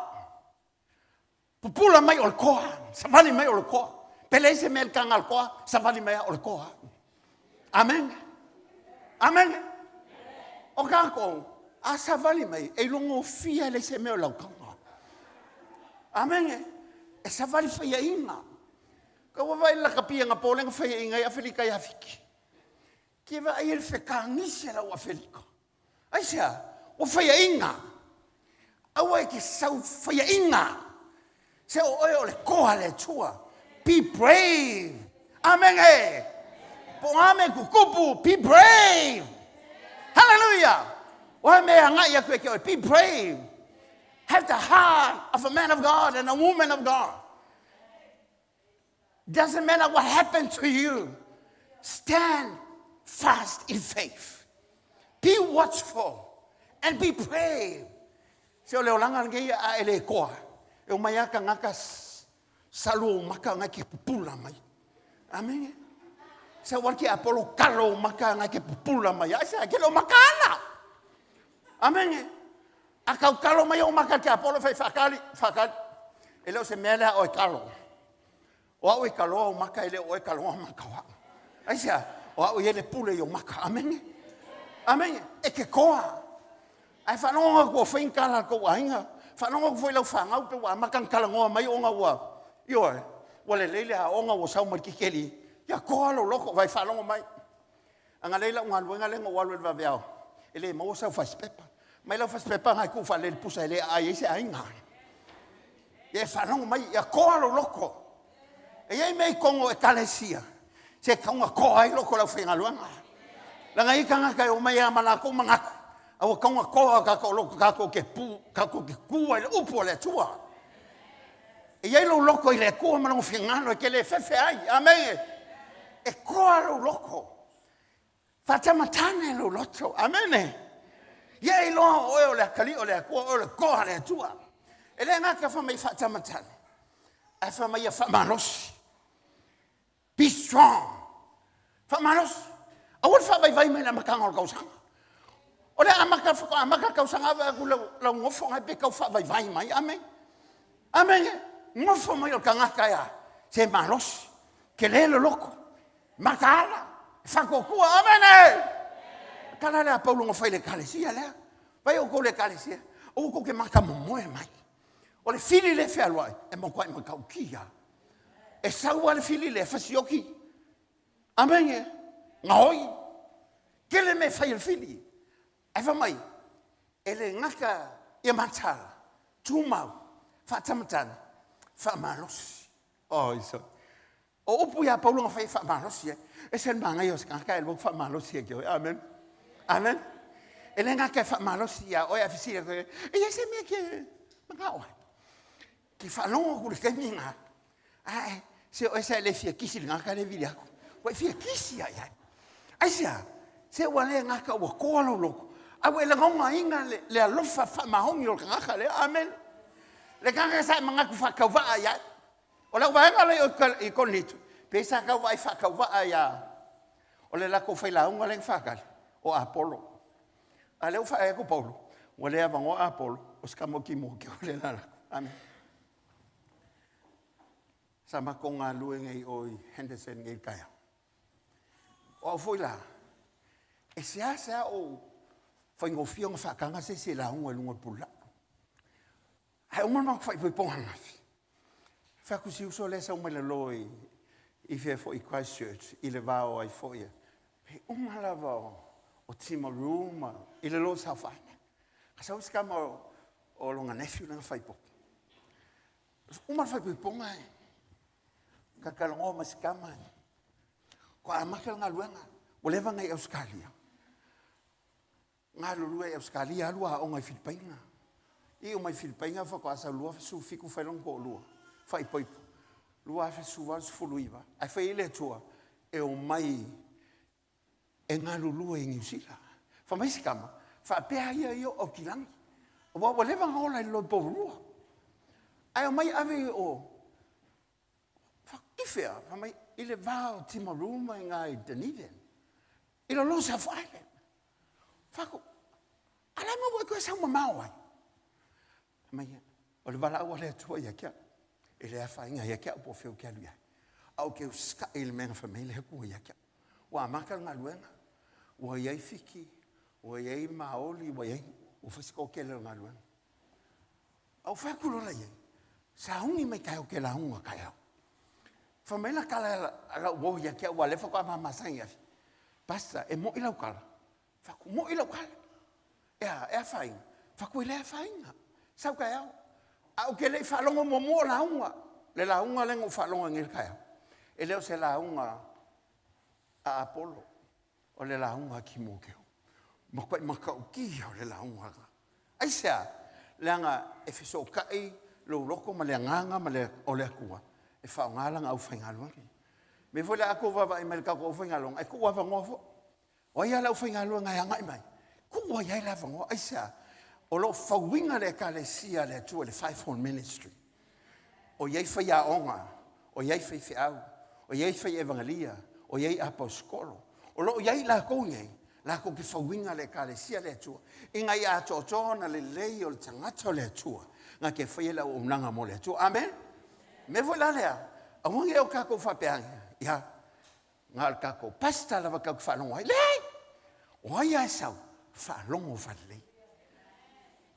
Pupula mai o le koa, savali mai o le koa. Pe leai se mea i le taga a le koa, savali mai o le koa. Amen. Amen. O kākou, a savali mai, e ilogofia e leai se mea o laukaga. Amen. E savali faiaina. Ka ua vai lakapia nga pō lenga faiaina i Afelika ia Fiti. Ke vaai e le fekagise lau Afelika. Aisea? Ua faiaina. Aua e te sau faiaina. Se o oe o le koa le Atua. Be brave. Amen e. Po o a mea tutupu, be brave. Hallelujah. O a mea agai atu e te oe, be brave. Have the heart of a man of God and a woman of God. Doesn't matter what happened to you. Stand fast in faith. Be watchful and be brave. Se o le olaga lenei a e le koa. E o mai a tagata salu o maka ngai ke pupula mai. Amen. Se o ke Apolo kalo o maka ngai ke pupula mai. Ai se ke le o maka ana. Amen. A kau kalo mai o maka ke Apolo fai whakali, whakali. E le o se mea lea o e kalo. O au e kaloa o maka e le o e kaloa maka o au. Aisea, o au i le pule i o maka. Amene. Amene. E ke koa. Ae faalogo atu ua fai ni tala a le tou aiga. Faalogo atu foi lau fanau pe ua amata ona talanoa mai ona ua, ioe, ua lelei le aoga ua sau mai le kekeli. Ia koa lou loto, vai faalogo mai. Agalelei lau galuega lea na ou alu ai i le vaveao, e le maua sau fasipepa. Mai lau fasipepa na e tuu faalelei i le pusa e le aai ai se aiga. Ia e faalogo mai, ia toa lou loto. E i ai mea i totonu o Ekalesia, se tatau ona toa ai loko o le aufaigaluega. Leaga e i ai tagata e omai lava ma latou manatu, a ua tatau ona toa tatou loto tatou te pu, tatou te tu ai i le upu a le Atua. E i ai lou loto i le Atua ma lona finagalo e te le fefe ai. Amene. E toa lou loto. Faatamatane lou loto. Amene. Ia e iloa o oe o le atalii o le Atua, o oe o le toa a le Atua. E le gata fai mai faatamatane, ae fai mai ia faamalosi. Be strong. Faamalosi. Aua le faavaivai mai le amataga o le tausaga. O le amata, faatoa amata le tausaga ave atu lau, lau nofo ngai pe tau faavaivai mai. Amene. Amene. Nofo mai o le tagata ea, se malosi. Tele le loto. Mataala. Faatuatua. Amene. Tala lea a Paulo na fai i le Ekalesia lea. Vai outou i le Ekalesia. Aua tou te matamomoe mai. O le fili lea e fealuai, e matuai matautia. E sau lava le fili lea, fasioki. Amene. Gaoi. Tele mea e fai e le fili. Ae fai mai, e le gata ia mataala, tumau, faatamatagi, faamalosi. Oi, so. O upu ia Paulo na fai e faamalosi ai. E ese le manaia o se tagata e alu atu faamalosi ia te oe. Amen. Amen. E le gata e faamalosi ia oe ae fesili atu ai, e i ai se mea e te manao ai? Ke faalogo atu i le taimi lena, ae se o ese e le fia kisi i le tagata lea e vili atu. Ua e fia kisi lava i ai. Aisea? Se ua le gata ua toa lou loto, ae ua e lagonaina le alofa faamaoni o le tagata lea. Amen. Le tagata sa e manatu faatauvaa i ai. O lau vaega lea i Korinito, pei sa tau vaai faatauvaa ia, o le latou failauga lea na faatali, o Apolo. A lea ua faai atu Paulo, ua le avanoa Apolo, o se tama o Timoteo lea na alu atu. Amen. Sa matou galue nei i o i Henderson nei i le taeao. O au foi la, e seasea ou faigofie ona faataga se isi e lauga i luga o le pululaa. Ae uma le matou faaipoipoga ananafi. Fai atu si uso lea e sau mai lalo i, i fea foi i Christchurch, i le va o ai foi. E uma lava o, o Timaru ma i le lo South Island. Ka sau se tama o, o lona nephew lena faipopo. Uma le faaipoipoga e kakalanoa ma se tama. Kua amata le galuega. Ua leva na i Ausetalia. Galulue i Ausetalia, alu aoga i Filipaina. Iu mai Filipaina faatoa sau 2017 fai lona toalua, faaipoipo. 2018, 19, ae fai ai le Atua e omai e galulue i Niu Sila. Fai mai si tama, faapea ia ia o Aukilani. Aua ua leva ona ola i le loe poulua. Ae omai ave i o, i fea? Fai mai, i le va o Timaru ma i ina i Dunedin. I lalo o South Island. Fai atu, a la e maua ai koe sau mamao ai. Fai mai, o le valaau a le Atua ia te au, e le afaina ia te au po o fea ou te alu i ai. A ou te usitai i le mea na fai mai le Atua ia te au. Ua amata le galuega, ua i ai Fiti, ua i ai Maoli, ua i ai, ua fai si toatele o le galuega. A ou fai atu loa la i ai, sauni mai taeao ou te lauga taeao. Fai mai la tala a lau uo ia te au, aua o lea faatoa ma masani ia. Pastor, e moi lau tala. Fai atu, moi lau tala. E a, e afaina? Fai atu, e le afaina. Sau taeao. Ae ou te le i faalogo muamua o lauga. Le lauga lea na ou faalogo ai nei i le taeao. E le o se lauga a Apolo. O le lauga a Timoteo. Matuai matautia o le lauga lena. Aisea? Leaga e fesootai lou loto ma le agaga ma le, o le Atua e faaaoga lana aufaigaluega. Mea foi le a tou vaavaai mai i le tatou aufaigaluega, e tuu avanoa foi. O ai lava le aufaigaluega e agai mai, tuu ai ai le avanoa. Aisea? O lo o fauina le Ekalesia a le Atua i le fivefold ministry. O i ai faiaoga, o i ai faifeau, o i ai fai evagalia, o i ai aposetolo. O lo o i ai i latou nei, latou te fauina le Ekalesia a le Atua, ina ia atoatoa ona lelei o le tagata o le Atua, na te faia le auaunaga mo le Atua. Amen? Mea foi la lea, aua ne i o tatou faapea ane, ia, na o le tatou pastor lava tatou te faalogo ai. Leai! O ai lava e sau, faalogo faalelei.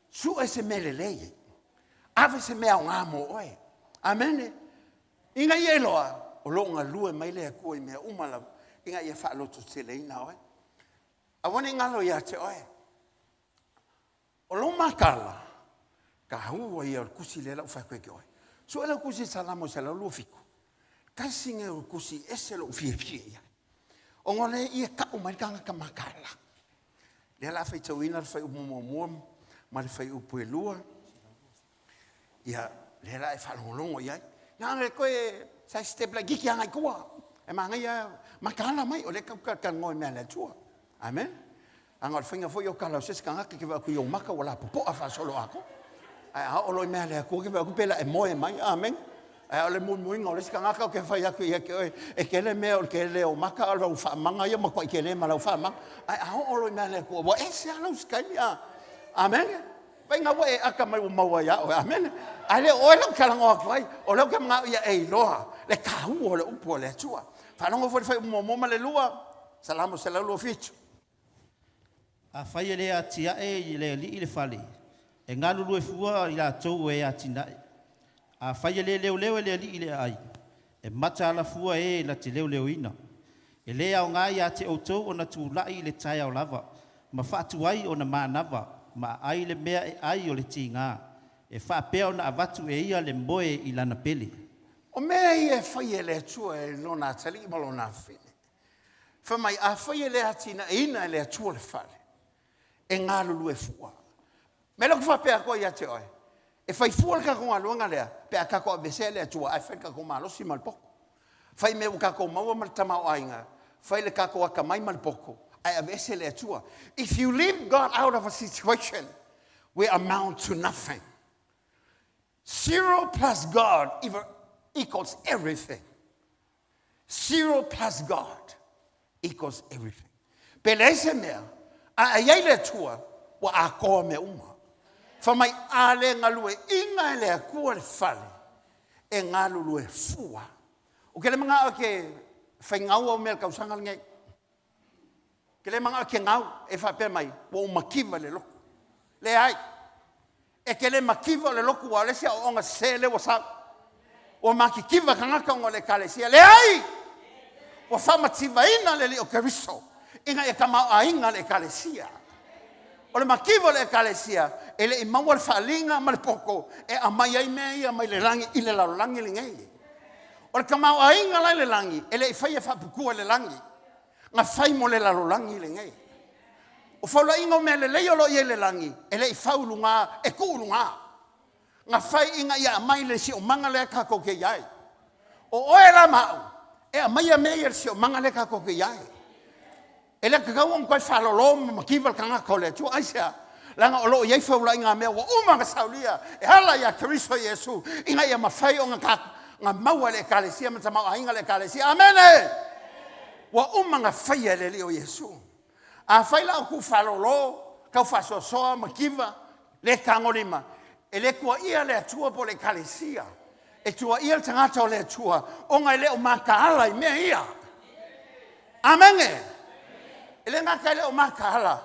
Sue se mea lelei ai. Ave se mea aoga mo oe. Amene. Ina ia iloa, o lo o galue mai le Atua i mea uma lava, ina ia faalototeleina oe. Aua ne i galo ia te oe. O lou matala, taua ia o le tusi lea la ua fai atu ia te oe. Sue lau tusi Salamo 127. Tasi nei o tusi ese lou fiafia i ai. Ona o lea ia tau mai le tagata mataala. Lea la a faitauina le fuaiupu muamua ma le fuaiupu e lua. Ia, lea la e faalogologo i ai. Na ona toe sai step laitiiti agai i tua. E manaia mataala mai, o lea e talanoa i mea a le Atua. Amen. Aga o le faiga foi o tala o se isi tagata ke vaai atu i ou maka ua lapopoa faasoloatoa. Ae a oo loa i mea a le Atua ke vaai atu pe la e moe mai. Amen. Ae o le muimuiga o le isi tagata ou te fai atu ia te oe, e tele mea o le tele o maka, a o lau faamaga ia matuai tele ma lau faamaga. Ae a oo loa i mea a le Atua, ua ese lava lau sikaili. Amen. Vaiga ua e aka mai ua maua ia oe. Amene. Ae le o oe lau talanoa atu ai. O lea ou te manao ia e iloa le taua o le upu a le Atua. Faalogo foi le fuaiupu muamua ma le lua, Salamo 127. Afai e le atiae i le Alii le fale, E galulue fua i latou o e atinae. Afai e le leoleo e le Alii le aai, e mataala fua e na te leoleoina. E lē aogā iā te outou ona tula'i i le taeao lava, ma faatuai ona manava, ma aai le mea e ai o le tigā, e faapea ona avatu e ia le moe i lana pele. O mea ia e fai e le Atua e lona atalii ma lona afafine. Fai mai, afai e le atinaeina e le Atua le fale, e galulue fua. Mea lea ou te faapea atu ai ia te oe, e fai fua le tatou galuega lea pe a tatou aveesea le Atua ae fai le tatou malosi ma le poto. Fai mea ua tatou maua ma le tamaoaiga, fai le tatou atamai ma le poto, ae aveese le Atua. If you leave God out of a situation, we amount to nothing. Zero plus God equals everything. Zero plus God equals everything. Pe leai se mea, a e i ai le Atua, ua atoa mea uma. Fai mai, a le galueaiina e le Atua le fale, e galulue fua. Ou te le manao e te faigau au mea i le tausaga lenei. Ou te le manao e te gau, e faapea mai, ua ou mativa i le lotu. Leai, e te le mativa o le lotu aua o le isi aoaoga sese lea ua sau. Ua matitiva tagata ona o le ekalesia. Leai! Ua faamativaina le Alii o Keriso ina ia tamaoaiga le ekalesia. O le mativa o le ekalesia, e le i maua le faaaliga ma le poto e aumai ai mea ia mai le lagi i le lalolagi lenei. O le tamaoaiga la i le lagi, e le i faia faaputua i le lagi, na fai mo le lalolagi lenei. O faulaiga o mea lelei o lo o i ai i le lagi, e le i fau i luga, e tuu i luga. Na fai ina ia aumai le siomaga lea tatou te i ai. O oe la ma au, e aumaia mea ia i le siomaga lea tatou te i ai. E le tatau ona toe faalolo ma mativa le tagata o le Atua. Aisea? Leaga o lo o i ai faulaiga mea ua uma ona saulia e ala ia Keriso Iesu ina ia mafai ona na maua e le Ekalesia ma tamaoaiga le Ekalesia. Amene! Ua uma ona faia e le Alii o Iesu. Afai la o tuu faalolo, tau faasoasoa, mativa, le tagolima, e le tuuaia le Atua po o le Ekalesia. E tuuaia le tagata o le Atua ona e le o mataala i mea ia. Amene! E le gata e le o mataala,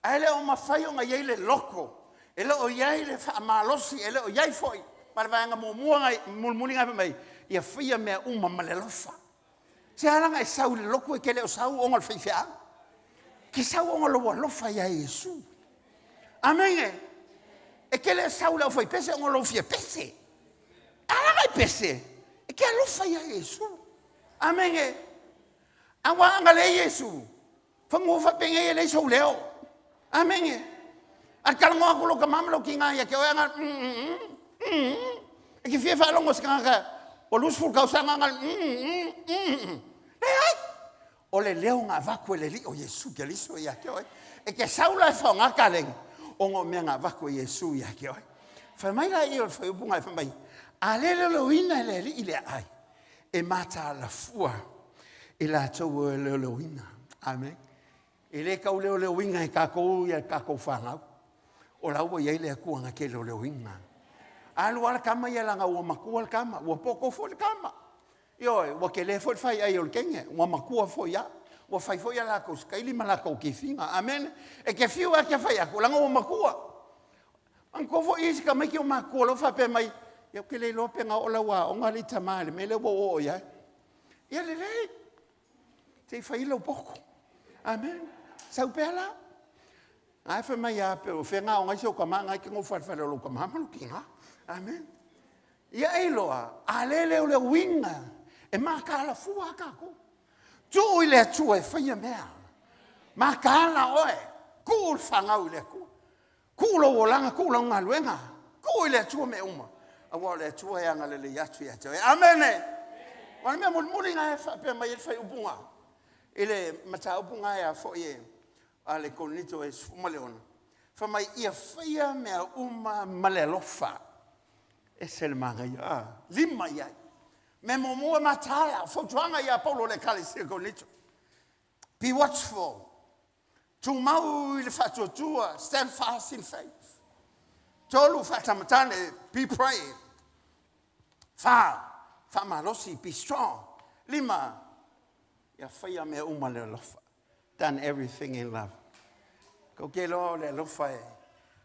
ae le o mafai ona i ai le loto, e le o i ai le faamalosi, e le o i ai foi ma le vaega muamua mulimuli na fai mai, ia faia mea uma ma le alofa. Se ala na e sau i le lotu e te le o sau ona o le faifeau. Ke sau ona o lou alofa ia Iesu. Amene. E te le sau i le aufaipese ona o lou fia pese. Ala na e pese, e te alofa ia Iesu. Amene. Aua ana le Iesu, Fanua faapenei e leai sou leo. Amene. A talanoa atu lou tama ma lou tina ia te oe ana mm mm mm. E te fia faalogo se tagata ua 20 tausaga ana mm mm mm. Leai. O le leo na avatu e le Alii o Iesu Keriso ia te oe. E te sau la e faaaoga kalegi ona o mea na avatu e Iesu ia te oe. Fai mai la ia o le fuaiupu na e fai mai, a le leoleoina e le Alii le aai, e mataalafua i latou e leoleoina. Amen. E le tau leoleoina e tatou ia tatou fanau. O la ua i ai le Atua na te leoleoina. Alu lava le tama ia leaga ua matua le tama, ua poto foi le tama. Ioe, ua tele foi le faiai o le teine, ua matua foi ia. Ua fai foi a latou sikaili ma latou kifiga. Amen. E te fiu lava e te fai atu, leaga ua matua. Manatua foi isi tamaiti o matua loa faapea mai, ia ou te le iloa pe na oo lau aoga alii tama i le mea lea ua ou oo i ai. Ia lelei, se i fai lou poto. Amen. Sau pea la. Ae fai mai a, pe o fea na aoga ai si ou tama, na e te nofoalefale o lou tama ma lou tina. Amen. Ia e iloa, a le leoleuina, e mataala fua a tatou. Tuu i le Atua e faia mea. Mataala oe, tuu le fanau i le Atua. Tuu lou olaga, tuu lau galuega, tuu i le Atua mea uma, aua o le Atua e agalelei atu ia te oe. Amene! O le mea mulimuli na e faapea mai ai le faaiupuga i le mataupu na e a foi e a le Korinito e 16, fai mai, ia faia mea uma ma le alofa. Ese le manaia, a, lima i ai. Mea muamua mataala, fautuaga ia Paulo le Ekalesia Korinito. Be watchful. Tumau i le faatuatua, stand fast in faith. Tolu, faatamatane, be praying. Fa, faamalosi, be strong. Lima, ia faia mea uma le alofa. Done everything in love. Kou te iloa o le alofa e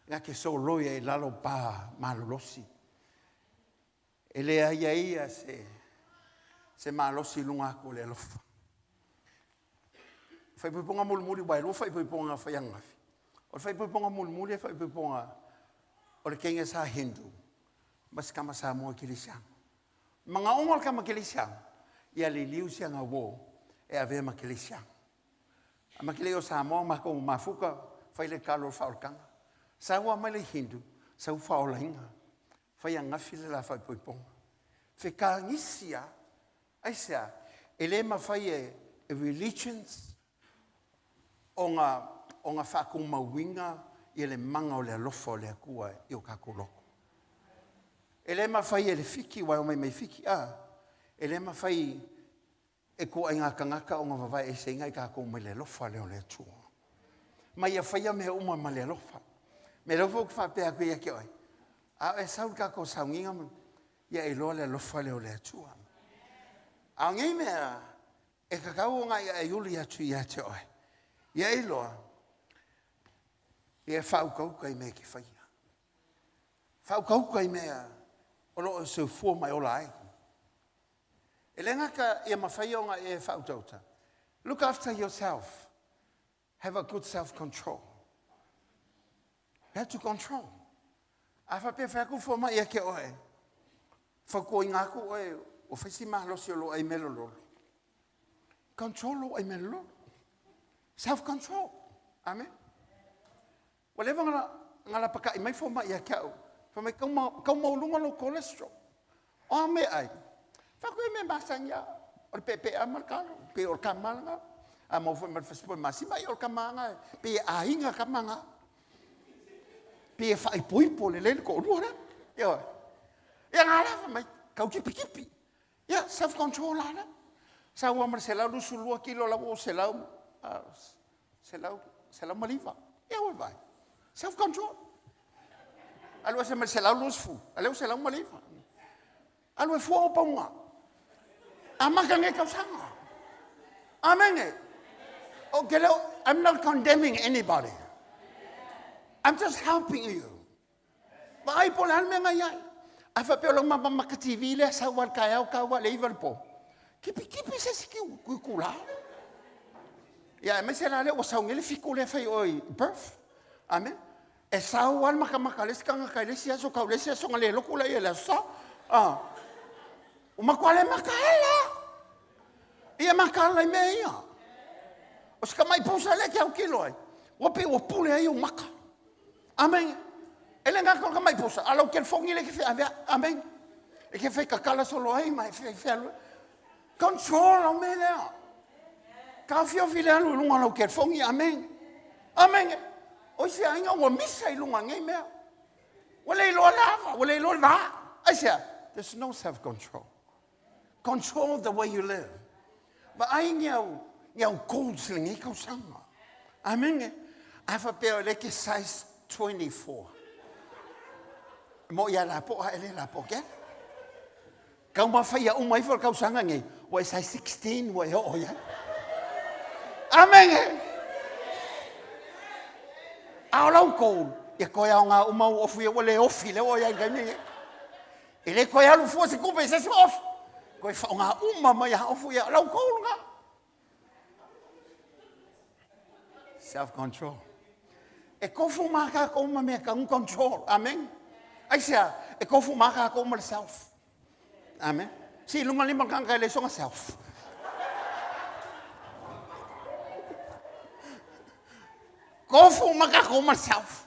Na ke soloi ai lalo pa malolosi. E le aia ia se, se malosi lunga aku o le alofa. Faipuipuga mulimuli, ua e lua faipuipuga fai ananafi. O le faipuipuga mulimuli e faipuipuga o le kenya sa Hindu ma se kama Samoa kerisiano. Magaoga o le kama kerisiano, ia liliu si aga uo e avea ma kerisiano. A ma ke o Samoa ma ko mafuka fai le kalo faolokanga. Saua mai le Hindu, sau faolainga. Fai angafi le la faipuipuga. Fekagisi a, aisea, e le mafai e, e religions o ngā, o ngā whaakumauinga i le manga o le alofa o le akua i o kākou loko. E le mafai e le fiki, wai o mai mai fiki, a, e le mafai e ko ai ngā kangaka o ngā vavae e se inga i kākou mai le alofa le o le atua. Mai ia whaia mea uma ma le alofa. Me leo fōk whapea aku ia ke oi. A e sau kākou saunginga ia e loa le alofa le o le atua. A ngei mea, e kakau o ngā ia e uli atu ia te oe. Ia e loa, ia e whaukauka i mea ke whaia. Whaukauka i mea o lo o soifua mai ola ai. E le ngaka ia mawhai o ngā e whautauta. Look after yourself. Have a good self-control. You have to control. A whapea whai aku fua mai ia ke oe. Whakua i ngā ku oe, o whaisi mahalosi o lo ai melo lolo. Control lo ai melo lolo. Self-control. Amen. Ua leva ngala, ngala pakai mai fua mai ia ke au. Fai mai kau, ma, kau maulunga lo cholesterol. O a me ai. Whaku e me masangi a, o le pepe a ma le kalo, pe o le kamalanga. A mau foi ma le fasipo e masima i o le kamanga, pe e ainga kamanga. Pe e whaipoipo le lele ko olua la. Ia, ia ngā la mai, kau kipi kipi. Ia, self-control la la. Sa ua ma le selau lusu lua kilo la ua selau, selau, selau maliva. Ia ua vai. Self-control. Alu ese ma le selau lusu fu, aleu selau maliva. Alu e fua o paunga. A maka nge kausanga. Amen. e. Okay, leo, I'm not condemning anybody. I'm just helping you. Ma ai po le alme ngai ai. A fa pe o ma ma ka TV le sa wa ka au ka wa le iva le po. Kipi kipi se si ki ku ku la. Ia e mai se la le o sau ngele fiku le fai oi birth. Amen. E sau al maka maka le sikanga kai le si aso kau le si aso ngale loku la ia le aso. Ah. O makua le makaela. Ia makala i mea ia. O se kamai pusa le ke au kilo ai. Ua pe ua pule ai o maka. Amen. E le ngā ka mai pusa. Alau ke fongi le ke whea avea. Amen. E ke whai kakala solo ai mai whea whea. Control au me lea. Ka whio while alu lunga lau ke fongi. Amen. Amen. O se ainga ua misa i lunga ngei mea. Ua le iloa lava, ua le iloa le vā. Ai sea, there's no self-control. Control the way you live. Ma ai ni au, ni au goals le ngei kausanga. Amen. e. A whapea o le ke size 24. Mo ia la po a ele la po ke. Kau ma whai a umai fo kausanga ngei. Ua e size 16 ua e o ia. Amen. e. A o lau goal, ia koe au ngā umau ofu ia ua le ofi le o ia i kaimi e. E le koe alu fua se kupe se se ofu. Koe wha o ngā uma mai a ofu ia lau goal ngā. Self-control. E kofu mā kā kou ma mea ka control. Amen. Ai sea, e kofu mā kā kou ma le self. Amen. Si lunga lima kanga le songa self. Kofu ma kā kou ma le self.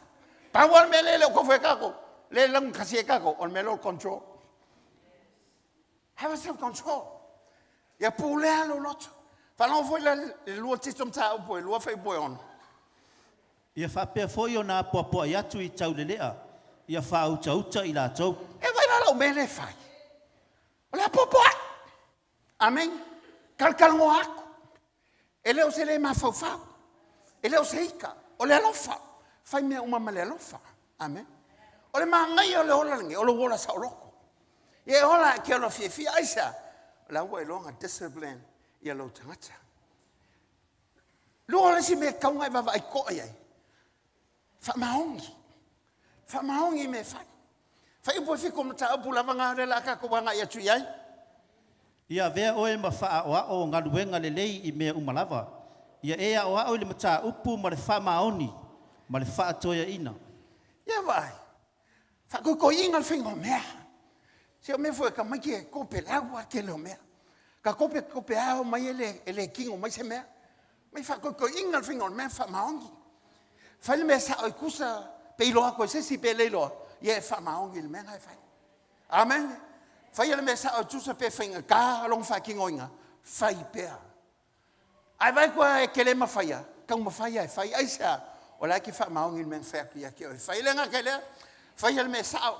Pau al mea le le o kofu e kako. Le lang kasi e kako. O le mea lo control. Have a self-control. Ia pulea lo loto. Whanau foi le le lua tito mta upo e lua whai poe ono. Ia whapea foi o nā poapoa i atu i taulelea, ia whāutauta i lātou. E vai la lau mea le whai. O le apoapoa. Amen. Kalkal ngoa aku. E leo se le mafaufau. E leo se ika. O le alofa. Whai mea uma ma le alofa. Amen. O le maangai o le ola lengi, o le ola sa o loko. Ia e ola ke ola fiafia aisa. O la ua e loanga discipline ia lau tangata. Lua o le si mea kaunga e vava ai koa iai. Wha maongi. Faamaoni i mea e fai. Faiupu e fitu o mataupu lava na lea o le a tatou agai atu i ai. Ia avea oe ma faaoao galuega lelei i mea uma lava. Ia e aoao i le mataupu ma le faamaoni ma le faatoeaina. Ia vaai, faakoikoiina le faiga o mea. Se o mea foi e tamaiti e topelau lava le tele o mea. Ka tope tope lava omai e le, e le tino mai se mea. Mai faakoikoiina le faiga o le mea faamaoni. Fai le mea sao e tusa pe iloa atu e se isi pe le iloa, ia e faamaoni i le mea lena e fai. Amen. Faia le mea sao e tusa pe faigata lona faatinoina, fai pea. Ae vaai atu lava e te le mafaia, taumafai lava e fai. Aisea? O la e te faamaoni i le mea na fai atu ia te oe. Fai le gata i lea, faia le mea sao,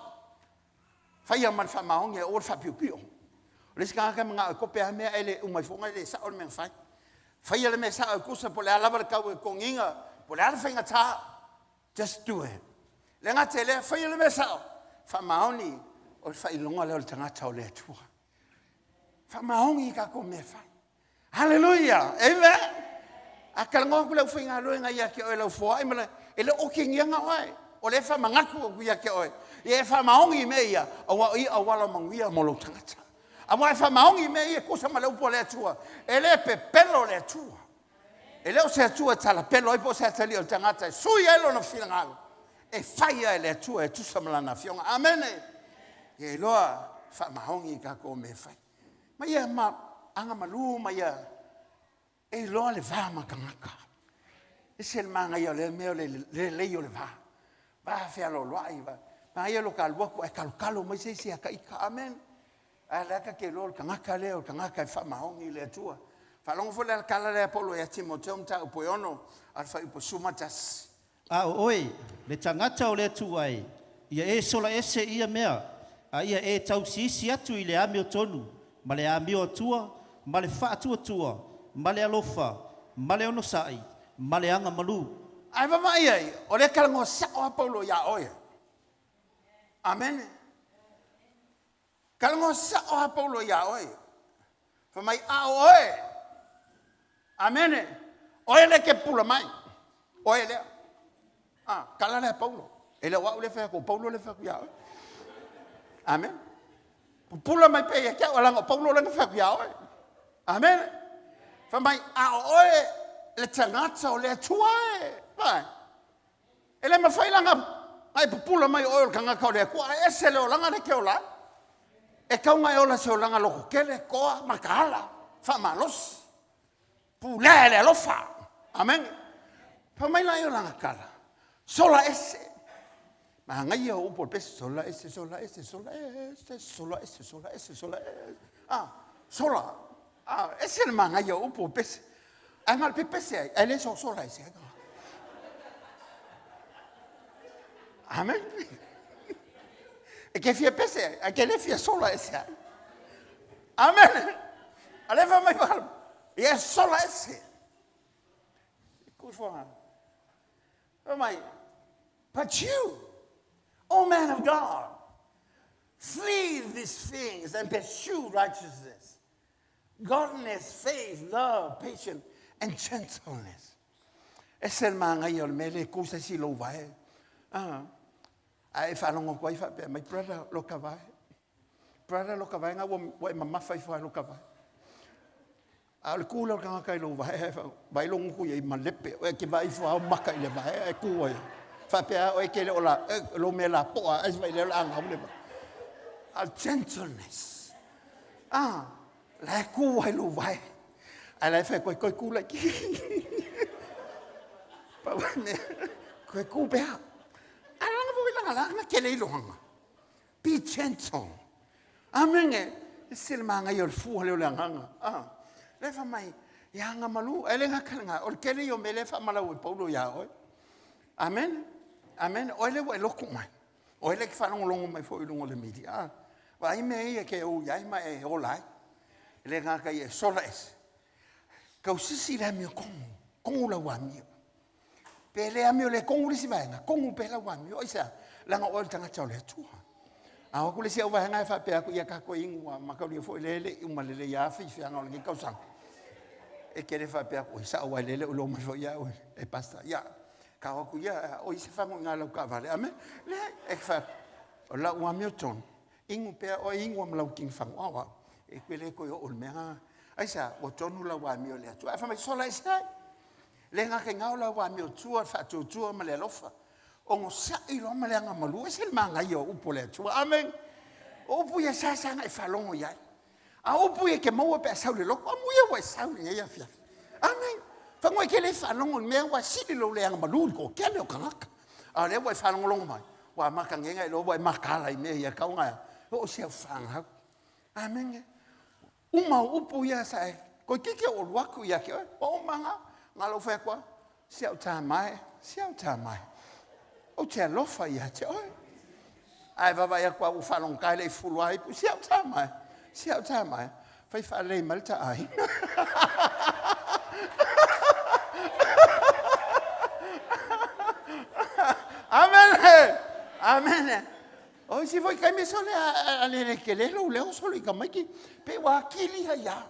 faia ma le faamaoni ae aua le faapiopio. O le isi tagata e manao e kope lava mea ae le uma ifo e le sao le mea na fai. Faia le mea sao e tusa po o le a lava le tau e totogiina, po o le a le faigata, just do it. Le gata i lea, faia le mea sao, faamaoni o le faailoga lea o le tagata o le Atua. Faamaoni i tatou mea e fai. Haleluia! Amen! A talanoa atu le aufaigaluega ia te oe lau foai ma le, e le o otegiaga oe. O lea e faamanatu atu ia te oe. Ia e faamaoni i mea ia, aua o ia auala manuia mo lou tagata. Aua e faamaoni i mea ia e tusa ma le upu a le Atua. E le pepelo le Atua. E le o se Atua e talapelo ai po o se atalii o le tagata e sui ai lona finagalo. E fai lava e le Atua e tusa ma lana afioga. Amene! Ia iloa faamaoni i tatou mea e fai. Ma ia ma aga malu ma ia e iloa le va ma tagata. Ese le manaia o lea mea o le lelei o le va. Va fealoaloai, va. Manaia lo ta alu atu ae talotalo mai se isi ia ta ita. Amen. Ae lea ta te iloa o le tagata lea o le tagata e faamaoni i le Atua. Faalogo foi le tala lea a Paulo ia Timoteo mataupu e 6 a le fuaiupu 11. A o oe, le tagata o le Atua e, ia e sola ese i ia mea, a ia e tausiisi atu i le amiotonu, ma le amio atua, ma le faatuatua, ma le alofa, ma le onosai, ma le agamalu. Ae vaavaai i ai, o lea e talanoa sao lava Paulo ia oe. Amene. Talanoa sao lava Paulo ia oe. Fai mai, a o oe. Amene. Oe lea e te pupula mai. Oe lea. Ah, tala lea Paulo. E le o au lea fai atu, o Paulo lea fai atu ia oe. Amen. Pupula mai pea ia te au, leaga o Paulo lea na fai atu ia oe. Amen. Fai mai, a o oe le tagata o le Atua e. Vai. E le mafai la na e pupula mai o oe o le tagata o le Atua, ae ese le olaga lea e te ola ai. E tatau ona e ola se olaga lototele, toa, mataala, faamalosi, pulea e le alofa. Amene. Fai mai la ia o lana tala, sola ese. Manaia o upu o le pese, sola ese, sola ese, sola ese, sola ese, sola ese, sola ese. Ah, sola. Ah, ese le manaia o upu o pese. Ae na o le pepese ai, ae le sosola ai se ai. Amen. E ke fia pese ai, ae ke le fia sola ese ai. Amen. A le fa mai fa, ia sola ese. Kufoga. Fa mai, but you, O man of God, flee these things and pursue righteousness, godliness, faith, love, patience, and gentleness. Ese le manaia o le mea lea e ku se isi i lou vae. Ah, a e faalogo atu ai faapea mai, brother, lo ka vae. Brother, lo ka vae nga ua, ua e mamafa ifo ai lo ka vae. A o le ku lea o le tagata i lou vae, ae vaai lou gutu i ai malepe, oe ke vaai ifo ao maka i le vae ae ku ai. Faapea oe ke le o la, lo mea lapoa, ae vai lea o le a gau le vae. A gentleness. Ah, la e ku ai lou vae. Ae la e fai koe, koe ku laiti. Pau a mea, koe ku pea. A langa foi langa langa tele i loanga. Be gentle. Amene. E se le manaia o le fua lea o le agaga. Ah. Lea fa mai, ia aga malu, ai le ngaka nga, o le tele ia o mea lea e faamalau e Paulo ia oe. Amen. Amen. Oe lea ua e lotu mai. Oe lea e te faalogologo mai foi i luga o le media. Ah. Vaai mea ia ke ou i ai ma e ola ai. E le gata ia e sola ese. Tausisi le amio kogu. Kogu lau amio. Pe le amio le kogu le isi vaega, kogu pea lau amio. Aisea? Leaga o oe o le tagata o le Atua. A o atu le isi au vaega e faapea atu, ia tatou inu a mataulia foi lea e le i uma lelei lava fifiaga o lenei tausaga. E te le faapea atu, oi sao ai lele o iloa mai foi au e pastor. Ia, Kao aku ia, o i se fagu i ngā lau kaavale. Amen. Leai, e fa, o lau amiotonu, inu pea oe inu ma lau kini fagu au au. E koe le koe oo i le mea lena. Aisea? Ua tonu lau amio i le Atua. Ae fai mai, sola e se ai. Le gata i gao lau amio tua, le faatuatua ma le alofa. Onosai loa ma le agamalu. E ese le manaia o upu a le Atua. Amen. O upu ia e seasea ona e faalogo i ai. A o upu ia e te maua pe a sau i le loto, amuia ua e sau i lenei afiafi. Amen. Fagoa e te le faalogo i le mea ua sili lou le agamalu i le toatele o tagata. A o lea ua e faalogologo mai, ua amata nei ona e iloa ua e mataala i mea ia e tatau ona oo i si au fanau. Amene. Uma o upu ia sa e toeitiiti ou alu atu ia te oe. Ua uma na, na lou fai atu lava, si au tama e, si au tama e, ou te alofa ia te oe. Ae vaavaai atu lava ua faalogogata e le i fulu lava ipu, si au tama e, si au tama e, fai faalelei mai le ta aiga. Amene! Amene! O isi foi taimi sole a lele tele lou leo sole i tamaiti, pe ua atili ai lava.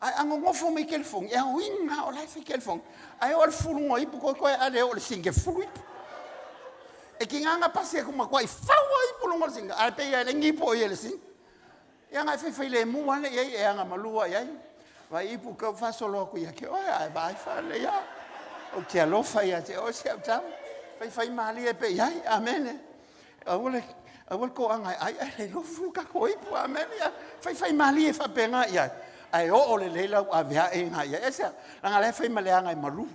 Ae a nonofo mai telefoni, e aoina o la e fai telefoni. Ae oo i le fuluga o ipu, toe toe a le oo i le sini e fulu ipu. E tiga ona pasi atu matuai fau lava ipu i luga o le sini, ae pei lava e leai ni ipu o i ai i le sini. Ia na e faifai-lemu lava lea i ai, e agamalu lava i ai. Vaai ipu tau faasolo atu ia te oe, ae vaai faalelei lava. Ou te alofa ia te oe si au tama. Faifaimalie pea i ai. Amene. Aua le, aua le toaga e ai, ae le iloa fulu tatou ipu. Amene. Ia, faifaimalie faapena i ai. Ae oo lelei lau aveae i ai. Aisea? Leaga o la e fai ma leaga e malu.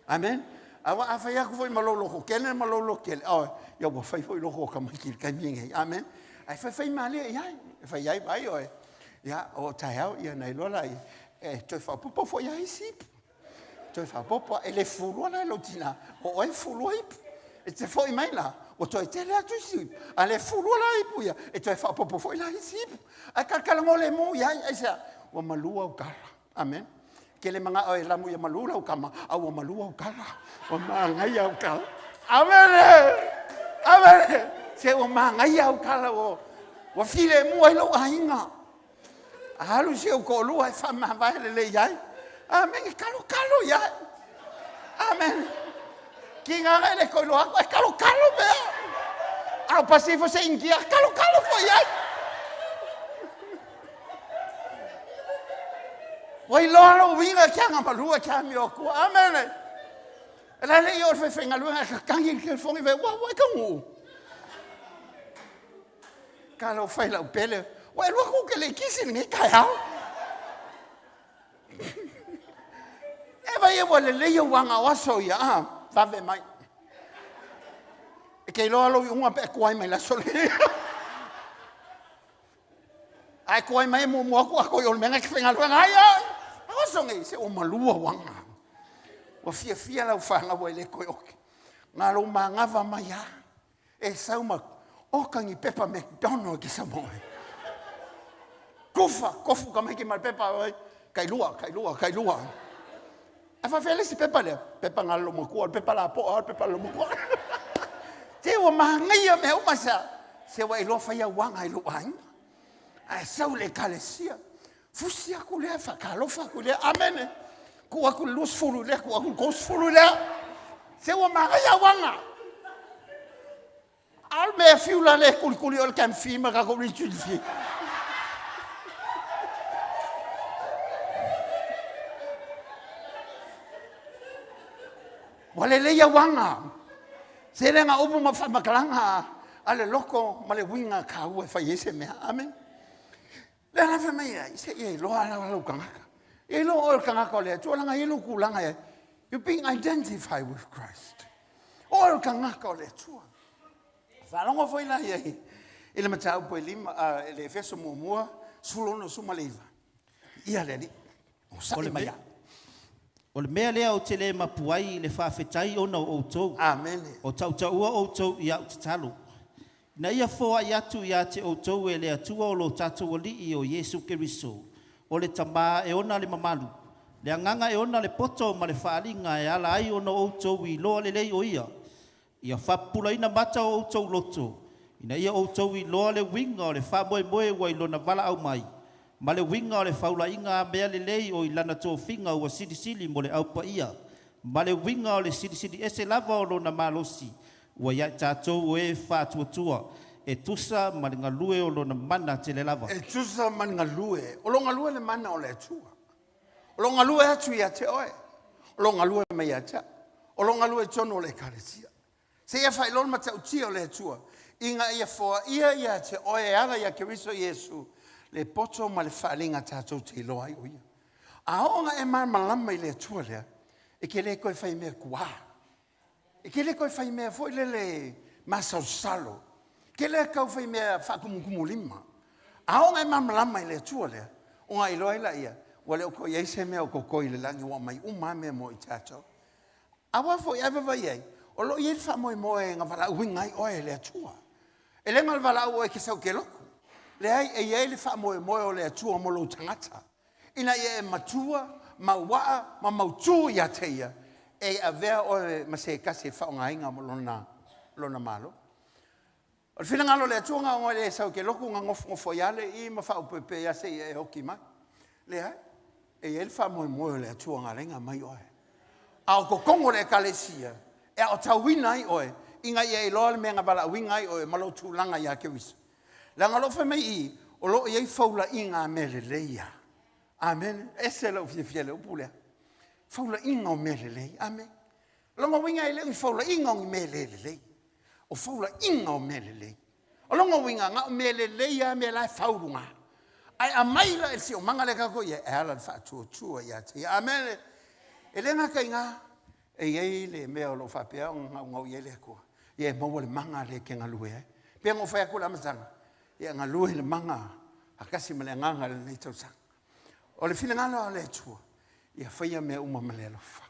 Amen. Aua a fai atu foi ma lou loto tele ma lou loto tele, oh, ia ua fai foi loko o tamaiti i le taimi lenei. Amen. Ae faifai malie i ai. E fai ai, vai oe. Ia, o taeao, ia na iloa la, e toe faaopoopo foi a isi ipu. Toe faaopoopo, e le fulua la e lou tina, o oe e fulua ipu. E te foi mai la, ua toe tele atu isi ipu. A le fulua la ipu ia, e toe faaopoopo foi la isi ipu. Ae talatalanoa lemu i ai, aisea, ua malu au tala. Amen. Ke le manao e lamu ia malu lau kama, a ua malu au tala. Ua manaia au tala. Amen. Amen. Se ua manaia au tala ua, ua filemu ai lou aiga. A alu si ou toalua e faamavae lelei ai. Amen. E kalokalo iai. Amen. Ki ngā e le koilo aku, e kalokalo mea. A o pasi ifo se India, kalokalo foi ai. Ua iloa lou uiga ke agamalua ke amio akua. Amene. E la le i o le faifaigaluega e kakagi i le telefoni fai, ua ua e taunuu. Ka lau fai lau pele, ua e lua ku ke le kisi lenei taeao. E vai e ua lelei au aga o aso ia, ah, vave mai. E ke iloa lou iuga pe e tuai mai le aso lenei. Ae tuai mai e muamua atu a toi o le mea na te faigaluega ai a. Oso nei, se ua malua uaga. Ua fiafia lau fanau ai le toe oke. Ngā lou manava mai a. E sau ma oka ni pepa McDonald ke sau mai. Kufa, kofu ka mai ke ma pepa oi. Kai lua, kai lua, kai lua. A fa fele si pepa lea. Pepa ngā lo makua, pepa la poa, pepa lo makua. Te ua mangaia mea uma sa. Se ua iloa fai auaga i lou aiga. Ae sau le ekalesia. Fusi aku lea, faatalofa aku lea. Amene. Tuu atu le 20 lea, tuu atu le 30 lea. Se ua manaia auaga. A o le mea fiu la le kulikuli o le camfi ma tatou retreat fee. Ua lelei auaga. Se le ga upu ma faamatalaga a le loko ma le uiga taua e fai ai se mea. Amen. Le la fai mai ai, se ia iloa ala lou tagata. Ia iloa oe o le tagata o le Atua, leaga e i ai lou tulaga e, you being identified with Christ. Oe o le tagata o le Atua. Faalogo foi la i ai i le mataupu e lima, uh, le Efeso muamua, 16 19. Ia le Alii. Onosai mai ia. O le mea lea ou te le mapu ai i le faafetai ona o outou. Amene. O tautaua outou i a'u tatalo, ina ia foai atu ia te outou e le Atua o lo tatou Alii o Iesu Keriso, o le Tama e ona le mamalu, le Agaga e ona le poto ma le faaaliga e ala ai ona outou iloa lelei o Ia, Ia faapupulaina mata o outou loto, ina ia outou iloa le uiga o le faamoemoe ua i lona valaau mai, ma le uiga o le faulaiga a mea lelei o i lana tofiga ua silisili mo le Au Paia. Ma le uiga o le silisiliese lava o lona malosi ua ia i tatou o e faatuatua, e tusa ma le galue o lona mana tele lava. E tusa ma le galue, o lo galue le mana o le Atua. O lo galue atu ia te oe, o lo galue mai ia te au, o lo galue i totonu o le Ekalesia. Seia faailoa le matautia o le Atua, ina ia foaia ia te oe e ala ia Keriso Iesu le poto ma le faaaliga tatou te iloa ai o Ia. A oo ina e malamalama i le Atua lea, e te le toe faimea tuā. E te le toe faimea foi lele masalosalo. E te le tau faimea faatumutumulima. A oo ina e malamalama i le Atua lea, ona e iloa ai laia, ua le o toe i ai se mea o totoe i le lagi, ua aumai uma lava mea mo i tatou. Aua foi, a vaavaai i ai, o lo o i ai le faamoemoe na valaauina ai oe e le Atua. E le na o le valaau oe e te sau e te lotu. Leai, e i ai le faamoemoe o le Atua mo lou tagata, ina ia e matua, mauaa ma mautu ia te Ia, e avea oe ma se tasi e faaaogaina mo Lona Malo. O le finagalo o le Atua na ona e le sau e te lotu ona nofonofo ai lava lea i i ma faaopeopea ai lava seia e oti mai. Leai, e i ai le faamoemoe o le Atua na ala ai ona aumai oe. A o totonu o le Ekalesia e aotauina ai oe ina ia iloa le mea na valaauina ai oe ma lou tulaga ia Keriso. Leaga o lo o fai mai i i, o lo o i ai faulaiga a mea lelei a. Amene. E ese lou fiafia i le upu lea. Faulaiga o mea lelei. Amene. O lona uiga e le o ni faulaiga o ni mea le lelei. O faulaiga o mea lelei. O lona uiga, na o mea lelei lava mea la e fau i luga. Ae aumai la i le siosiomaga lea tatou i ai, e ala i le faatuatua ia te Ia. Amene. E le gata i ina, e i ai le mea o lo o faapea ona gaugau i ai le Atua, ia e maua le maga lea e te galue ai. E pei ona ou fai atu i le amataga, ia galue i le maga faatasi ma le Agaga i lenei tausaga. O le finagalo o le Atua, ia faia mea uma ma le alofa.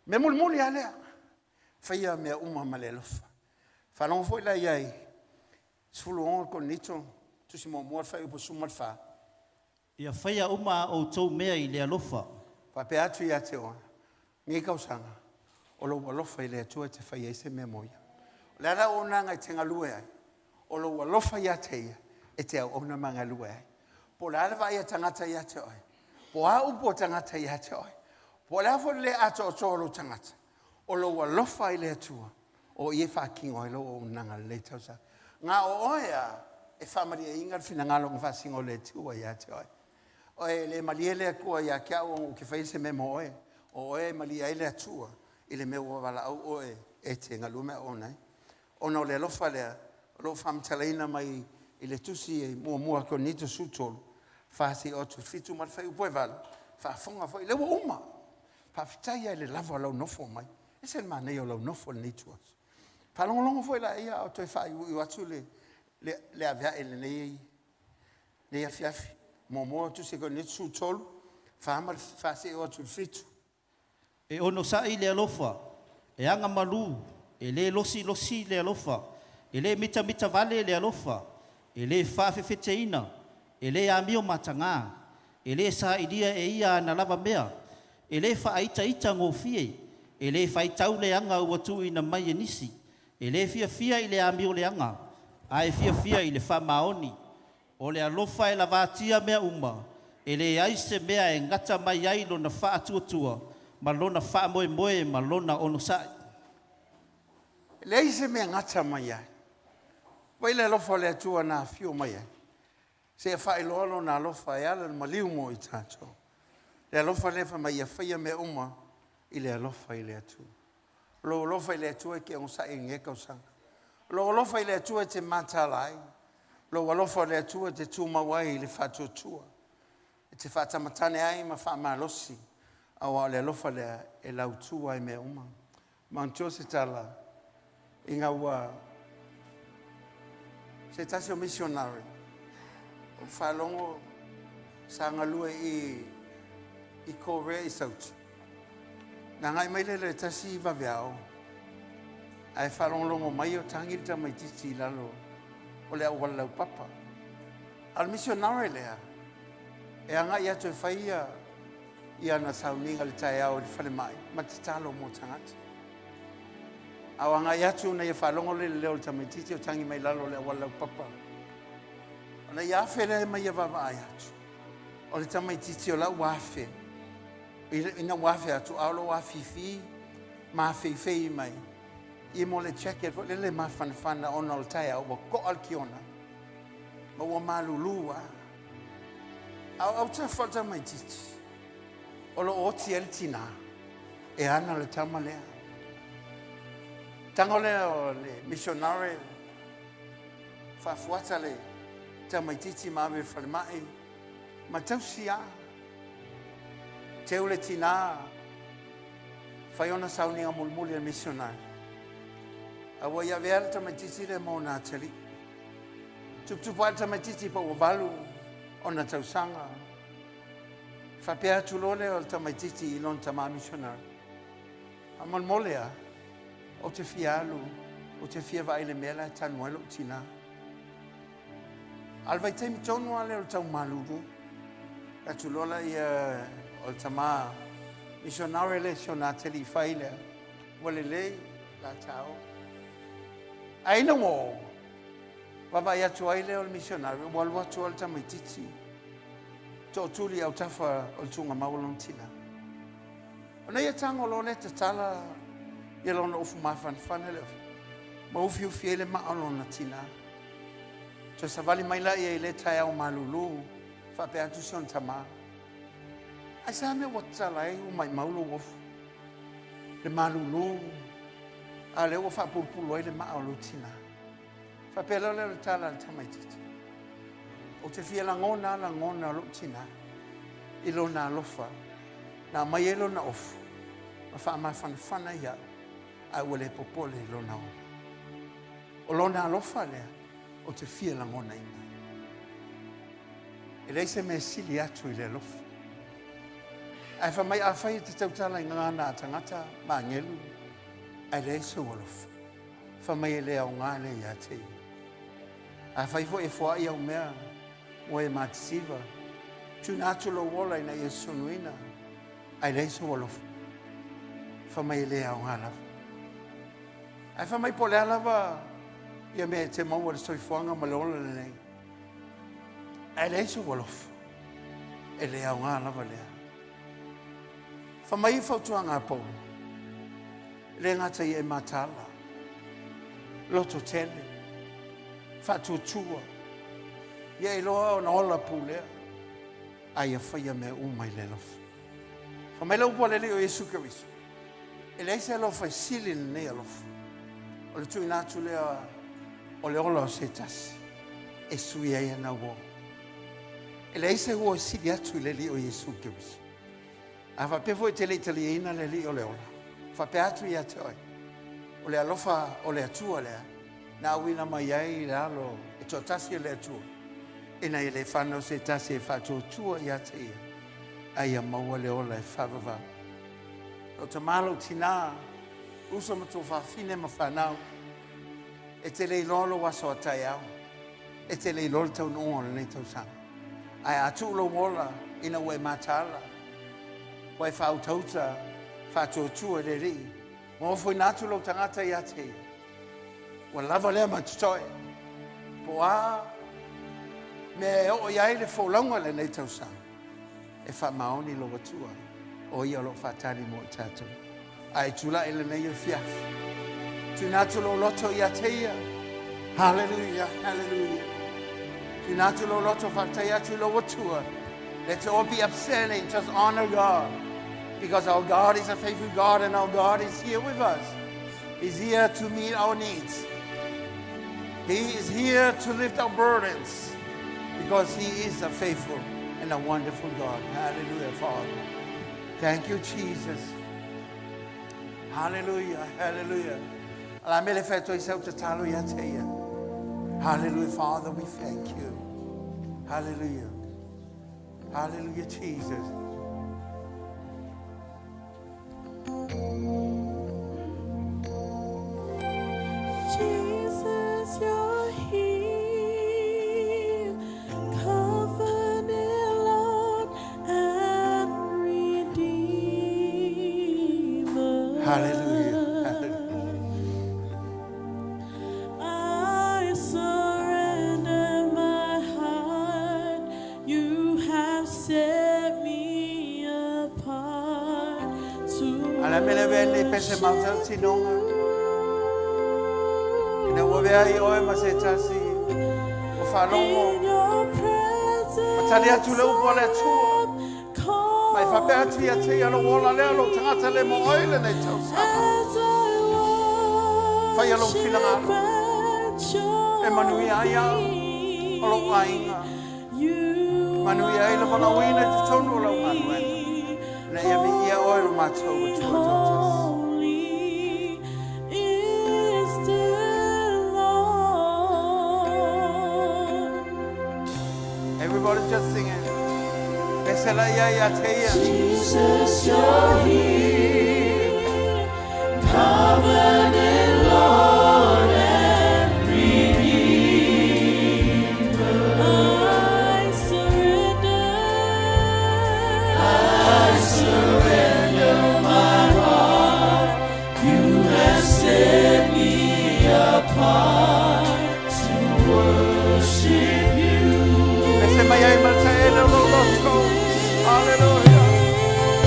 Mea mulimuli lava lea, faia mea uma ma le alofa. Faalogo foi la i ai, 16 Korinito, tusi muamua le fuaiupu 14. Ia faia uma a outou mea i le alofa. Faapea atu ia te oe, lenei tausaga, o lou alofa i le Atua e te faia ai se mea mo Ia. O le a le auaunaga e te galue ai, o lou alofa ia te Ia e te auauna ma galue ai. Po o le a le vaai a tagata ia te oe, po o a upu a tagata ia te oe, po o le a foi le le atoatoa o lou tagata, o lou alofa i le Atua, o i e faatino ai lau auaunaga i lenei tausaga. Na o oe lava e faamalieina le finagalo na faasino e le Atua ia te oe. E le malie le Atua ia te au ona ou te faia se mea mo oe. O oe e malie ai le Atua i le mea ua valaau oe e te galue ma e auauna ai. Ona o le alofa lea o lo o faamatalaina mai i le tusi muamua a Korinito 13, 4 seia oo atu i le 7 ma le fuaiupu e 8, faafofoga foi, lea ua uma. Faafetai lava i le lava o lau nofo mai. E ese le manaia o lau nofo i lenei ituaso. Faalogologo foi laia a o toe faaiuiu atu le, le, le aveae i lenei, lenei afiafi. Muamua tusi Korinito 13, 4 ma le 4 seia oo atu i le 7. E onosai le alofa, e agamalu, e le losilosi le alofa, e le mitamitavale le alofa, e le faafefeteina, e le amio mataga, e le sailia e ia ana lava mea, e le faaitaitagofie, e le faitau leaga ua tuuina mai e nisi, e le fiafia i le amio leaga, ae fiafia i le faamaoni. O le alofa e lavatia mea uma, e leai se mea e gata mai ai lona faatuatua ma lona faamoemoe ma lona onosai. E leai se mea e gata mai ai. Vaai le alofa o le Atua na afio mai ai, seia faailoa Lona alofa e ala i le maliu mo i tatou. Le alofa lea fai mai ia faia mea uma i le alofa i le Atua. O lou alofa i le Atua e te onosai ai i lenei tausaga. O lou alofa i le Atua e te mataala ai. O lou alofa i le Atua e te tumau ai i le faatuatua. E te faatamatane ai ma faamalosi, aua o le alofa lea e lautu ai mea uma. Manatua se tala ina ua se tasi o missionary o faalogo sa galue i i Korea i Sauti. Na agai mai lea i le tasi vaveao ae faalogologo mai o tagi le tamaitiiti i lalo o le auala laupapa. A o le missionary lea e agai atu e fai ia i ana sauniga i le taeao i le falemai ma tatalo mo tagata. A o agai atu ona ia faalogo lea i le leo o le tamaitiiti o tagi mai lalo o le auala laupapa. Ona ia afe lea ma ia vaavaai atu. O le tamaitiiti o la ua afe. Ina ua afe atu, a o loo afifi ma afeifei mai ia mo le jacket foi lele mafanafana ona o le taeao ua to'a le kiona ma ua malulu a. A o autafa o le tamaitiiti o loo oti ai le tinā e ana le tama lea. Tago lea o le missionary faafuata le tamaitiiti ma ave i le falemai ma tausi a. Teu le tinā fai ona sauniga mulimuli a le missionary. A ua i avea le tamaitiiti lea ma ona atalii. Tuputupu ae le tamaitiiti pa ua 8 ona tausaga. Faapea atu loa lea o le tamaitiiti i lona tamā missionary. Faamolemole a, ou te fia alu, ou te fia vaai i le mea la e tanu ai lou tinā. A o le vaitaimi tonu lava lea o le tau malulu, atu loa laia o le tamā missionary lea si ona atalii fai lea, ua lelei la ta o. Ae ina ua o, vaavaai atu ai lea o le missionary, ua alu atu lava le tamaitiiti, tootuli i autafa o le tuugamau o lona tinā. Ona ia tago loa lea tatala ia lona ufu mafanafana lea ma ufiufi ai le maa o lona tinā. Toe savali mai laia i lea taeao malulu, faapea atu si ona tamā. Ai sa mea ua tatala ai ua maimau lou ofu. Le malulu, a lea ua faapulupulu ai le maa o lou tinā. Faapea loa lea o le tala a le tamaitiiti. Ou te fia lagona a lagona o lou tinā i lona alofa na aumai ai lona ofu ma faamafanafana ia'u ae ua le popole i lona ola. O lona alofa lea ou te fia lagonaina. E leai se mea e sili atu i le alofa. Ae fai mai afai e te tautala i gagana a tagata ma agelu, ae leai sou alofa, fai mai e le aoga lea ia te ia. Afai foi e foai au mea ua e matitiva, tuuina atu lou ola ina ia sosonuina, ae leai sou alofa, fai mai e le aoga lava. Ae fai mai po o le a lava ia mea e te maua i le soifuaga ma le ola lenei, ae leai sou alofa, e le aoga lava lea. Fai mai i fautuaga a Paulo, e le gata ia e mataala, loto tele, faatuatua, ia iloa ona ola pulea, a ia faia mea uma i le alofa. Fai mai le upu a le Alii o Iesu Keriso, e leai se alofa e sili i lenei alofa, o le tuuina atu lea o le ola o se tasi e sui ai ana uo. E leai se uo e sili atu i le Alii o Iesu Keriso. A faapea foi e te le i taliaina le Alii o le ola, faapea atu ia te oe, o le alofa o le Atua lea na auina mai ai i le alo e toatasi o le Atua, ina ia le fanau se tasi e faatuatua ia te ia, a ia maua le ola e faavavau. Lou tamā, lou tinā, uso ma tuafafine ma fanau, e te le iloa lou aso a taeao, e te le iloa le taunuuga o lenei tausaga. Ae a tuu lou ola ina ua e mataala, ua e faautauta faatuatua i le Alii, ua ofoina atu lou tagata ia te ia, ua lava lea ma totoe. Po o a mea e oo i ai le folauga i lenei tausaga, e faamaoni lou Atua, o ia o lo o faatali mo i tatou. A e tulai lenei afiafi, tuuina atu lou loto ia te ia. Hallelujah, hallelujah. Tuuina atu lou loto, faafetai atu i lou Atua. Let's all be upstanding, just honor God. Because our God is a faithful God and our God is here with us. He's here to meet our needs. He is here to lift our burdens because He is a faithful and a wonderful God. Hallelujah, Father. Thank you, Jesus. Hallelujah, hallelujah. La mele whato i sau tatalo ia te ia. Hallelujah, Father, we thank you. Hallelujah. Hallelujah, Jesus. Jesus, you're here, covenant Lord and Redeemer. Hallelujah. Hallelujah. I surrender my heart. You have set me apart. A le a mea le avea ai lenei pese mautautinoga? Ina ua avea ai oe ma se tasi ua faalogo ma tali atu le upu a le Atua, ma e faapea atu ia te ia lou ola lea, lou tagata le mo oe i lenei tausaga. Faia lou finagalo e manuia ai au ma lou aiga, manuia ai le valaauina i totonu o lau galuega, ina ia viia oe lo matou Atua toatasi. Everybody just sing it. Pese la ia ia te ia. Jesus, you're here, covenant Lord and Redeemer. I surrender, I surrender my heart. You have set me apart to worship you. Pese mai ai ma le taele o lou loto. Hallelujah.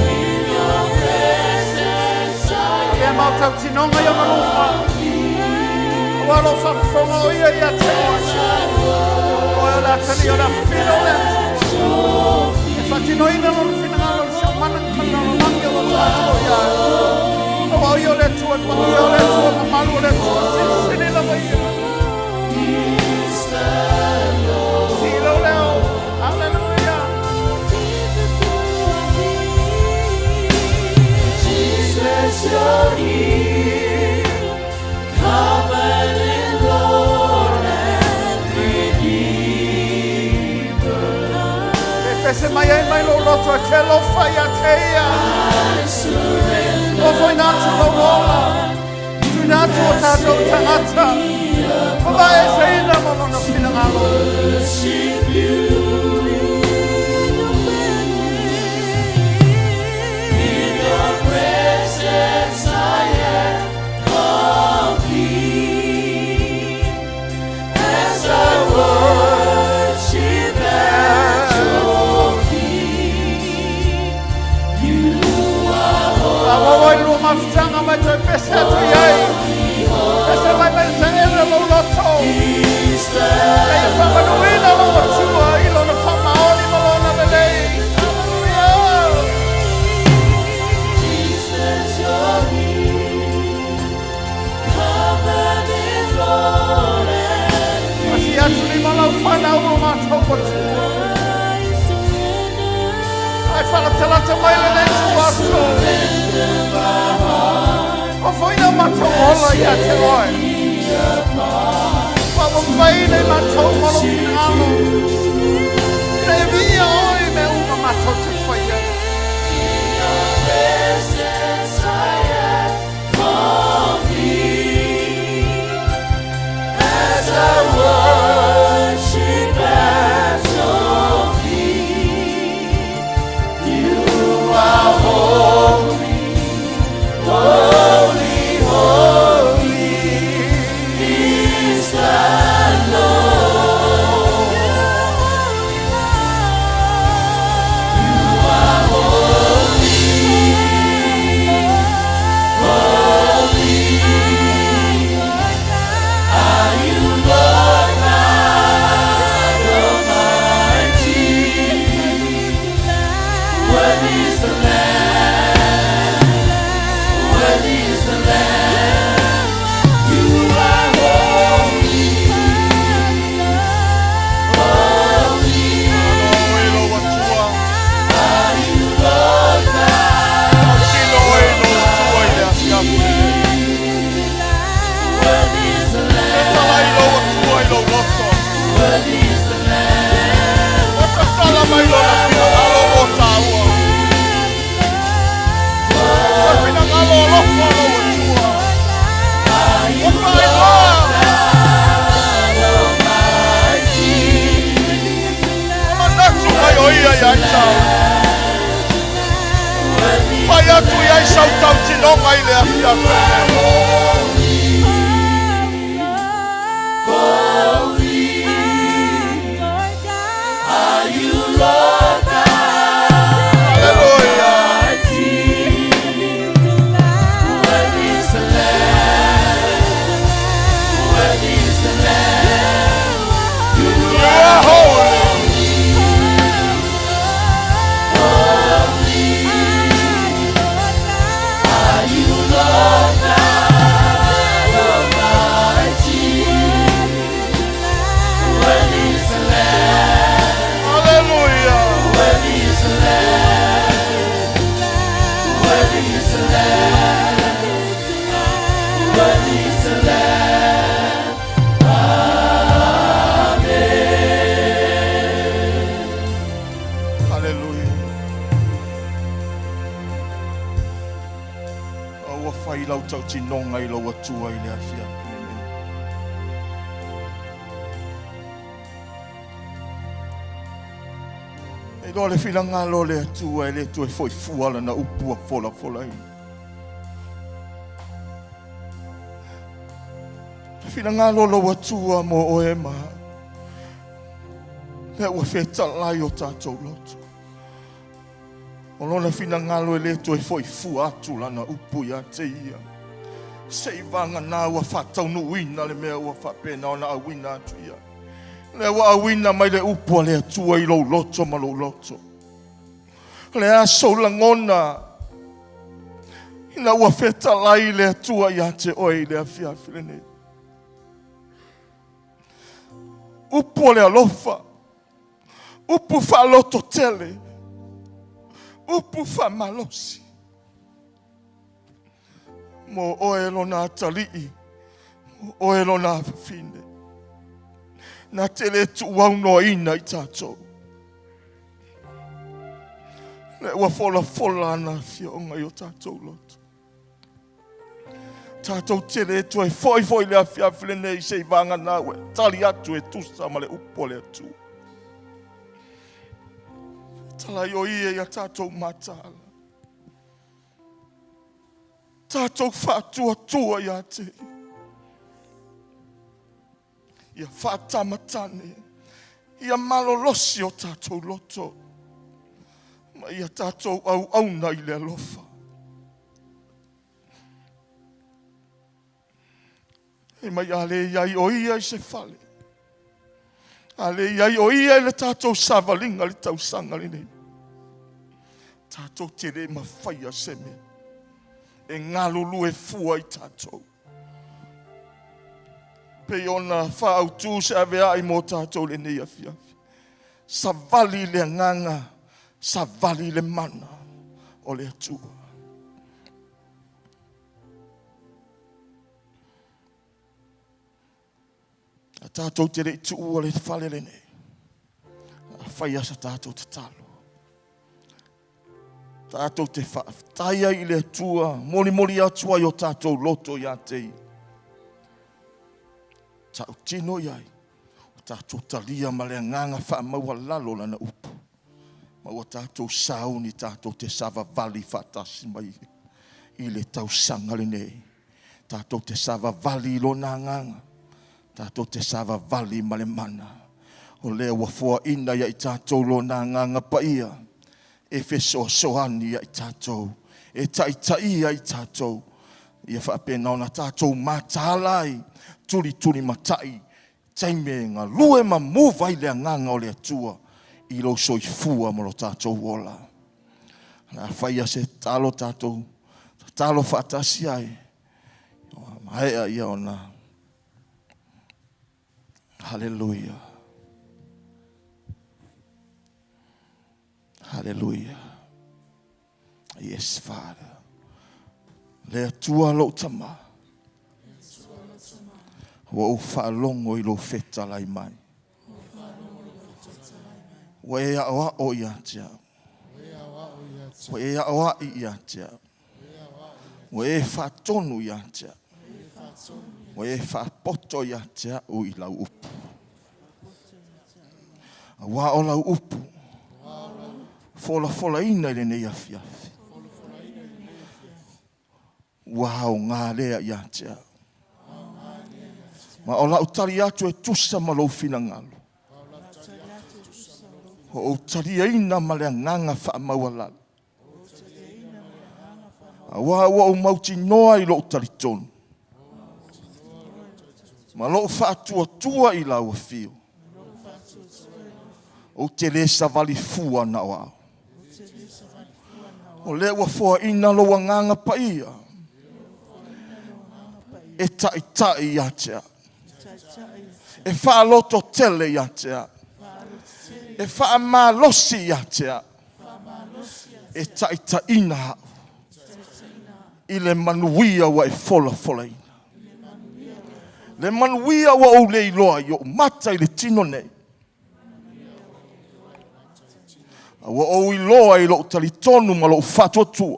In your presence I Avea mautautinoga i ona luma. Aua lou faafofoga o ia ia te oe. Oe o le atalii o le afafine o le Atua. E faatinoina lona finagalo i le siosiomaga ma le lalolagi o lo tatou i ai. Aua o ia o le Atua le paia o le Atua mamalu o le Atua silisili lava ia. Sii lou leo. Hallelujah. Jesus, you're here, covenant Lord and Redeemer. E pese mai ai mai lou loto e te alofa ia te ia. I surrender O foʻina atu lou ola. Tuuina atu o tatou tagata. Mavaeseina ma lona finagalo. Worship you. In your presence I am complete. As I worship at your feet, you are Faaauau ai lua mafutaga ma e toe pese atu i ai. Pese mai mai le taele lou loto. Ina ia faamanuina lou Atua i lona faamaoni ma lona lelei. Hallelujah. Jesus, you're here, covenant Lord and Asi atu lima lau fanau o matou Atua. I surrender. Ai faalatalata mai lenei ituaso. O foʻina matou ola ia te oe. Faamamaina i matou ma lou finagalo. Ina ia viia oe i mea uma matou te faia. Presence I am complete. As I worship at your feet, you are holy, holy, holy is the Lord. You are holy, holy. Are you Lord God Almighty? Worthy is the Lamb. Worthy is the Lamb. You are holy, holy. Oe lou Atua. Are you Lord God? Tino oe lou Atua i le afiafi lenei. Worthy is the Lamb. E talai lou Atua i lou loto. Worthy is the Lamb. O tatala mai lona finagalo mo tāua. O finagalo alofa lou Atua. O faailoa. Almighty. O manatu mai o ia ia i tau. Fai atu i ai sau tautinoga i le afiafi lenei. Holy. Are you Lord God Hallelujah. Almighty? ua fai lau tautinoga i lou Atua i le afiafi lenei. E iloa le finagalo o le Atua e le toe foi fua lana upu ua folafolaina. Le finagalo o lou Atua mo oe ma au. Lea ua fetalai o tatou loto. O lona finagalo e le toe foi fua atu lana upu ia te ia. Se i vagana ua faataunuuina le mea ua faapena ona auina atu ia. Lea ua auina mai le upu a le Atua i lou loto ma lou loto. O le a sou lagona ina ua fetalai le Atua ia te oe i le afiafi lenei. Upu o le alofa, upu faalototele, upu faamalosi. Mo oe lona atalii, mo oe lona afafine. Na te le tuuaunoaina i tatou. Le ua folafola ana afioga i o tatou loto. Tatou te le toe foi foi le afiafi lenei se i vagana ua e tali atu e tusa ma le upu a le Atua. Talai o ia ia tatou mataala. Tatou faatuatua ia te ia faatamatane, ia malolosi o tatou loto, ma ia tatou auauna i le alofa. E mai a le i ai o ia i se fale, a le i ai o ia i le tatou savaliga le tausaga lenei, tatou te le mafaia se mea e galulue fua i tatou. Pei ona faaautu se aveai mo tatou lenei afiafi. Savali le agaga, savali le mana o le Atua. A tatou te le i tuua le fale lenei, a fai asa tatou tatalo. Tatou te faafetai ai i le Atua, molimoli atu ai o tatou loto ia te Ia. Tautino i ai, o tatou talia ma le agaga faamaualalo lana upu, ma ua tatou sauni tatou te savavali faatasi mai i le tausaga lenei. Tatou te savavali i lona agaga, tatou te savavali ma le mana. O lea ua foaina ia i tatou lona agaga paia e fesoasoani ia i tatou, e taitaia i tatou, ia faapena ona tatou mataala ai, tulitulimatai, taimi e galue ma muva ai le agaga o le Atua i lou soifua ma lo tatou ola. O le a faia se tatalo tatou tatalo faatasi ai, ua maea ia ona Haleluia. Haleluia. Yes, Father. Le Atua lou tama. Ua ou faalogo i lou fetalai mai. Ua e aoao ia te au. Ua e aoai ia te au. Ua e faatonu ia te au. Ua e faapoto ia te au i lau upu. Auā o lau upu, folafolaina i lenei afiafi. Ua aoga lea ia te au. Ma o lau tali atu e tusa ma lou finagalo. O ou taliaina ma le agaga faamaualalo. Auā ua ou mautinoa i lou talitonu ma lou faatuatua i lau afio. Ou te le savali fua na o au. O lea ua foaina lou agaga paia e taitai ia te au, e faalototele ia te au, e faamalosi ia te au, e taitaiina au i le manuia ua e folafolaina. Le manuia ua ou le iloa i ou mata i le tino nei. A ua ou iloa i lou talitonu ma lou faatuatua.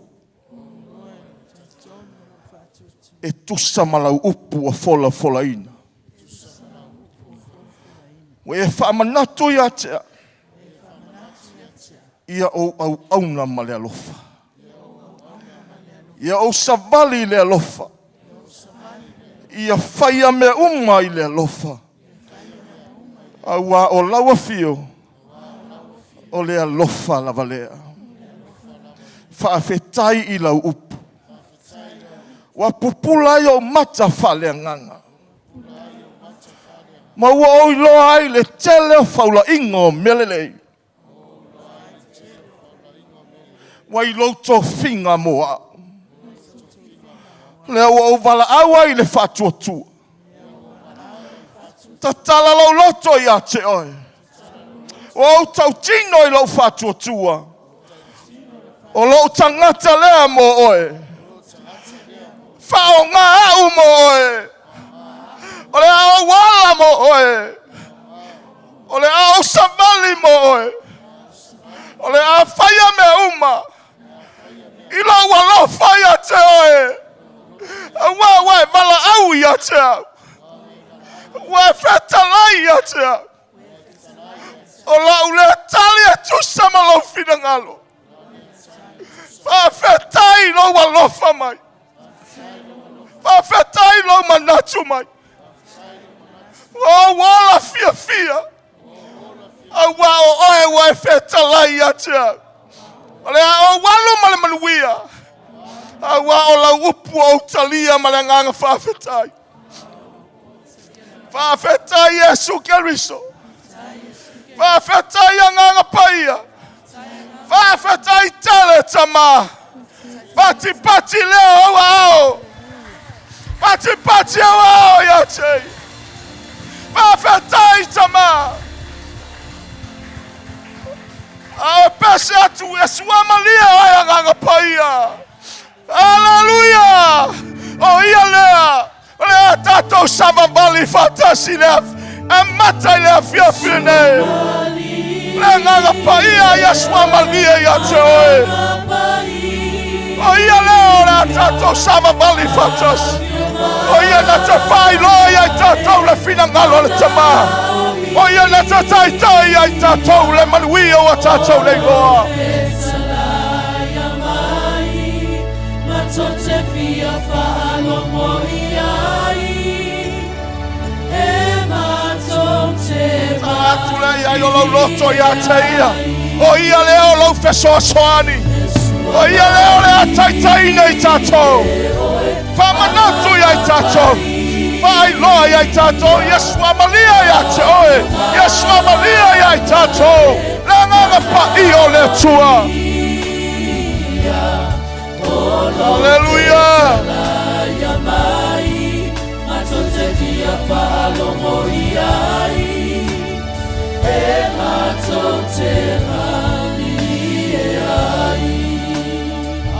E tusa ma lau upu ua folafolaina. Ua e faamanatu ia te au, ia ou auauna ma le alofa. Ia ou savali i le alofa. Ia faia mea uma i le alofa. Auā o lau afio, o le alofa lava lea. Faafetai i lau upu. Ua pupula ai ou mata faaleagaga. Ma ua ou iloa ai le tele o faulaiga o mea lelei. Ua i lou tofiga mo au. Lea ua ou valaau ai i le faatuatua. Tatala lou loto ia te oe. Ua ou tautino i lou faatuatua. O lou tagata lea mo oe. Faaaoga au mo oe. O le a ou ala mo oe. O le a ou savali mo oe. O le a faia mea uma i lou alofa ia te oe. Auā ua e valaau ia te au. Ua e fetalai ia te au. O lau lea tali e tusa ma lou finagalo. Faafetai i lou alofa mai. Faafetai i lou manatu mai. Ua ou ola fiafia. Auā o oe ua e fetalai ia te au. O le a ou alu ma le manuia. Auā o lau upu ua ou talia ma le agaga faafetai. Faafetai Iesu Keriso. Faafetai Agaga Paia. Faafetai tele Tama. Patipati lea ou aao. Patipati ou aao ia te. Faafetai Tama. A o pese atu e sua malie oe Agaga Paia. Aleluia! O ia lea, o le a tatou savavali faatasi le e mata i le afiafi lenei. Le agaga paia ia suamalie ia te oe. O ia lea o le a tatou savavali faatasi. O ia na te faailoa ia i tatou le finagalo o le Tama. O ia na te taitai ia i tatou le manuia o a tatou leiloa. Atu lea i ai o lou loto ia te ia. O ia lea o lou fesoasoani. O ia lea o le a taitaiina i tatou. Faamanatu ia i tatou. Faailoa ia i tatou. Ia suamalia ia te oe. Ia suamalia ia i tatou. Le agaga paia o le Atua. Aleluia.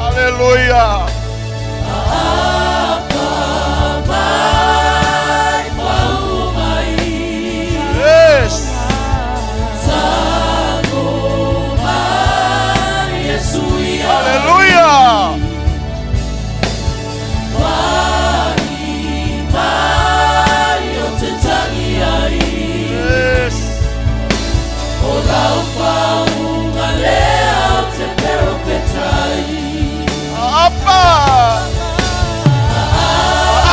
Aleluia. Yes. Aleluia. Yes. Apa.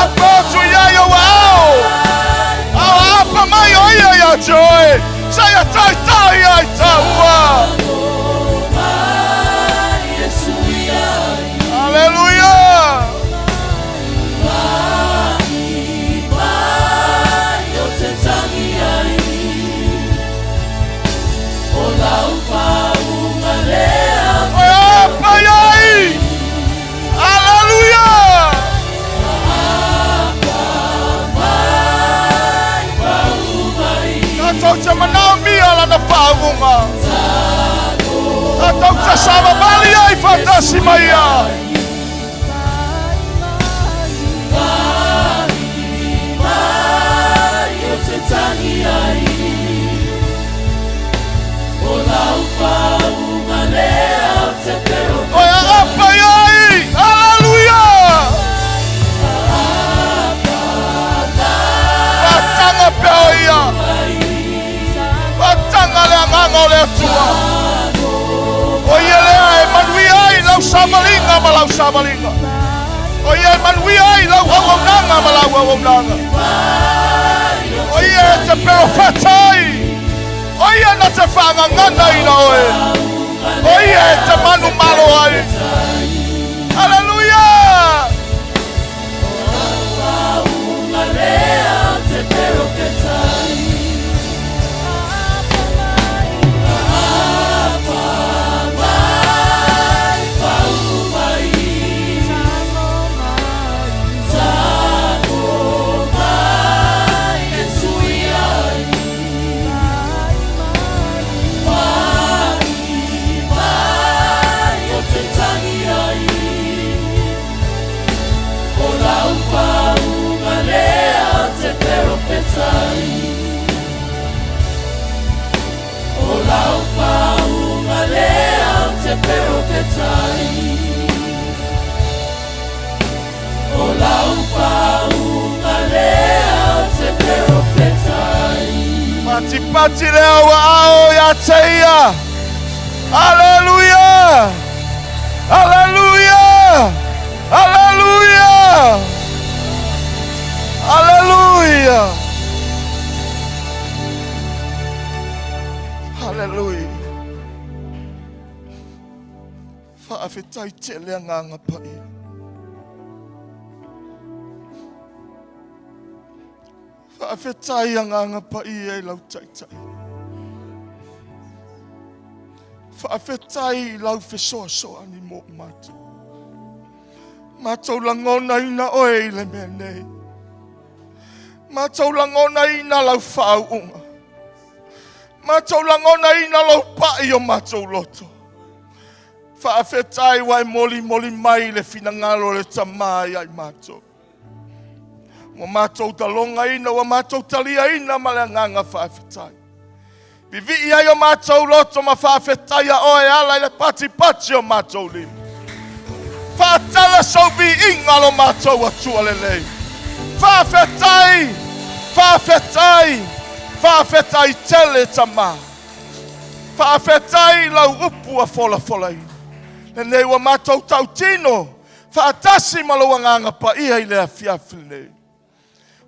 Apa atu ia i ou ao. Ao apa mai o ia ia te oe. Saia taitai ai taua. Aleluia. Oe apa iai. Aleluia. Tatou te manaomia lana faauuga. Tatou te savavali ai faatasi ma ia. Oe apa iai. Aleluia. savaliga ma lau savaliga. O ia e manuia ai lau auaunaga ma lau auaunaga. O ia e te perofeta ai. O ia na te faagaganaina oe. O ia e te manumalo ai. Aleluia! Patipati le au aao ia te ia. Aleluia! Aleluia! Aleluia! Aleluia! Aleluia! Faafetai tele agaga paia. Faafetai agaga paia i lau taitai. Faafetai i lau fesoasoani mo matou. Matou lagonaina oe i le mea nei. Matou lagonaina lau faauuga. Matou lagonaina lou pai o matou loto. Faafetai ua e molimoli mai le finagalo o le Tama ia i matou. Ua matou talogaina, ua matou taliaina ma le agaga faafetai. Vivii ai o matou loto ma faafetai a oe ala i le patipati o matou lima. Faatala sou viiga lo matou Atua lelei. Faafetai, faafetai, faafetai tele Tama. Faafetai i lau upu ua folafolaina. Lenei ua matou tautino faatasi ma lou agaga paia i le afiafi lenei.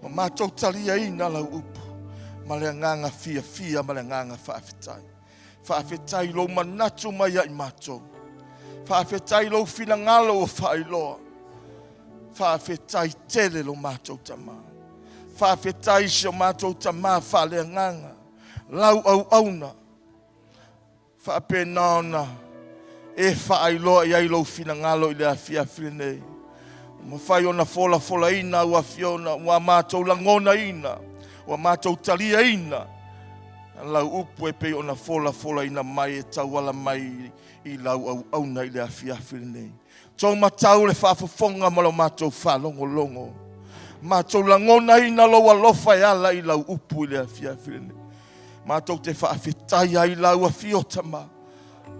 Ua matou taliaina lau upu ma le agaga fiafia ma le agaga faafetai. Faafetai i lou manatu mai ia i matou. Faafetai i lou finagalo ua faailoa. Faafetai tele lo matou Tama. Faafetai si o matou Tama faaleagaga, lau auauna. Faapena ona e faailoa i ai lou finagalo i le afiafi lenei. Ua mafai ona folafolaina ua afioga, ua matou lagonaina, ua matou taliaina lau upu e pei ona folafolaina mai e tauala mai i lau auauna i le afiafi lenei. Tou matau le faafofoga ma lo matou faalogologo. Matou lagonaina lou alofa e ala i lau upu i le afiafi lenei. Matou te faafetai ai lau afio Tama.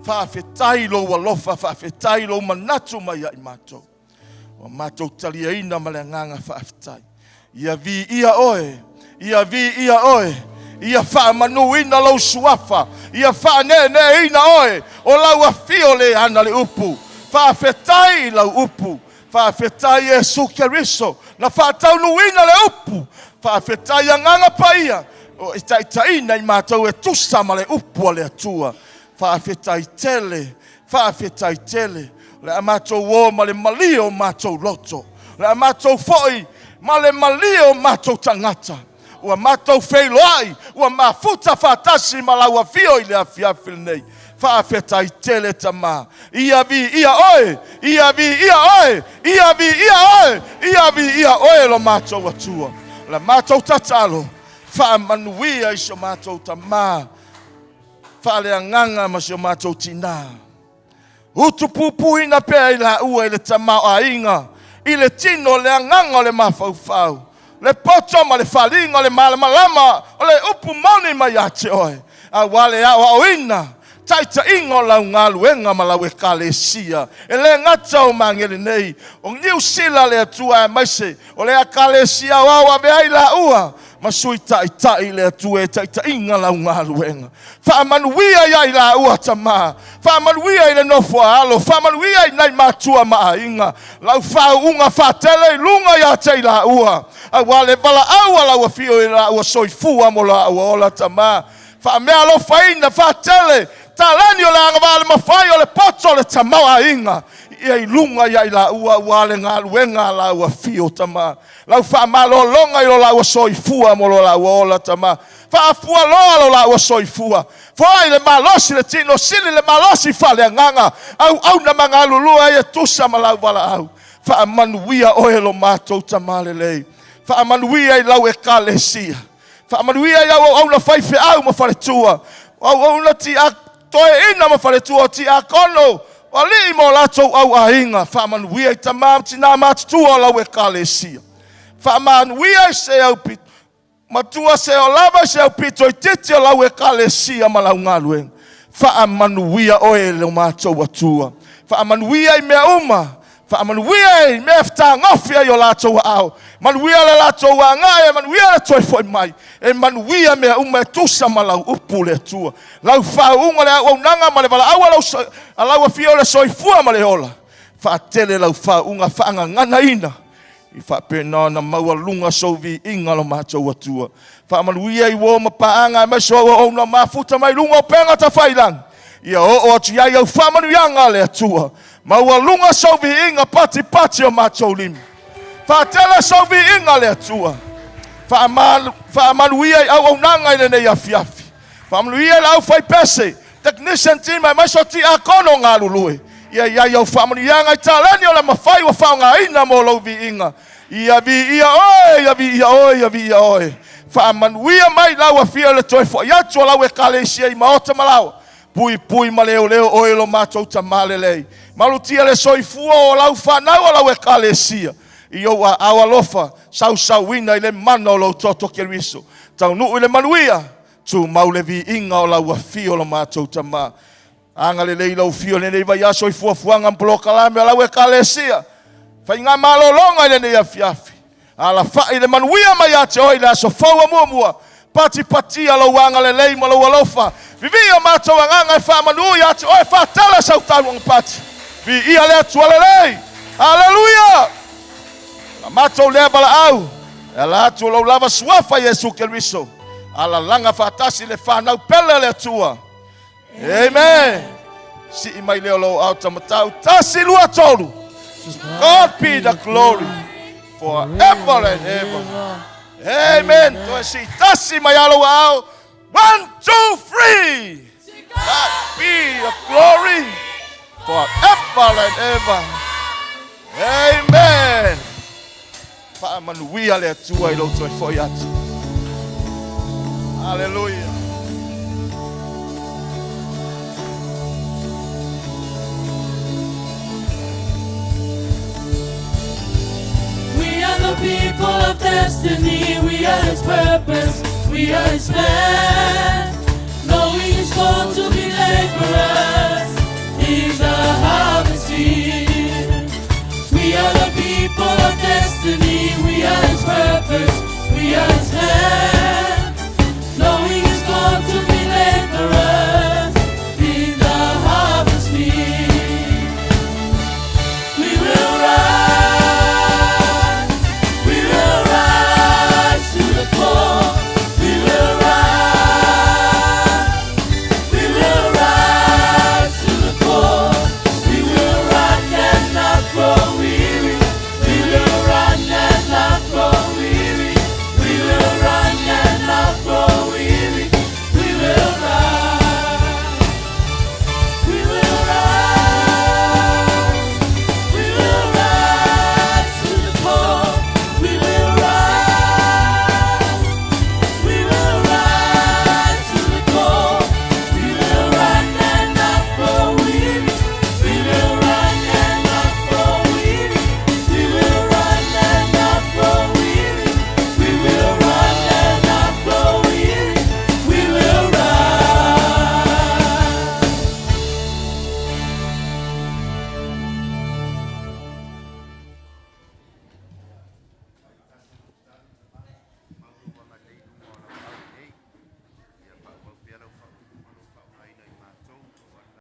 Faafetai lou alofa, faafetai lou manatu mai ia i matou. Ua matou taliaina ma le agaga faafetai. Ia viia oe, ia viia oe, ia faamanuina lou suafa, ia faaneeneeina oe, o lau afio le ana le upu. Faafetai i lau upu, faafetai Iesu Keriso, na faataunuuina le upu. Faafetai agaga paia, o i taitaiina i matou e tusa ma le upu a le Atua. Faafetai tele, faafetai tele. O le a matou o ma le malie o matou loto. O le a matou foi ma le malie o matou tagata. Ua matou feiloai, ua mafuta faatasi ma lau afio i le afiafi lenei. Faafetai tele Tama. Ia viia oe, ia viia oe, ia viia oe, ia viia oe lo matou Atua. O le matou tatalo, faamanuia i si o matou Tama faaleagaga ma si o matou tinā. Utupupuina pea i laua i le tamaoaiga, i le tino, le agaga o le mafaufau, le poto ma le faliga o le malamalama o le upu moni mai ia te oe, aua le aoaoina, taitaiga o lau galuega ma lau ekalesia. E le gata o Magele nei, o Niu Sila le Atua aemaise o le ekalesia aoao ave ai laua. Ma sui ta'ita'i le Atua e ta'ita'iga lau galuega. Faamanuia iā i laua tamā, faamanuia i le nofo a alo, faamanuia i nai matua ma aiga, lau faauuga faatele i luga iā te i laua, auā le valaau a lau afio i laua soifua mo laua ola tamā. Faameaalofaina faatele taleni o le agavaa le mafai o le poto o le tamaoaiga ia i luga iā i laua auā le galuega a lau afio tamā. Lau faamalologa i lo laua soifua mo lo laua ola tamā. Faafualoa lo laua soifua. Foai le malosi le tino sili le malosi faaleagaga auauna magalulue ai e tusa ma lau valaau. Faamanuia oe lo matou tamā lelei. Faamanuia i lau ekalesia. Faamanuia i au auauna faifeau ma faletua. O auauna tia toeaina ma faletua o tiakono. O alii ma o latou auaiga. Faamanuia i tamā ma tinā matutua o lau ekalesia. Faamanuia i se au matua se o lava i se aupito itiiti o lau ekalesia ma lau galuega. Faamanuia oe le matou Atua. Faamanuia i mea uma. Faamanuia i mea fetagofi ai o latou aao. Manuia le latou agae, e manuia le toe foi mai. E manuia mea uma e tusa ma lau upu le Atua. Lau faauuga le auaunaga ma le valaau a lau afio o le soifua ma le ola. Faatele lau faauuga faagaganaina. I faapena ona maualuga sou viiga lo matou Atua. Faamanuia i uō ma paaga aemaise o auauna mafuta mai luga o upega tafailagi. Ia oo atu i ai au faamanuiaga a le Atua. Maualuga sou viiga patipati o matou lima. Faatele sou viiga le Atua. Faamanuia i auaunaga i lenei afiafi. Faamanuia i le aufaipese, technician team aemaise o tiakono galulue. Ia i ai au faamanuiaga i taleni o le mafai ua faaaogaina mo lou viiga. Ia viia oe, ia viia oe, ia viia oe. Faamanuia mai lau afio i le toe fo'i atu o lau ekalesia i maota ma laoa. Puipui ma leoleo oe lo matou tamā lelei. Malutia le soifua o lau fanau o lau ekalesia. I ou aao alofa, sausauina i le mana o lou toto Keriso. Taunuu i le manuia, tumau le viiga o lau afio lo matou tamā. Agalelei lau afio i lenei vaiaso i fuafuaga ma polokalame o lau ekalesia. Faigamalologa i lenei afiafi. Alafa'i le manuia mai ia te oe i le aso fou amuamua. Patipatia lou agalelei ma lou alofa. Vivii o matou agaga e faamanu ia te oe faatele sau taulaga pati. Viia le Atua lelei. Aleluia! La matou lea valaau. E ala atu o lou lava suafa Iesu Keriso. Alalaga faatasi le fanau pele a le Atua. Amen. Sii mai lea o lou ao tamatau. 1, 2, 3. God be the glory forever and ever. Amen. Toe sii tasi mai a lou ao. 1, 2, 3. God be the glory forever and ever. Amen. Faamanuia le Atua i lou toe fo'i atu. Hallelujah. We are the people of destiny. We are His purpose. We are His plan. Knowing His call to be laborers in the harvest field. We are the people of destiny. We are His purpose. We are His plan.